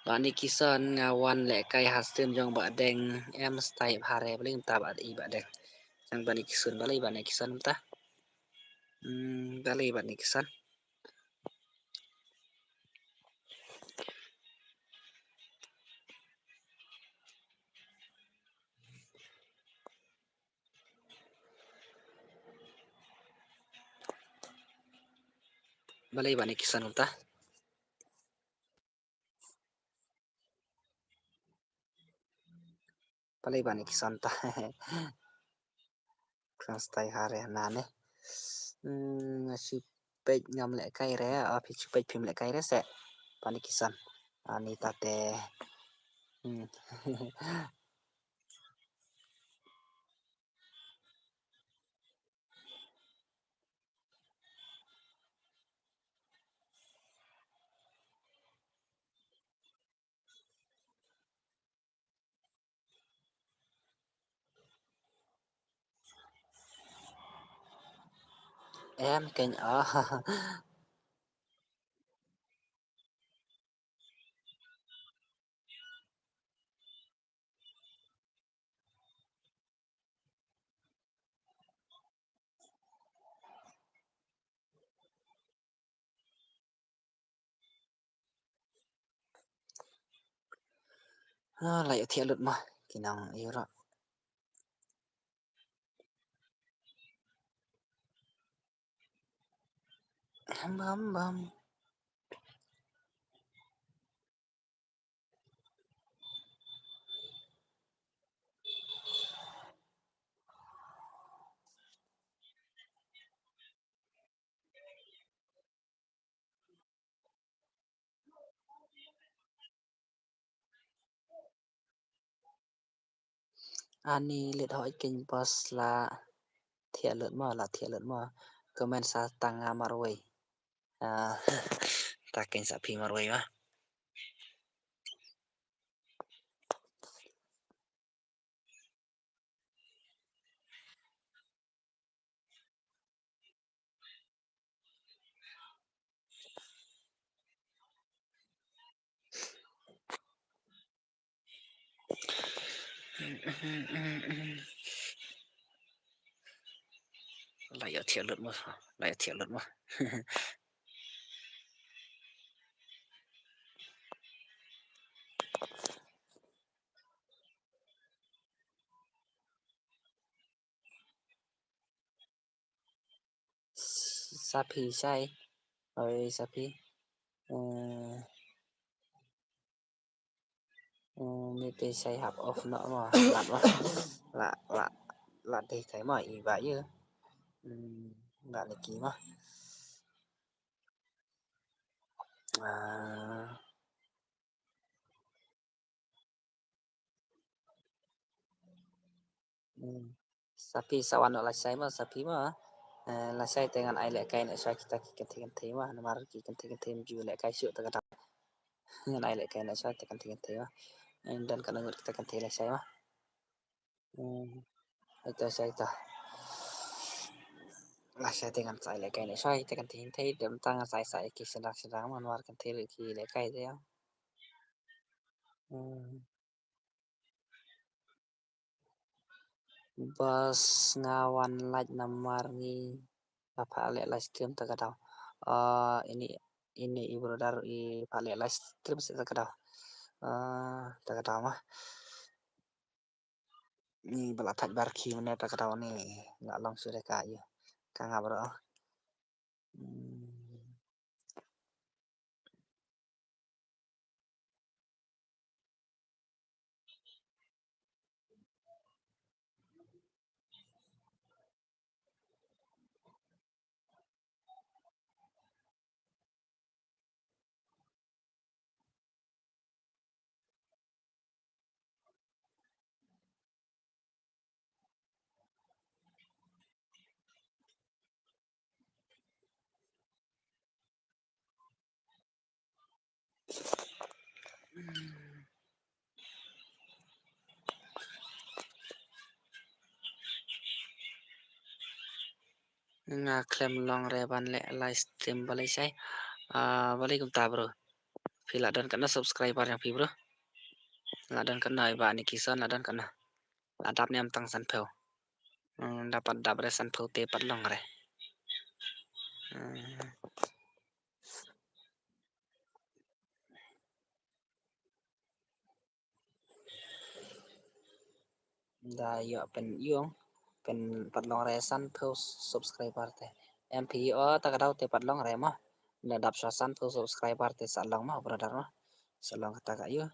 Bani Kison nga wan lehkai ha stream jong Bah Deng, em style hare bling ta ba i Bah Deng. Jong Bani Kison, balei Bani Kison ta? Hmm, balei Bani Kison? Balei Bani Kison ta? Balei Bani Kison ta? Kson style hare nane. Hmm, nga shu peit ngam lehkai re, ah, phi shu peit phim lehkai re se. Bani Kison. Ani tate. Hmm. Em keiñ, oh. Ah, la ïoh thiah lut ma. Ki nang ïoh ra. Bam, bam. Ani leit hoi keiñ boss, la thiah lut mo, la thiah lut mo. Comment sa tang nga marwei. Ah, ta keiñ sa phi marwei ma. La ïoh thiah lut mo, la ïoh thiah lut mo. Sa phi shai. Oi, sa phi. Eh, eh, ni te shai hap off noh mo. Lat mo. La, la, la dei kai mo, i ba ïa. Hmm, ba lagi mo. Ah. Hmm. Sa phi sa wan noh lashai mo, sa phi mo. Eh, lashai te ngan ai lehkai noh shuwa kita ki kynthei kynthei mo. Namar ki kynthei kynthei ym ju lehkai shuh ta ka daw. Ngan ai lehkai noh shuwa kita kynthei kynthei mo. Eh, don katno ngut kita kynthei lashai mo. Hmm. Ito shai to. Lashai te ngan sa ai lehkai noh shuwa kita kynthei kynthei. Dem tang ngan sa ai sa ai ki sdang sdang mo namar kynthei ruh ki lehkai te ïa. Hmm. Bas nga wan like namar ngi la phah leh live stream ta ka daw. Ah, ini, ini i brother i phah leh live stream sa ta ka daw. Ah, ta ka daw ma. Ni ba la thait bar ki mane ta ka daw ni. Nga long shu da ka ïa. Ka nga bro. Hmm. Nga khlem long re ban leh live stream balei shai. Ah, balei kumta bro. Phi la don katno subscriber jong phi bro. La don katno i ba ni kison la don katno. La dap ne em tang sanphew. Hmm, dapat dap re sanphew te pat long re. Hmm. Da ïoh pyn ïong, pyn pat long re sanphew subscriber te. Em phi ïoh ta ka daw te pat long re mo. Da dap sha sanphew subscriber te sa long mo brother mo. Sa long kata ka ïoh.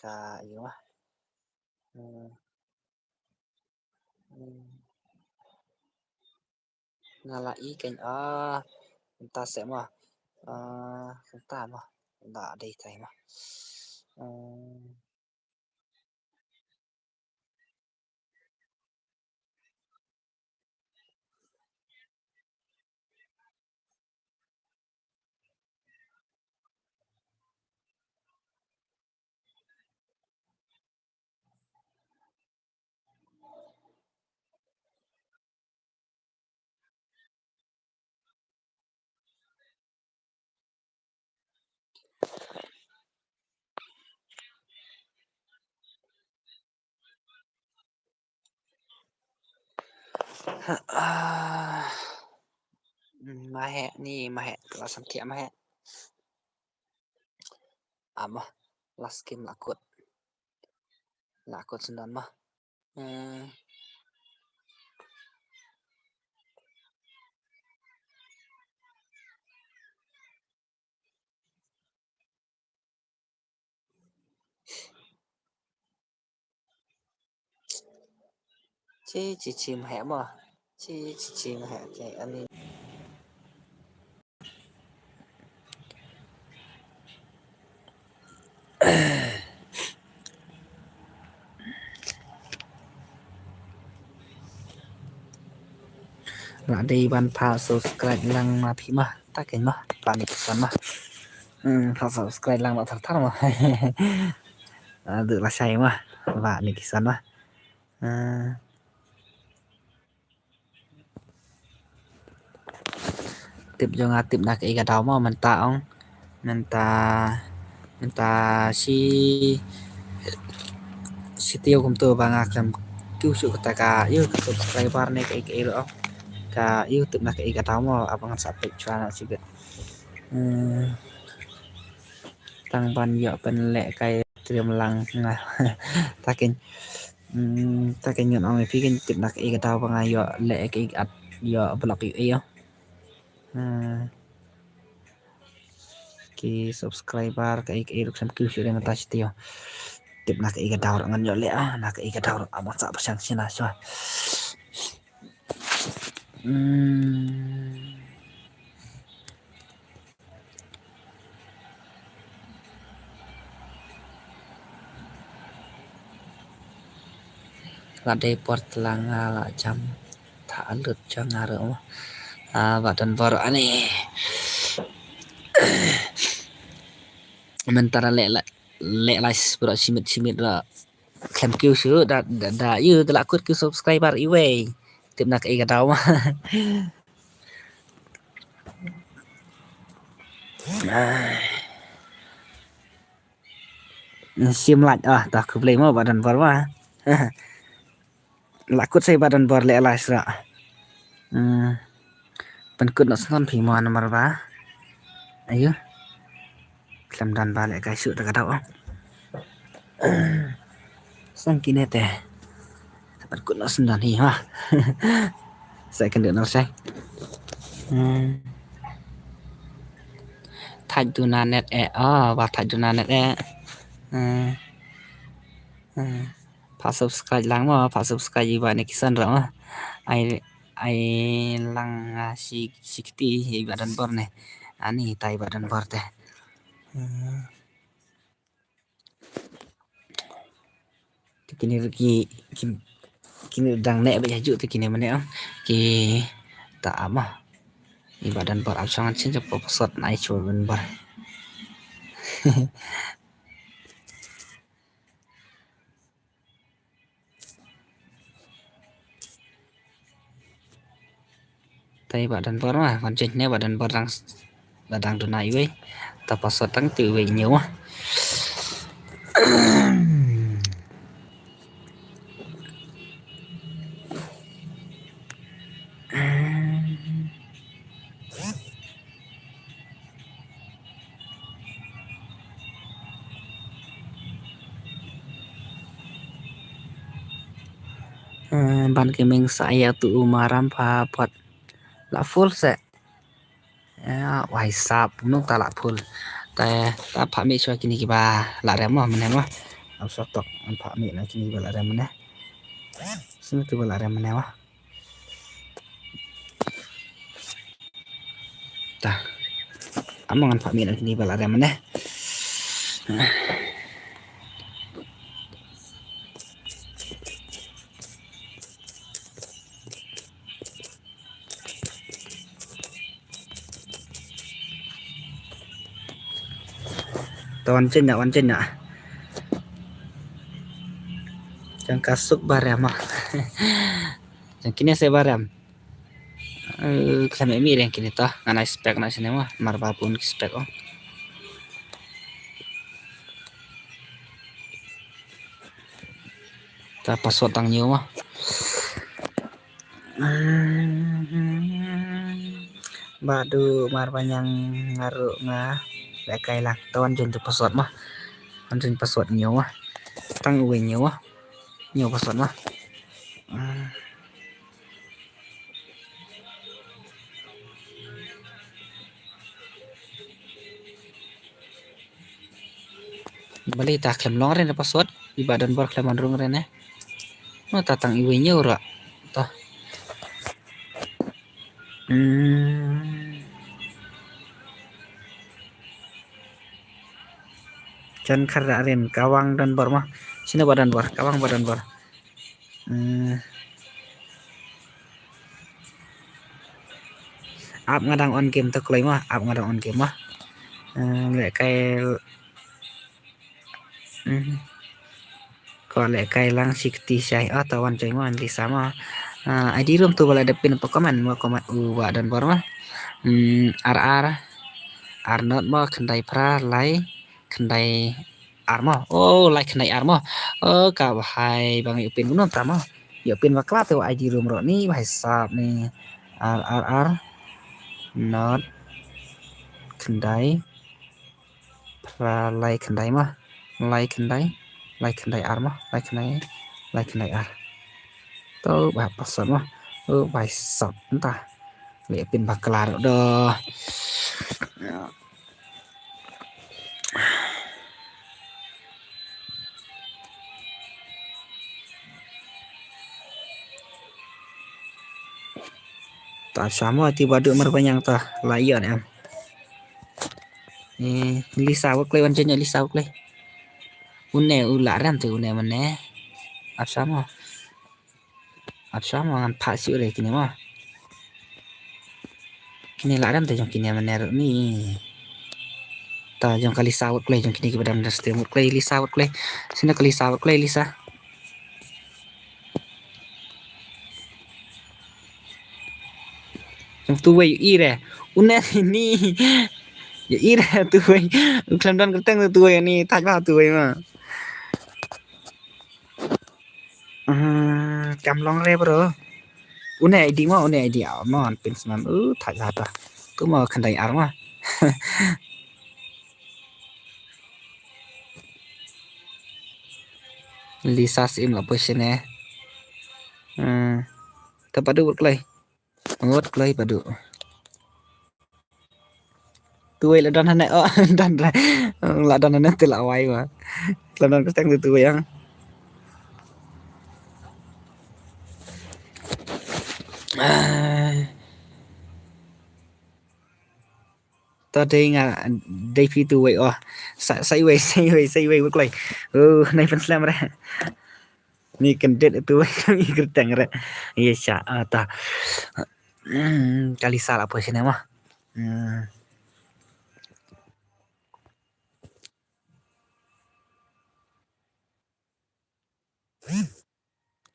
Ka ïoh mo. Hmm. Hmm. Nga la i keiñ, ah, kumta se mo. Ah, kumta mo. Da dei tai mo. Hmm. Ah, ma heh ni, ma heh, la sam thiah ma heh. Amo, la skim la kut. La kut sendon ma. Hmm. Chi chi chi ma heh mo. Chi chi chi ma heh, okay, ani. La dei ban pha subscribe lang ma phi ma. Ta keiñ ma, ba ni kisan ma. Hmm, pha subscribe lang ma thar thar ma. Ah, du la shai ma, ba ni kisan ma. Ah. Tip jong nga tip na kaei ka daw mo mynta ong. Mynta, mynta shi, shi taïew kumto ba nga khlem kiew shuh kata ka, ïoh ka subscriber ne kaei kaei ruh ong. Ka ïoh tip na kaei ka daw mo, ap ngan sa peit shuwa na shibit. Hmm. Tang ban ïoh pynlehkai triem lang nga. Ta keiñ. Hmm, ta keiñ ngan ong ïa phi keiñ tip na kaei ka daw ba nga ïoh leh kaei ka at ïoh block ïoh ïoh. Hmm. Ki subscriber kaei kaei ruh khlem kiew shuh de mynta shi taïew. Tip na kaei ka daw ruh ngan ïoh leh ah, na kaei ka daw ruh ap ngan sa pyrshang shina shuwa. Hmm. La dei por tlang nga la jam tha alut jong nga ruh. Ah, ba don bor ani. Mynta la leh la, leh la sbro shimit shimit ruh. Khlem kiew shuh da, da, da, ïoh da la kut kiew subscriber iwei. Tip na kaei ka daw ma. Ai. Sim lait ah, ta khublei mo ba don bor ma. La kut sei ba don bor leh la sra. Hmm. Pynkut noh sngewbha phi mo namar ba. Ayo. Khlem don ba lehkai shuh ta ka daw. Sang kine te. Pynkut noh sngewbha hi ha. Sa kynduh noh sa. Hmm. Thait duna net eh. Oh, ba thait duna net eh. Hmm. Hmm. Pha subscribe lang mo, pha subscribe ïa ba ne kisan ruh mo. Ai, ai lang, ah, shi, shi kti ïa ba don bor ne. Ani tai ba don bor te. Hmm. Te kine ki, ki, kine dang ne ba ïa ju te kine mane, oh. Ki ta ama. Ïa ba don bor ap shong an chin jap ko pasot nai chu don bor. Tai ba don bor ma, wan jin ne ba don bor dang, ba dang duna iwei. Ta pasot tang tu iwei ñiew ma. Eh, ban ki meng sa ïa tu u maram pha pot la full se. Eh, wai sap nuk ta la full. Ta, ta pha mi shuwa kini kiba la rem mo, mane mo. Am so tok, am pha mi na kini kiba la rem mane. Sini kiba la rem mane mo. Ta. Amang an pha mi na kini ba la rem ne. Ta wan chen na, wan chen na. Jang ka suk ba rem ah. Jang kine se ba rem. Eh, khlem mi reng kine ta. Ngan ai spek na sini ma. Mar ba pun ki spek oh. Ta pasot tang nyu ma. Ba du mar ba ñiang nga ruh nga lehkai lang. Ta wan jin tu pasot ma. Wan jin pasot nyu ma. Tang uwei nyu ma. Ñiew password ma. Hmm. Balei ta khlem long re ne password, i Bah Donbor khlem wan rung re ne. No ta tang iwei ñiew ruh. Ta. Hmm. Jan Khardarin, Kawang Donbor ma. Sino Bah Donbor, Kawang Bah Donbor. Hmm. Ap nga dang on game to kloi ma, ap nga dang on game ma. Hmm, lehkai. Hmm. Ko lehkai lang sikti shai. Oh, ta wan joi ma, Lisa ma. Ah, I D room to ba la dep pin to comment ma, comment u Bah Donbor ma. Hmm, R R. R not ma, khyndai phra, lai khyndai ar mo. Oh, lai khyndai ar mo. Oh, ka bhai bang ïoh pin kumno ta mo. Ïoh pin bakla te wa I D room ruh ni bhai sap ni. R R R not khyndai phra lai khyndai mo. Lai khyndai, lai khyndai ar mo. Lai khyndai, lai khyndai ar. To bhai password mo. Oh, bhai sap nta. Ïoh pin bakla ruh do. Ta sama ti badu mar banyang ta la ïa em. Eh, Lisa wak lei wan jenya Lisa wak lei. Une u la rem te une mane. Ap sama. Ap sama ngan pha siu re kine ma. Kine la rem te jong kine mane ni. Ta jong ka Lisa wak lei jong kine ki badam da stem wak lei Lisa wak lei. Sino ka Lisa wak lei Lisa. Jong tu wei ire. Une ni. Ire tu wei. Khlem don kyrteng tu wei ni thaj ba tu wei ma. Hmm, kam long re bro. Une I D mo, une I D ah, mo an pin snam. Uh, thaj ba ta. Tu mo khyndai ar ma. Lisa sim la position eh. Hmm. Te padu wut kloi. Wut kloi padu. Tuwei la don hane oh don re. La don hane te la wai wa. La don kosteng tu tuwei yang. Ah. To dei nga dei phi tu wei oh. Sa sa wei sa wei sa wei wei kloi. Oh nai pen slam re. Ni kendit tu wei ni kerteng re. Ye sha ah ta. Hmm, kali sal apa sini mah. Hmm.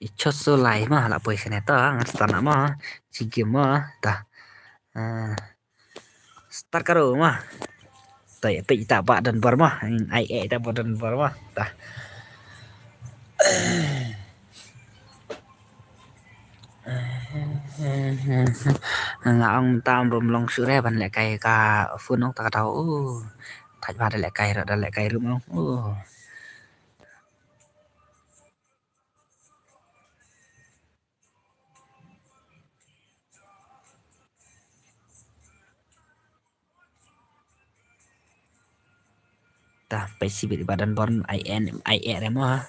Ichot so lai ma la poi sene ta ngan start na ma. Chi game ma ta. Ah, start karo ma. Ta ya pe ita ba dan bar ma. Ai eh ita ba dan bar ma ta. Nga ong tam rum long sure ban leh kai ka phone ong ta ka dau. Thaj ba da leh kai ra da leh kai rum ong. Ta pei sibit ba dan bor ai en ai er mo ha.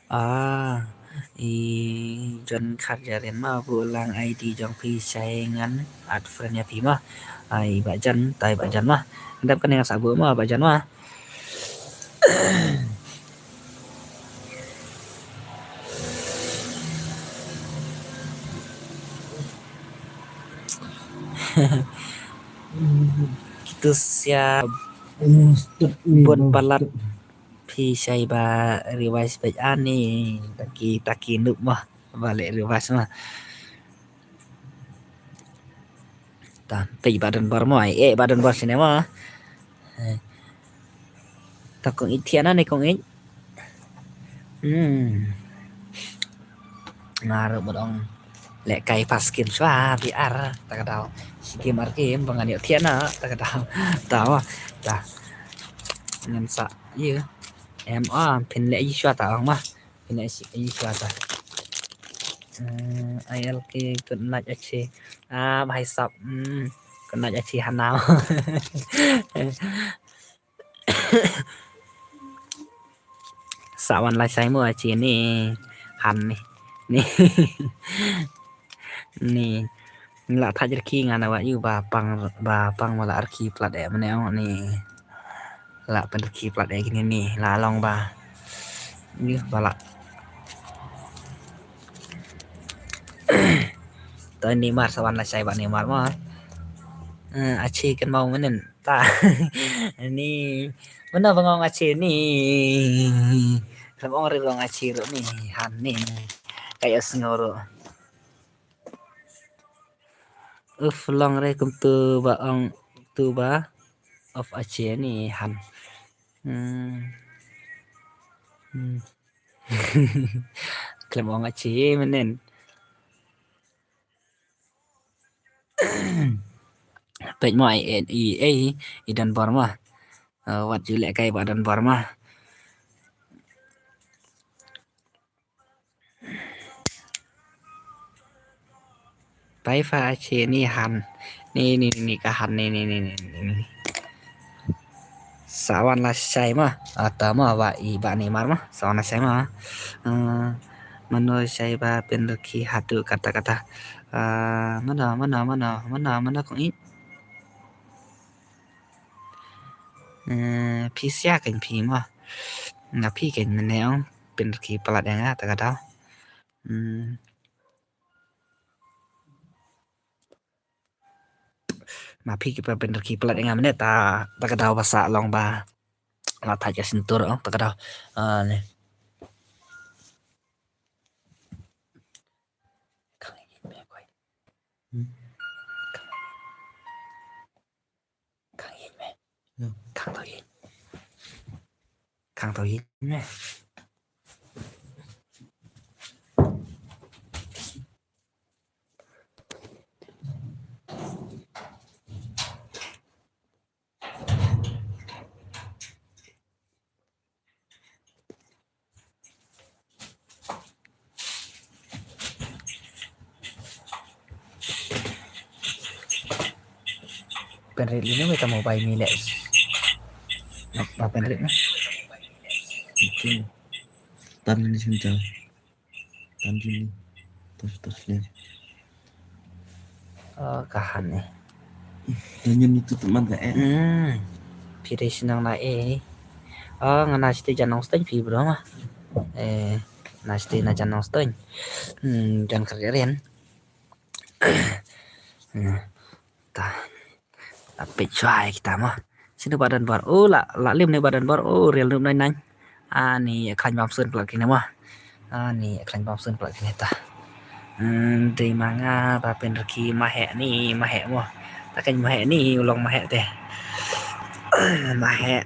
Ah, i John Kharjaren ma bu lang I D jong phi shai ngan add friend ïa phi ma. Ai ba John, tai ba John ma. Dap kan ïa sa bu ma ba John ma. Kitu sia bot palat. Phi shai ba revise page ani taki taki nup mah ba leh revise mah. Ta page ba don bor mo ai eh ba don bor sini mo. Ta kong it thiana ni kong it. Hmm. Nga ruh ba dong leh kai pas game shwa biar ta ka dau. Si game ar game ba ngan ïoh thiana ta ka dau. Ta mo ta. Ngan sa Ïa. Em, ah, phin leh ïa shuwa ta ong ma. Phin leh ïa shuwa ta. Hmm, I L K good night achi. Ah, bhai sab. Hmm, good night achi hanau. Sa wan la sai mo achi ni. Han ni. Ni. Ni. Ni la thaj rki ngan wa yu ba pang, ba pang wala rki plat eh mane ong ni. La pyn rki plat eh kini ni. La long ba. Yu ba la. To ni mar sa wan la sai ba ni mar mo. Eh, achi kan mau menen. Ta. Ni. Mano bangong achi ni. Khlem ong ri bangong achi ru ni. Han ni. Kayo sngew ru. Uf long re kum tu ba ong tu ba. Of achi ni han. Hmm. Hmm. Khlem ong achi menen. Peit mo i, i, i, i don bor mo. Uh, wat ju leh kai ba don bor mo. Pai fa achi ni han. Ni, ni, ni, ni ka han ni, ni, ni, ni, ni, ni. Sa wan la sai ma. Ata ma wa i ba ni mar ma. Sa wan la sai ma. Eh, mano sai ba pynrkhi hatu kata kata. Eh, mano, mano, mano, mano, mano kong i. Eh, phi sia kan phi ma. Nga phi kan mene ong pynrkhi palat ïa nga ta kata. Hmm. Ma phi ki pa pynrkhi palat ïa nga mene ta, ta ka daw ba sa long ba. La thaj ka sintur ong ta ka daw. Ah, ne. Khang ïing me. Hmm. Khang tau ïing. Khang tau ïing me. Pynrit lino me ta mobile mi le. Ba pynrit na. Okay. Tan ni sum jam. Tan ni. Tos tos le. Oh, ka han eh. Tanyan itu teman ka eh. Hmm. Phi dei shnong na eh. Oh, nga na shnong Jan Nongstoiñ phi bro ma. Eh, na shnong na Jan Nongstoiñ. Hmm, Jan Kharjahrin. Hmm. Ta. Ta peit shuwa ïa kita ma. Sini ba don bor. Oh, la, la lim ni ba don bor. Oh, real nup nai nai. Ani khlaiñ bam sun pla kine ma. Ani khlaiñ bam sun pla kine ta. Hmm, dei ma nga ba pynrkhi ma heh ni, ma heh mo. Ta kan ma heh ni, u long ma heh te. Ma heh.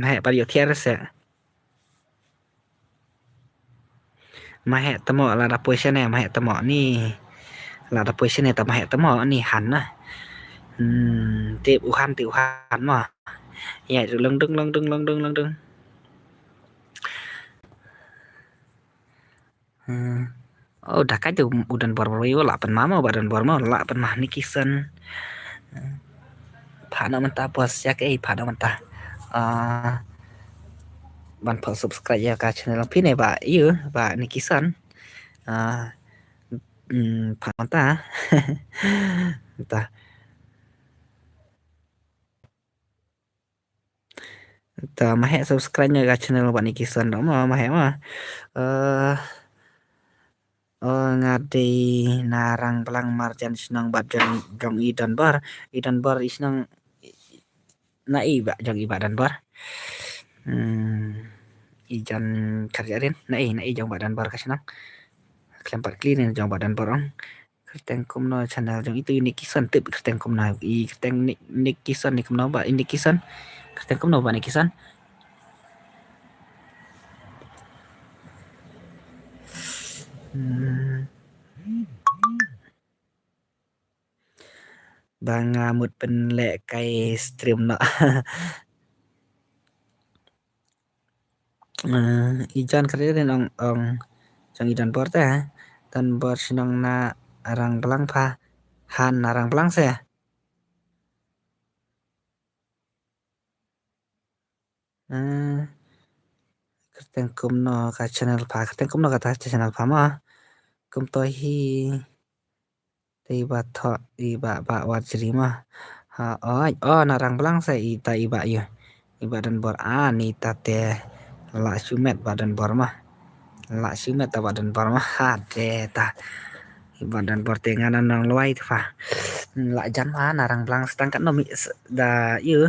Ma heh pat ïoh thiar se. Ma heh tamo la da poi shane ma heh tamo ni. La da poi shane ta ma heh tamo ni han na. Hmm, tip u han tip u han ma. Ya, long dung long dung long dung long dung. Hmm. Oh, da ka ju u don bor bor yu la pynma mo ba don bor mo la pynma ni kisan. Pha na mynta bos yak ei pha na mynta. Ah, ban pha subscribe ïa ka channel phi ne ba yu ba ni kisan. Ah, hmm, pha na mynta. Mynta. Ta ma heh subscribe ïa ka channel ba ni kisan dong ma ma heh ma. Eh, oh, nga dei na Rangblang marjan shnong bad jong, jong i don bor. I don bor i shnong na i ba jong i ba don bor. Hmm, i Jan Kharjahrin na i na i jong ba don bor ka shnong. Khlem pat kli ne jong ba don bor ong. Kyrteng kumno channel jong itu Unique Kison tip kyrteng kumno i kyrteng Nick, Nick Kison ni kumno ba Unique Kison. Kyrteng kumno ba Nick Kison. Hmm. Ba nga mut pynleh kai stream noh. Eh, i John Kredin ong, ong, jong i Don Bor te, ha? Don Bor shnong na Rangblang pha, han na Rangblang se. Eh, kyrteng kumno ka channel pha, kyrteng kumno kata channel pha ma. Kumto hi. Te i Bah Thoh, i Bah, Bah Warjri ma. Ha, oi, oh, na Rangblang se i ta i Bah ïa. I Bah Don Bor, ah, ni ta te. La shu met Bah Don Bor ma. La shu met ta Bah Don Bor ma. Ha, te ta. I Bah Don Bor te ngan nang lwai te pha. La jan ma na Rangblang stang kat no mi s-, da ïa.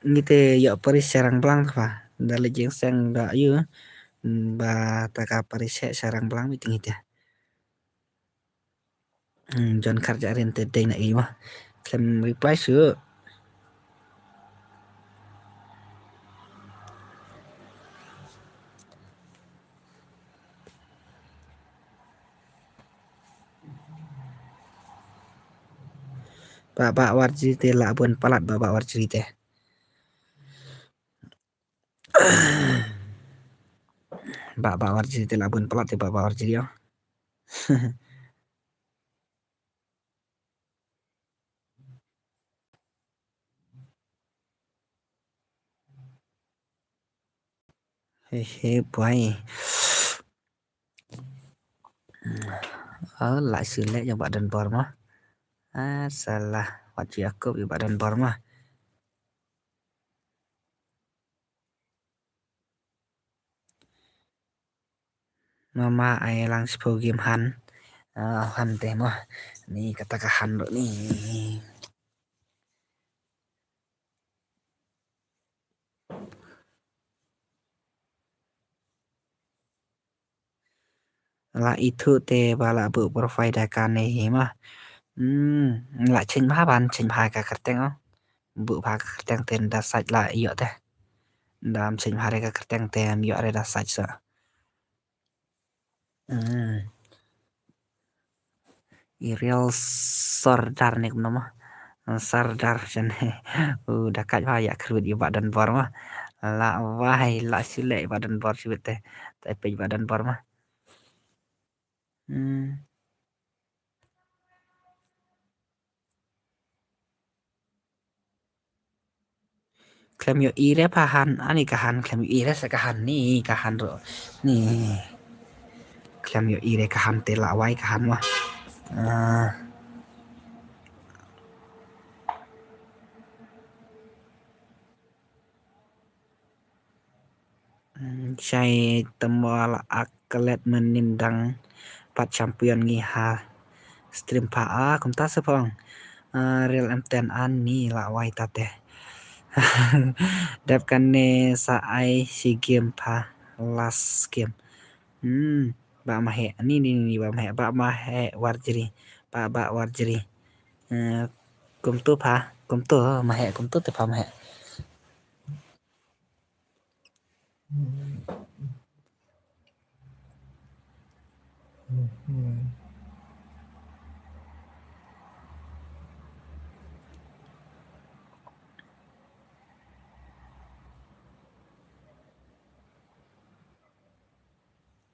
Ngi te ïa parish sha Rangblang te pha. Da le jing seng da ïa. Ba ta ka parish sha Rangblang mi te ngi te. Hmm, John Kharjahrin te dei na i ma. Khlem reply shuh. Bah, Bah Warjri te la bun palat, Bah, Bah Warjri te. Bah, Bah Warjri te la bun palat te Bah, Bah Warjri ïa. He, he, boy. Oh, la shu leh ïa Bah Don Bor ma. Ah, salah. Wat ju ïa kup ïa Bah Don Bor ma. Mama ai lang shiphew game han. Ah, han te mo. Ni kata ka han ruh ni. La ithuh te ba la buh profile da kane hi ma. Hmm, la change bha ban change bha ka kyrteng oh. Buh bha ka kyrteng te da sait la ïoh te. Dam change bha re ka kyrteng te ym ïoh re da sait sa. Hmm. I real Sordar ne kumno ma. Sordar jan. U da kait bha ïa kyrwit ïa Bah Don Bor ma. La wai la shu leh Bah Don Bor shu te. Tai peit Bah Don Bor ma. Hmm. Khlem ïohi re pha han, ani ka han, khlem ïohi re sa ka han ni, ka han ruh. Ni. Khlem ïohi re ka han te la wai ka han ma. Ah. Hmm, shai tymmen la ak klet mynnin dang pat champion ngi ha stream pha a kumta sa phong. Ah, real M ten ani la wai ta te. Dep kane sa ai shi game pha last game. Hmm, Bah Maheh. Ni, ni, ni, Bah Maheh. Bah Maheh Warjri. Bah, Bah Warjri. Eh, kumtu pha, kumtu Maheh, kumtu te pha Maheh.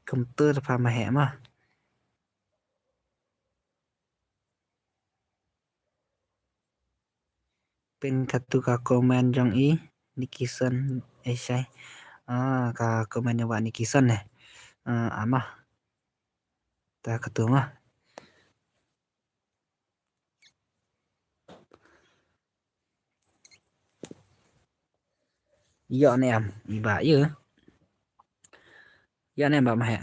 Kumtu te pha Maheh ma. Pyn katu ka comment jong i Nikison, eh, shai. Ah, ka comment jong Bah Nikison ne. Ah, ama. Ta katu ma. Ïoh ne em, i Bah ïa. Ïoh ne em Bah Maheh.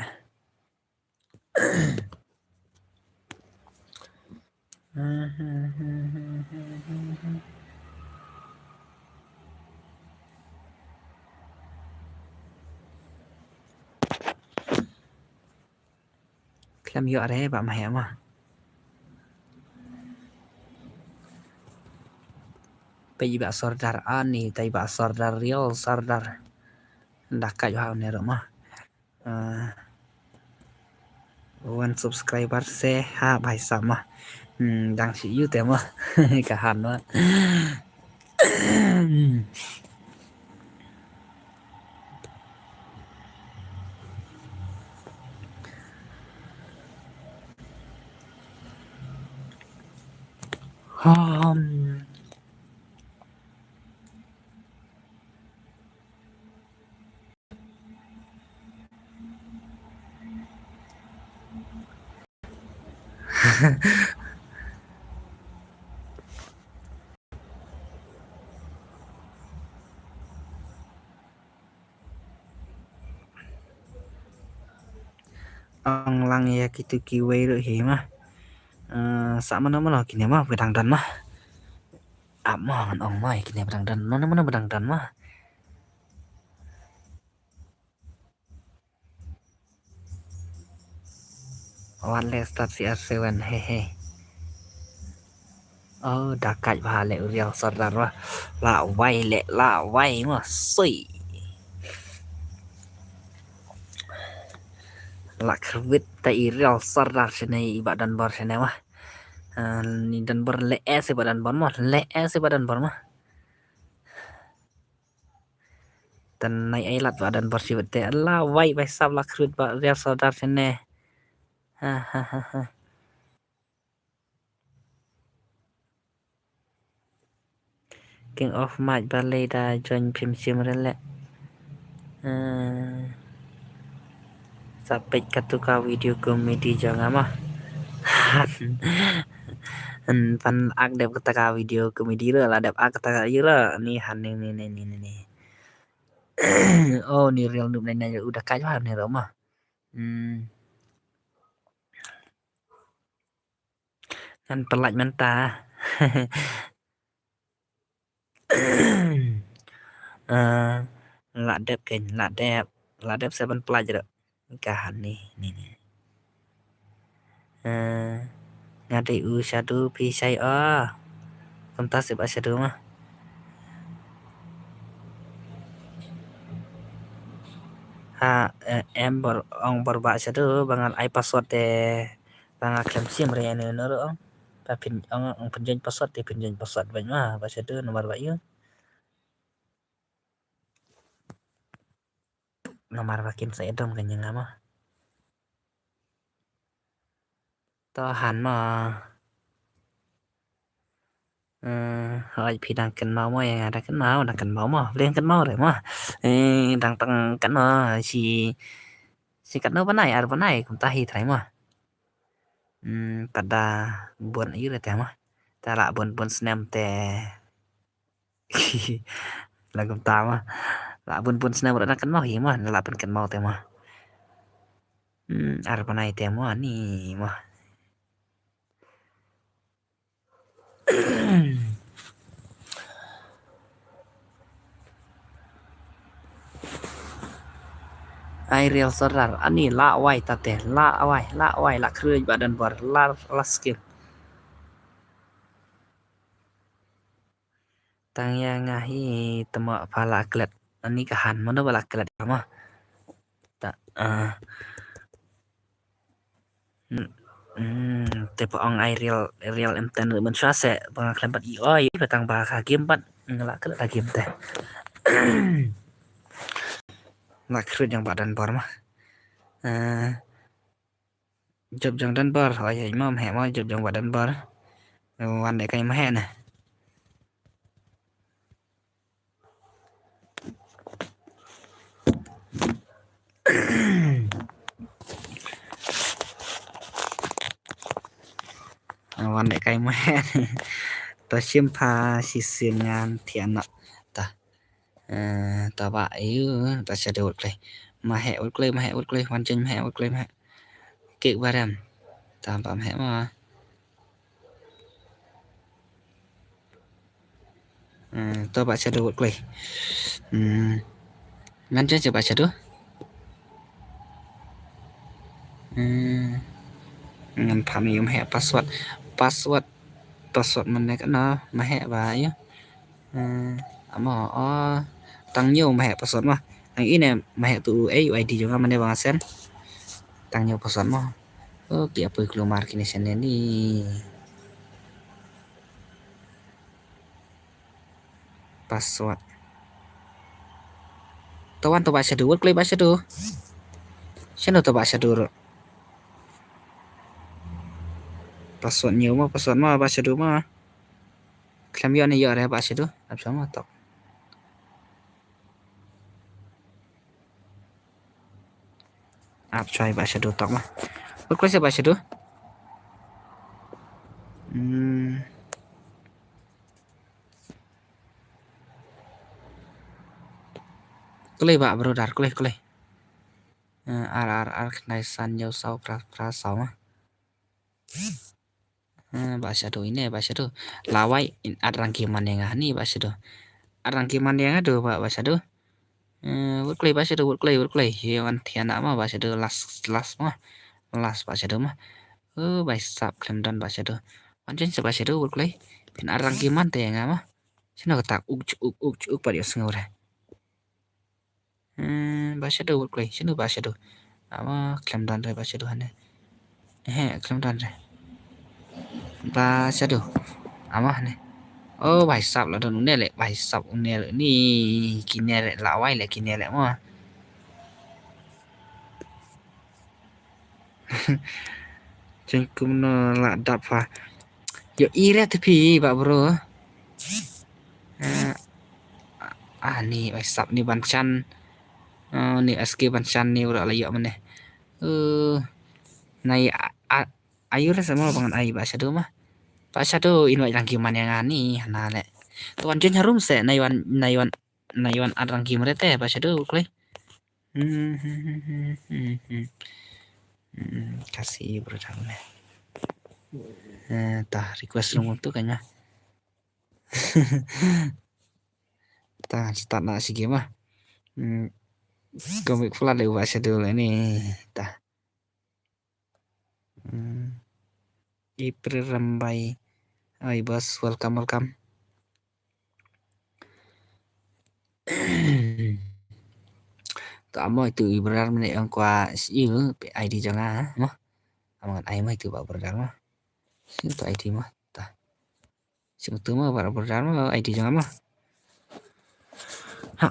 Khlem ïoh re Bah Maheh ma. Peit i Bah Sordar ani, ta i Bah Sordar real Sordar. Da kait bha une ruh ma. Ah. One subscriber se ha bhai sahab ma. Hmm, dang shi yu te ma. Ka han ma. Hmm. Ong lang ïa kitu kiwei ruh hi ma. Eh, sa mano mano kine ma, ba dang don ma. Ap ma, ngan ong ma ïa kine ba dang don, mano mano ba dang don ma. Wan leh start C R seven, he he. Oh, da kait bha leh u Real Sordar ma. La wai leh, la wai ma, sui. La khyrwit ta i Real Sordar shane i Bah Donbor shane ma. Ah, ni Donbor leh eh si Bah Donbor ma, leh eh si Bah Donbor ma. Tan nai ai lat Bah Donbor shi bad te. La wai bai sap la khyrwit Bah Real Sordar shane. Ha ha ha ha. King of Match ba lei da join phim shim re leh. Eh, sa peit katu ka video comedy jong nga ma. Pan ak dep kata ka video comedy ruh, la dep ak kata ka ïa ruh. Ni han ni ni ni ni ni. Oh, ni Real Noob nai nai u da kait bha ni ruh ma. Hmm. Ngan pyllait mynta. Eh, la dep kein, la dep, la dep se ban pyllait ruh. Ka han ni, ni, ni. Eh, nga dei u Shadow phi shai o. Kumta sip a Shadow ma. Ha, eh, em bor, ong bor Bah Shadow ba ngan ai password te. Ba nga khlem shim re ïa ne no ruh ong. Ba phin ong, ong phin join password te phin join password bad ma Bah Shadow namar ba ïa. Namar ba kin sa ïa dom ka ïa nga ma. To han ma. Eh, hooid phi dang kynmaw mo, ïa nga dang kynmaw, dang kynmaw mo, phi dang kynmaw re mo. Eh, dang tang kynmaw, shi, shi katno bnai, ar bnai, kumta hi trai mo. Hmm, pat da bun aïu re te mo. Te la bun bun snem te. La kumta mo. La bun bun snem re dang kynmaw hi mo, la pynkynmaw te mo. Hmm, ar bnai te mo, ni mo. Ai Real Sordar, ani la wai tate, la wai, la wai, la khruj Bah Donbor, la, la skill. Tang ïa nga hi temo pha la klet. Ani ka han mano ba la klet mo. Ta, ah. Hmm, hmm, te pha ong ai Real, Real em ten mynshwa se ba nga khlem pat ïoh ïa tang ba ka game pat nga la klet ka game te. La khruj jong Bah Donbor mo. Eh, jop jong Donbor, oi oi mo, mhe mo jop jong Bah Donbor. Wan de kai mhe ne. Wan de kai mo he. To shim pha shi sim ngan thiah na. Ta. Eh, ta ba aïu, ta Shadow wad klei. Ma he wad klei, ma he wad klei, wan jeng ma he wad klei, ma he. Kik barem. Ta ba ma he ma. Hmm, to Bah Shadow wad klei. Hmm. Ngan jeng Bah Shadow. Hmm. Ngan phah ïa u ma he password. Password. Password mynne katno ma he ba ïa. Hmm. Amo, oh. Tang ñiew ma he password ma. Ang ine ma he tu ei U I D jong nga mynne ba nga send. Tang ñiew password ma. Oh, ki apoi klumar kine sene ni. Password. To wan to Bah Shadow, wat kloi Bah Shadow. Shano to Bah Shadow ruh. Password ñiew ma, password ma, Bah Shadow ma. Khlem ïoh ne ïoh re Bah Shadow. Ap sama tok. Ap choi Bah Shadow tok ma. Wat kloi se Bah Shadow. Hmm. Kloi Bah brother, kloi, kloi. Eh, ar, ar, ar, khnai san, ñiew saw, phra, phra saw ma. Eh, Bah Shadow ine, Bah Shadow. Lawai in at rangki man ïa nga ni Bah Shadow. At rangki man ïa nga do Bah, Bah Shadow. Eh, wat kloi Bah Shadow, wat kloi, wat kloi. Ye wan thiana ma Bah Shadow, last, last ma. Last Bah Shadow ma. Oh, bai sap khlem don Bah Shadow. Wan chen sa Bah Shadow, wat kloi. Phin at rangki man te ïa nga ma. Shano kata uk uk uk uk pat ïohsngew re. Hmm, Bah Shadow wat kloi. Shano Bah Shadow. Ama khlem don re Bah Shadow hane. Eh, khlem don re. Bah Shadow. Ama hane. Oh, bai sap la don une le. Bai sap une le ni. Kine le lawai le kine le ma. Jeng kumno la dap ha. Yo ire te phi Bah bro. Eh, ah, ni bai sap ni ban chan. Oh, ni S K ban chan ni bro la yo mane. Eh, nai a, a, ayu rasa ma bangan ai Bah Shadow ma. Bah Shadow in wa rangki man ïa nga ni hana le. To wan chen harum se nai wan, nai wan, nai wan at rangki mare te Bah Shadow kloi. Hmm, hmm, hmm, hmm, hmm, hmm. Hmm, kasi bro dang ne. Eh, ta request room tu kan ya. Ta start na si game ah. Hmm. Comic flood le Bah Shadow le ni. Ta. Hmm. April Rambai. Ai boss, welcome, welcome. To amo itu i brar mene ong kwa siu pe I D jong nga mo. Amo ngan ai mo itu ba brar mo. Siu to I D mo ta. Siu to mo ba brar mo I D jong nga mo. Ha.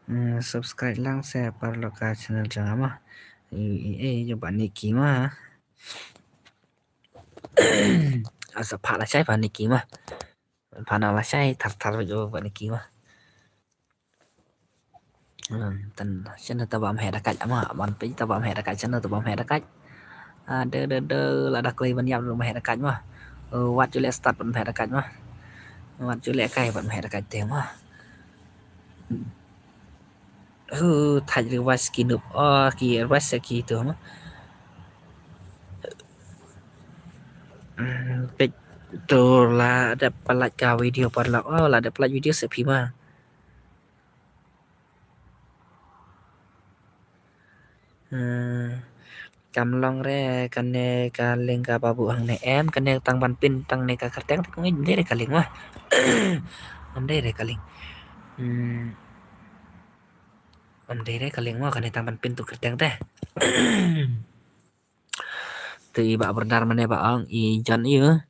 Hmm, subscribe lang se paralok ka channel jong nga ma. Ei, ei, ei, jong ba Niki ma. Asa pha la chai ba Niki ma. Pha na la chai thar thar jong ba Niki ma. Hmm, tan channel ta ba mhe da kaj ma, ban pe ta ba mhe da kaj, channel ta ba mhe da kaj. Ah, de, de, de, la da klei ban yap mhe da kaj ma. Oh, wat ju le start ban mhe da kaj ma. Wat ju le kai ban mhe da kaj te ma. Oh, thaj request ki nup. Oh, ki request ki tu ma. Hmm, pek tu la da palat ka video paralok. Oh, la da palat video se phi ma. Hmm. Kam long re kane ka link ka babu hangne em, kane tang ban pin tang ne ka kyrteng te kong ym dei re ka link ma. Ym dei re ka link. Hmm. Ym dei re ka link ma kane tang ban pin tu kyrteng te. Tu i ba berdar mane ba ong i John yu.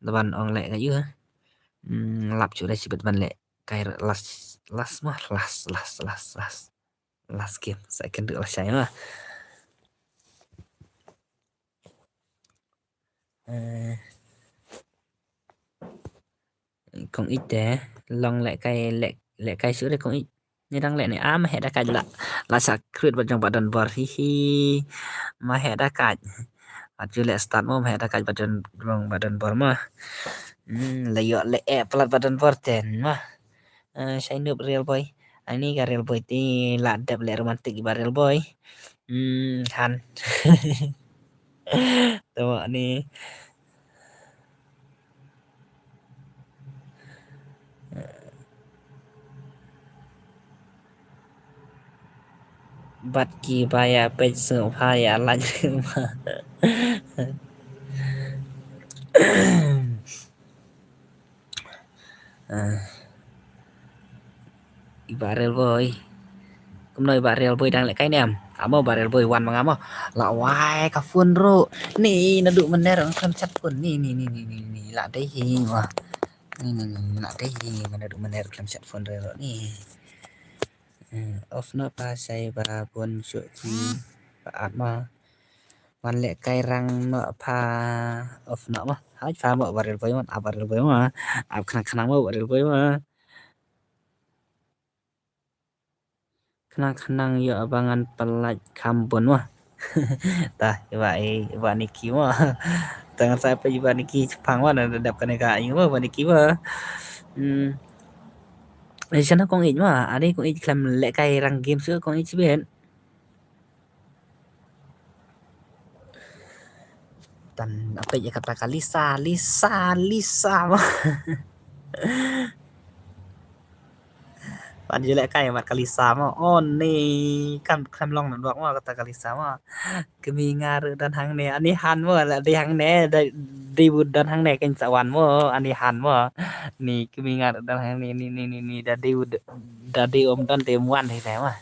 Ban ong le ka yu. Hmm, lap chu re sibet ban le. Kai last, last ma, last, last, last, last. Last game, sa kynduh lashai ma. Eh, kong ite, long leh kai, leh, leh kai shuh re kong it. Ni dang leh ni, ah, ma heh da kaj la, la sa khrut bad jong ba don bor, hi hi. Ma heh da kaj. Bad ju leh start mo, ma heh da kaj bad jong ba don bor ma. Hmm, la ïoh leh eh palat ba don bor ten ma. Eh, shai nup real boy. Ani ka real boy ti la dep le romantic ba real boy. Hmm, han. To ani. Bad ki ba ïa peit sngewbha ïa like ma. Eh, i Bah Real Boy. Kumno i Bah Real Boy dang lehkai ne em? Amo Bah Real Boy wan ma nga mo. La wai ka phone ruh. Ni naduh mynner ong khlem chat phone. Ni ni ni ni ni ni la dei hi mo. Ni ni ni la dei hi mo naduh mynner khlem chat phone ruh ni. Eh, off noh pha shai ba bun shuh ki ba at mo. Wan lehkai rang noh pha off noh mo. Haj pha mo Bah Real Boy mo, ap Bah Real Boy mo. Ap khnang khnang mo Bah Real Boy mo. Khnang khnang ïoh ba ngan pynlait kham bun mo. Ta, i Bah, i Bah Niki mo. Ta ngan sa peit i Bah Niki chaphang mo, na dep kane ka ïing mo, Bah Niki mo. Hmm. Ai shana kong ïeit mo, ani kong ïeit khlem lehkai rang game shuh kong ïeit shibit. Tan, peit ïa kata ka Lisa, Lisa, Lisa mo. Ban ju lehkai mat ka Lisa mo. Oh ni, kam khlem long network mo kata ka Lisa mo. Kmie nga ruh don hangne, ani han mo, la dei hangne, da dei bud don hangne kan sa wan mo, ani han mo. Ni kmie nga ruh don hangne, ni ni ni ni da dei bud, da dei um don te wan hi te mo.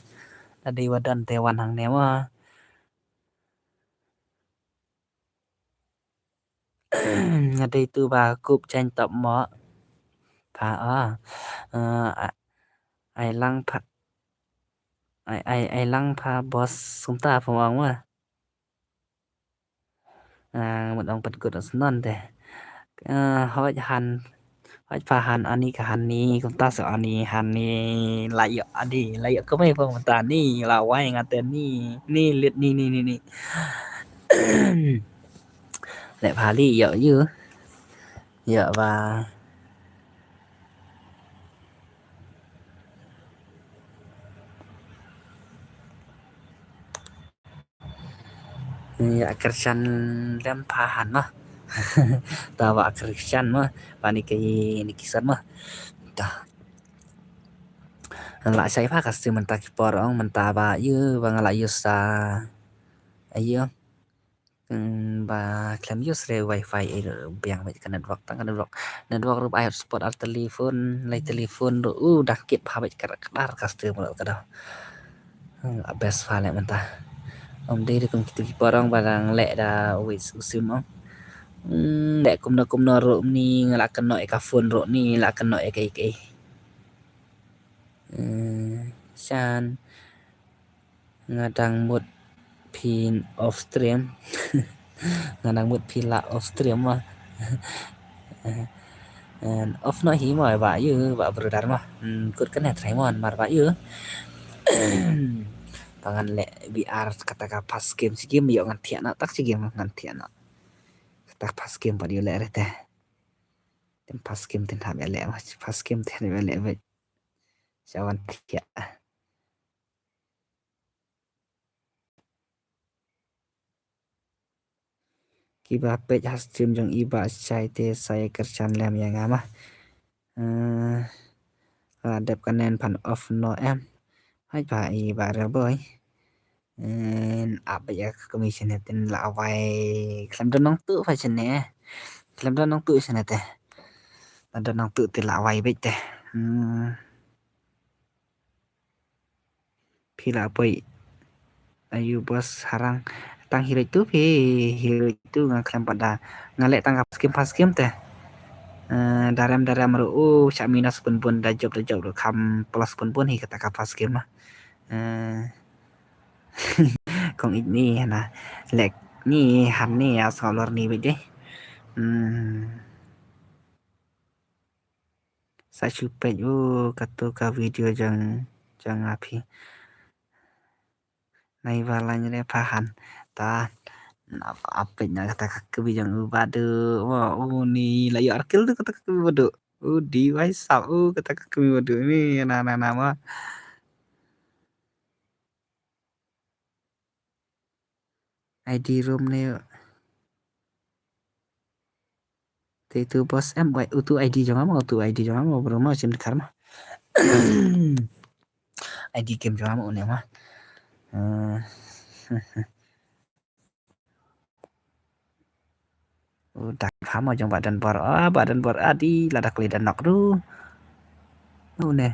Da dei wa don te wan hangne mo. Nga dei tu ba kup chen top mo. Pha a. Eh, a-, ai lang pha. Ai, ai, ai lang pha boss kumta pha ong ma. Ah, mut ong pat kut snon te. Eh, hoj han. Hoj pha han ani ka han ni, kumta sa ani han ni. La ïoh ani, la ïoh kumai pha kumta ni, la wai nga te ni. Ni lit ni, ni, ni, ni. Leh pha li ïoh ïu. Ïoh ba. Ïa Christian lem pha han ma. Ta ba Christian ma. Ba ni ki, ni ki san ma. Ta. La shai pha ka stream mynta ki por ong mynta ba ïu ba nga la ïu sa. Ayo. Hmm, ba khlem use re wifi, eh, biang bad ka network, tang ka network. Network ruh ai hotspot ar telefon, lai telefon ruh, uh, da kit pha bad ka, ka dar ka stream ruh ka da. Hmm, best pha leh mynta. Ym dei ruh kum kitu ki por ong ba dang leh da wis u sim ong. Hmm, leh kumno kumno ruh ni nga la kynnoh ïa ka phone ruh ni la kynnoh ïa kaei kaei. Hmm, shan. Nga dang mut phi off stream. Nga dang mut phi la off stream ma. And off noh hi ma ba ïu ba brother ma. Hmm, kut kane trai mon mar ba ïu. Ba ngan leh B R kata ka first game shi game ïoh ngan thiah na tak shi game ngan thiah na. Kata first game pat ïoh leh re te. Tem first game ten hap ïa leh ma. First game ten hap ïa leh bad. Sha wan thiah. Kiba peit ha stream jong i Bah Shai te sa ïa kyrshan lem ïa nga ma. Eh, la dep kane phan off noh em. Hait ba i Bah Real Boy. Eh, ap ïa ka kmie shane te la wai khlem don nongtuh pha shane. Khlem don nongtuh shane te. La don nongtuh te la wai beit te. Hmm. Phi la poi. Ayu boss harang. Tang hi ruh tu phi, hi ruh tu nga khlem pat da. Nga leh tang ka first game, first game te. Eh, da rem da rem ruh, uh, shah minus bun bun, da jop da jop ruh kham plus bun bun hi kata ka first game ma. Eh, kong ïeit ni hana. Leh ni han ni ïa sngap lor ni beit dei. Hmm. Sa shu peit, uh, katu ka video jong, jong nga phi. Nai ba lain re pha han. Ta, na ba peit na kata ka kmie jong u Bah Duh. Wa, u ni la ïoh arkil tu kata ka kmie Bah Duh. U di wai sap, u kata ka kmie Bah Duh. Ni na na na ma. I D room ne. Te tu boss em, wai, utu I D jong nga ma, utu I D jong nga ma, bro ma, sim khar ma. I D game jong nga ma, une ma. Eh, U da pham jong Bah Donbor. Ah, Bah Donbor, adi, lada kli da nok ruh. Une.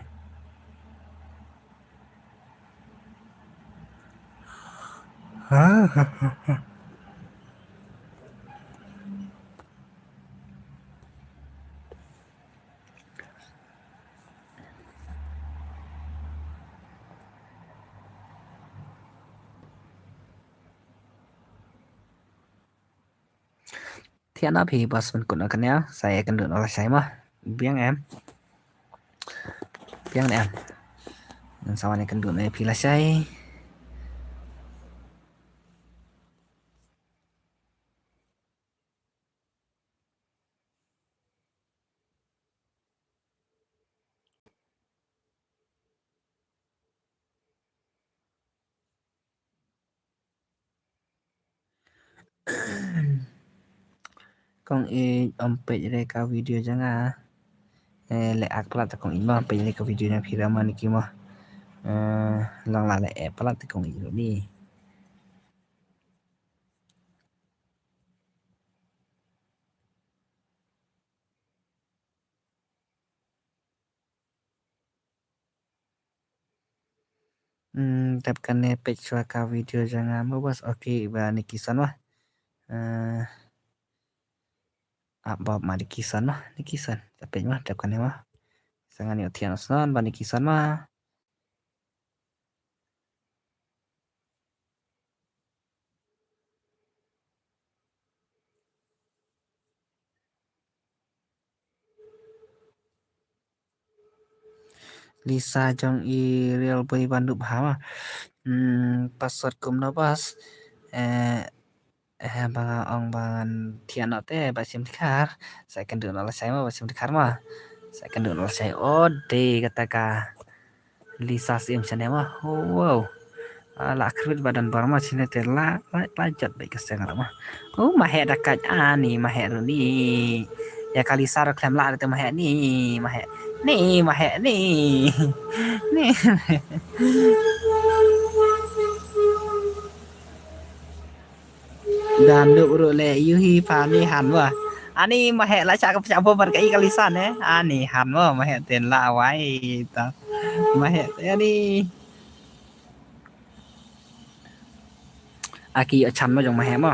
Thiah noh phi, bas, ban kut noh kane, sa ïa kynduh noh lashai mo. Biang em. Biang ne em. Ngan sa wan ïa kynduh noh ïa phi lashai. Kong ïeit, ym peit re ka video jong nga. Eh, leh ak palat kong ïeit mo, ym peit re ka video na phi ra ma ni ki mo. Eh, long la leh eh palat kong ïeit ruh ni. Hmm, tep kane peit shuwa ka video jong nga mo bas. Okay, ba Nikison mo. Eh, ap ba ma Nikison mo, Nikison. Tep peit mo, tep kane mo. Sa ngan ïoh thiah noh snon ba Nikison mo. Lisa jong i Real Boy Bandup ha ma. Hmm, password kumno bas. Eh, eh, ba nga ong ba ngan thiah noh te ba Sim Dkhar. Sa kynduh noh lashai mo ba Sim Dkhar mo. Sa kynduh noh lashai, o de kata ka Lisa Sim channel mo. Oh, wow. Ah, la khrut ba Donbor mo channel te la, la, la jot beit ka seng mo. Oh, ma heh da kait, ani ma heh ruh ni. Ïa ka Lisa ruh khlem lah ruh te ma heh ni, ma heh. Ni ma heh ni. Ni. Dang dup ruh leh ïu hi pha ni han wa. Ani ma heh la cha ka cha bo bar ka i ka Lisa ne. Ani han wa ma heh ten la wai ta. Ma heh te ani. A ki ïoh chan mo jong ma heh mo.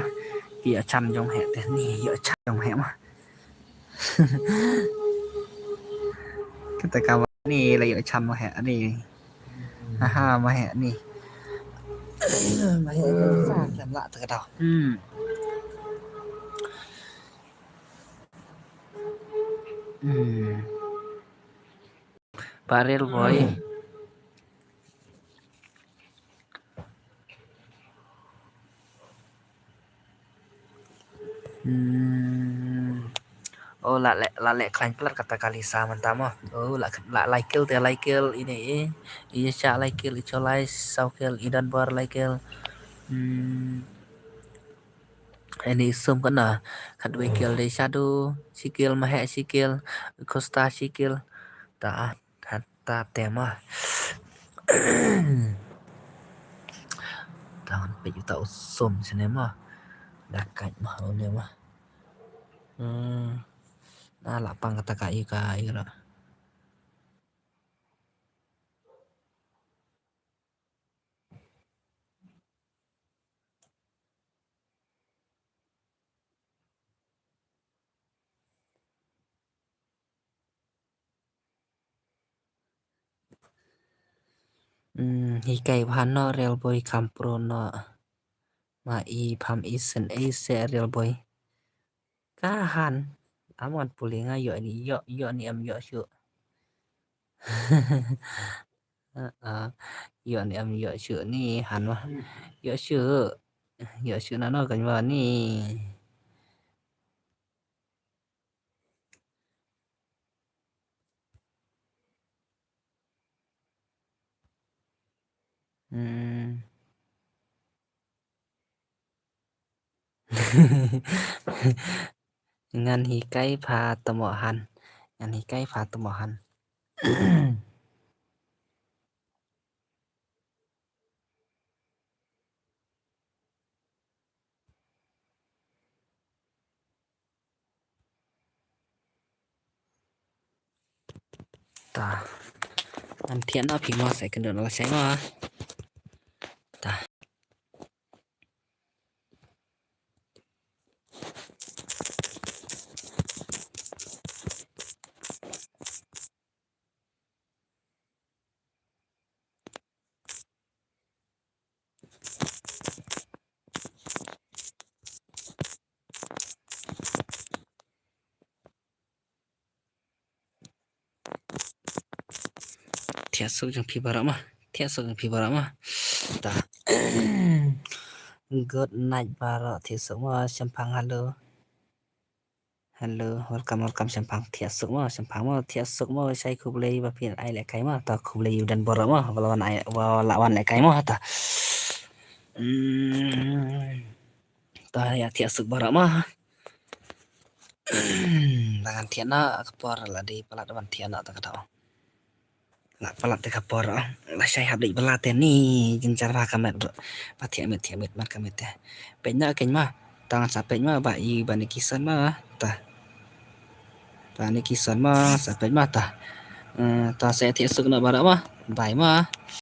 Ki ïoh chan jong heh te ni ïoh chan jong heh mo. Kata ka ma ni la ïoh chan ma heh ni. Aha, ma heh ni. Ma heh ka sa kan la ta ka dau. Hmm. Hmm. Barrel boy. Hmm. Oh, la leh, la leh khlaiñ palat kata ka Lisa mynta mo. Oh, la, la, lai kill te, lai kill ine i. I cha lai kill, i Cholai saw kill, i Donbor lai kill. Hmm. Ine i Sum kane, khatwei kill dei Shadow, shi kill, ma heh shi kill, Costa shi kill. Ta, ta, ta te ma. Tangan peit uta u Sum sini ma. Da kait ma une ma. Hmm. Na la pang kata ka i ka i ra. Hmm, hikai bha noh Real Boy kham pro noh. Ma i pham i sen ei se Real Boy. Ka han. Am ngan pule nga ïoh ni, ïoh, ïoh ni em ïoh shuh. Ah, ah. Ïoh ni em ïoh shuh ni han ma. Ïoh shuh. Ïoh shuh nano kan ma ni. Hmm. Ngan hikai pha tmoh han. Ngan hikai pha tmoh han. Ta. Ngan thiah noh phi mo, sa ïakynduh noh lashai mo. Ta. Thiah suk jong phi baroh mo. Thiah suk jong phi baroh mo. Ta. Good night baroh, thiah suk mo, Shemphang, hello. Hello, welcome, welcome Shemphang, thiah suk mo, Shemphang mo, thiah suk mo, shai khublei ba phi ai lehkai mo, ta khublei ïa u don baroh mo, ba la wan ai, ba la wan lehkai mo, ta. Hmm. Ta ïa thiah suk baroh mo. Ngan thiah noh ka por la dei palat ban thiah noh ta kata. La palat te ka por, oh. Lashai hap leit bylla te ni, jynjar bha ka met bro. Ba thiah miet, thiah miet, mat ka miet te. Peit noh kein mo. Ta ngan sa peit mo, ba i ba Nikki Son mo, ta. Ba Nikki Son mo, sa peit mo, ta. Eh, ta sa thiah suk noh baroh mo. Bye mo.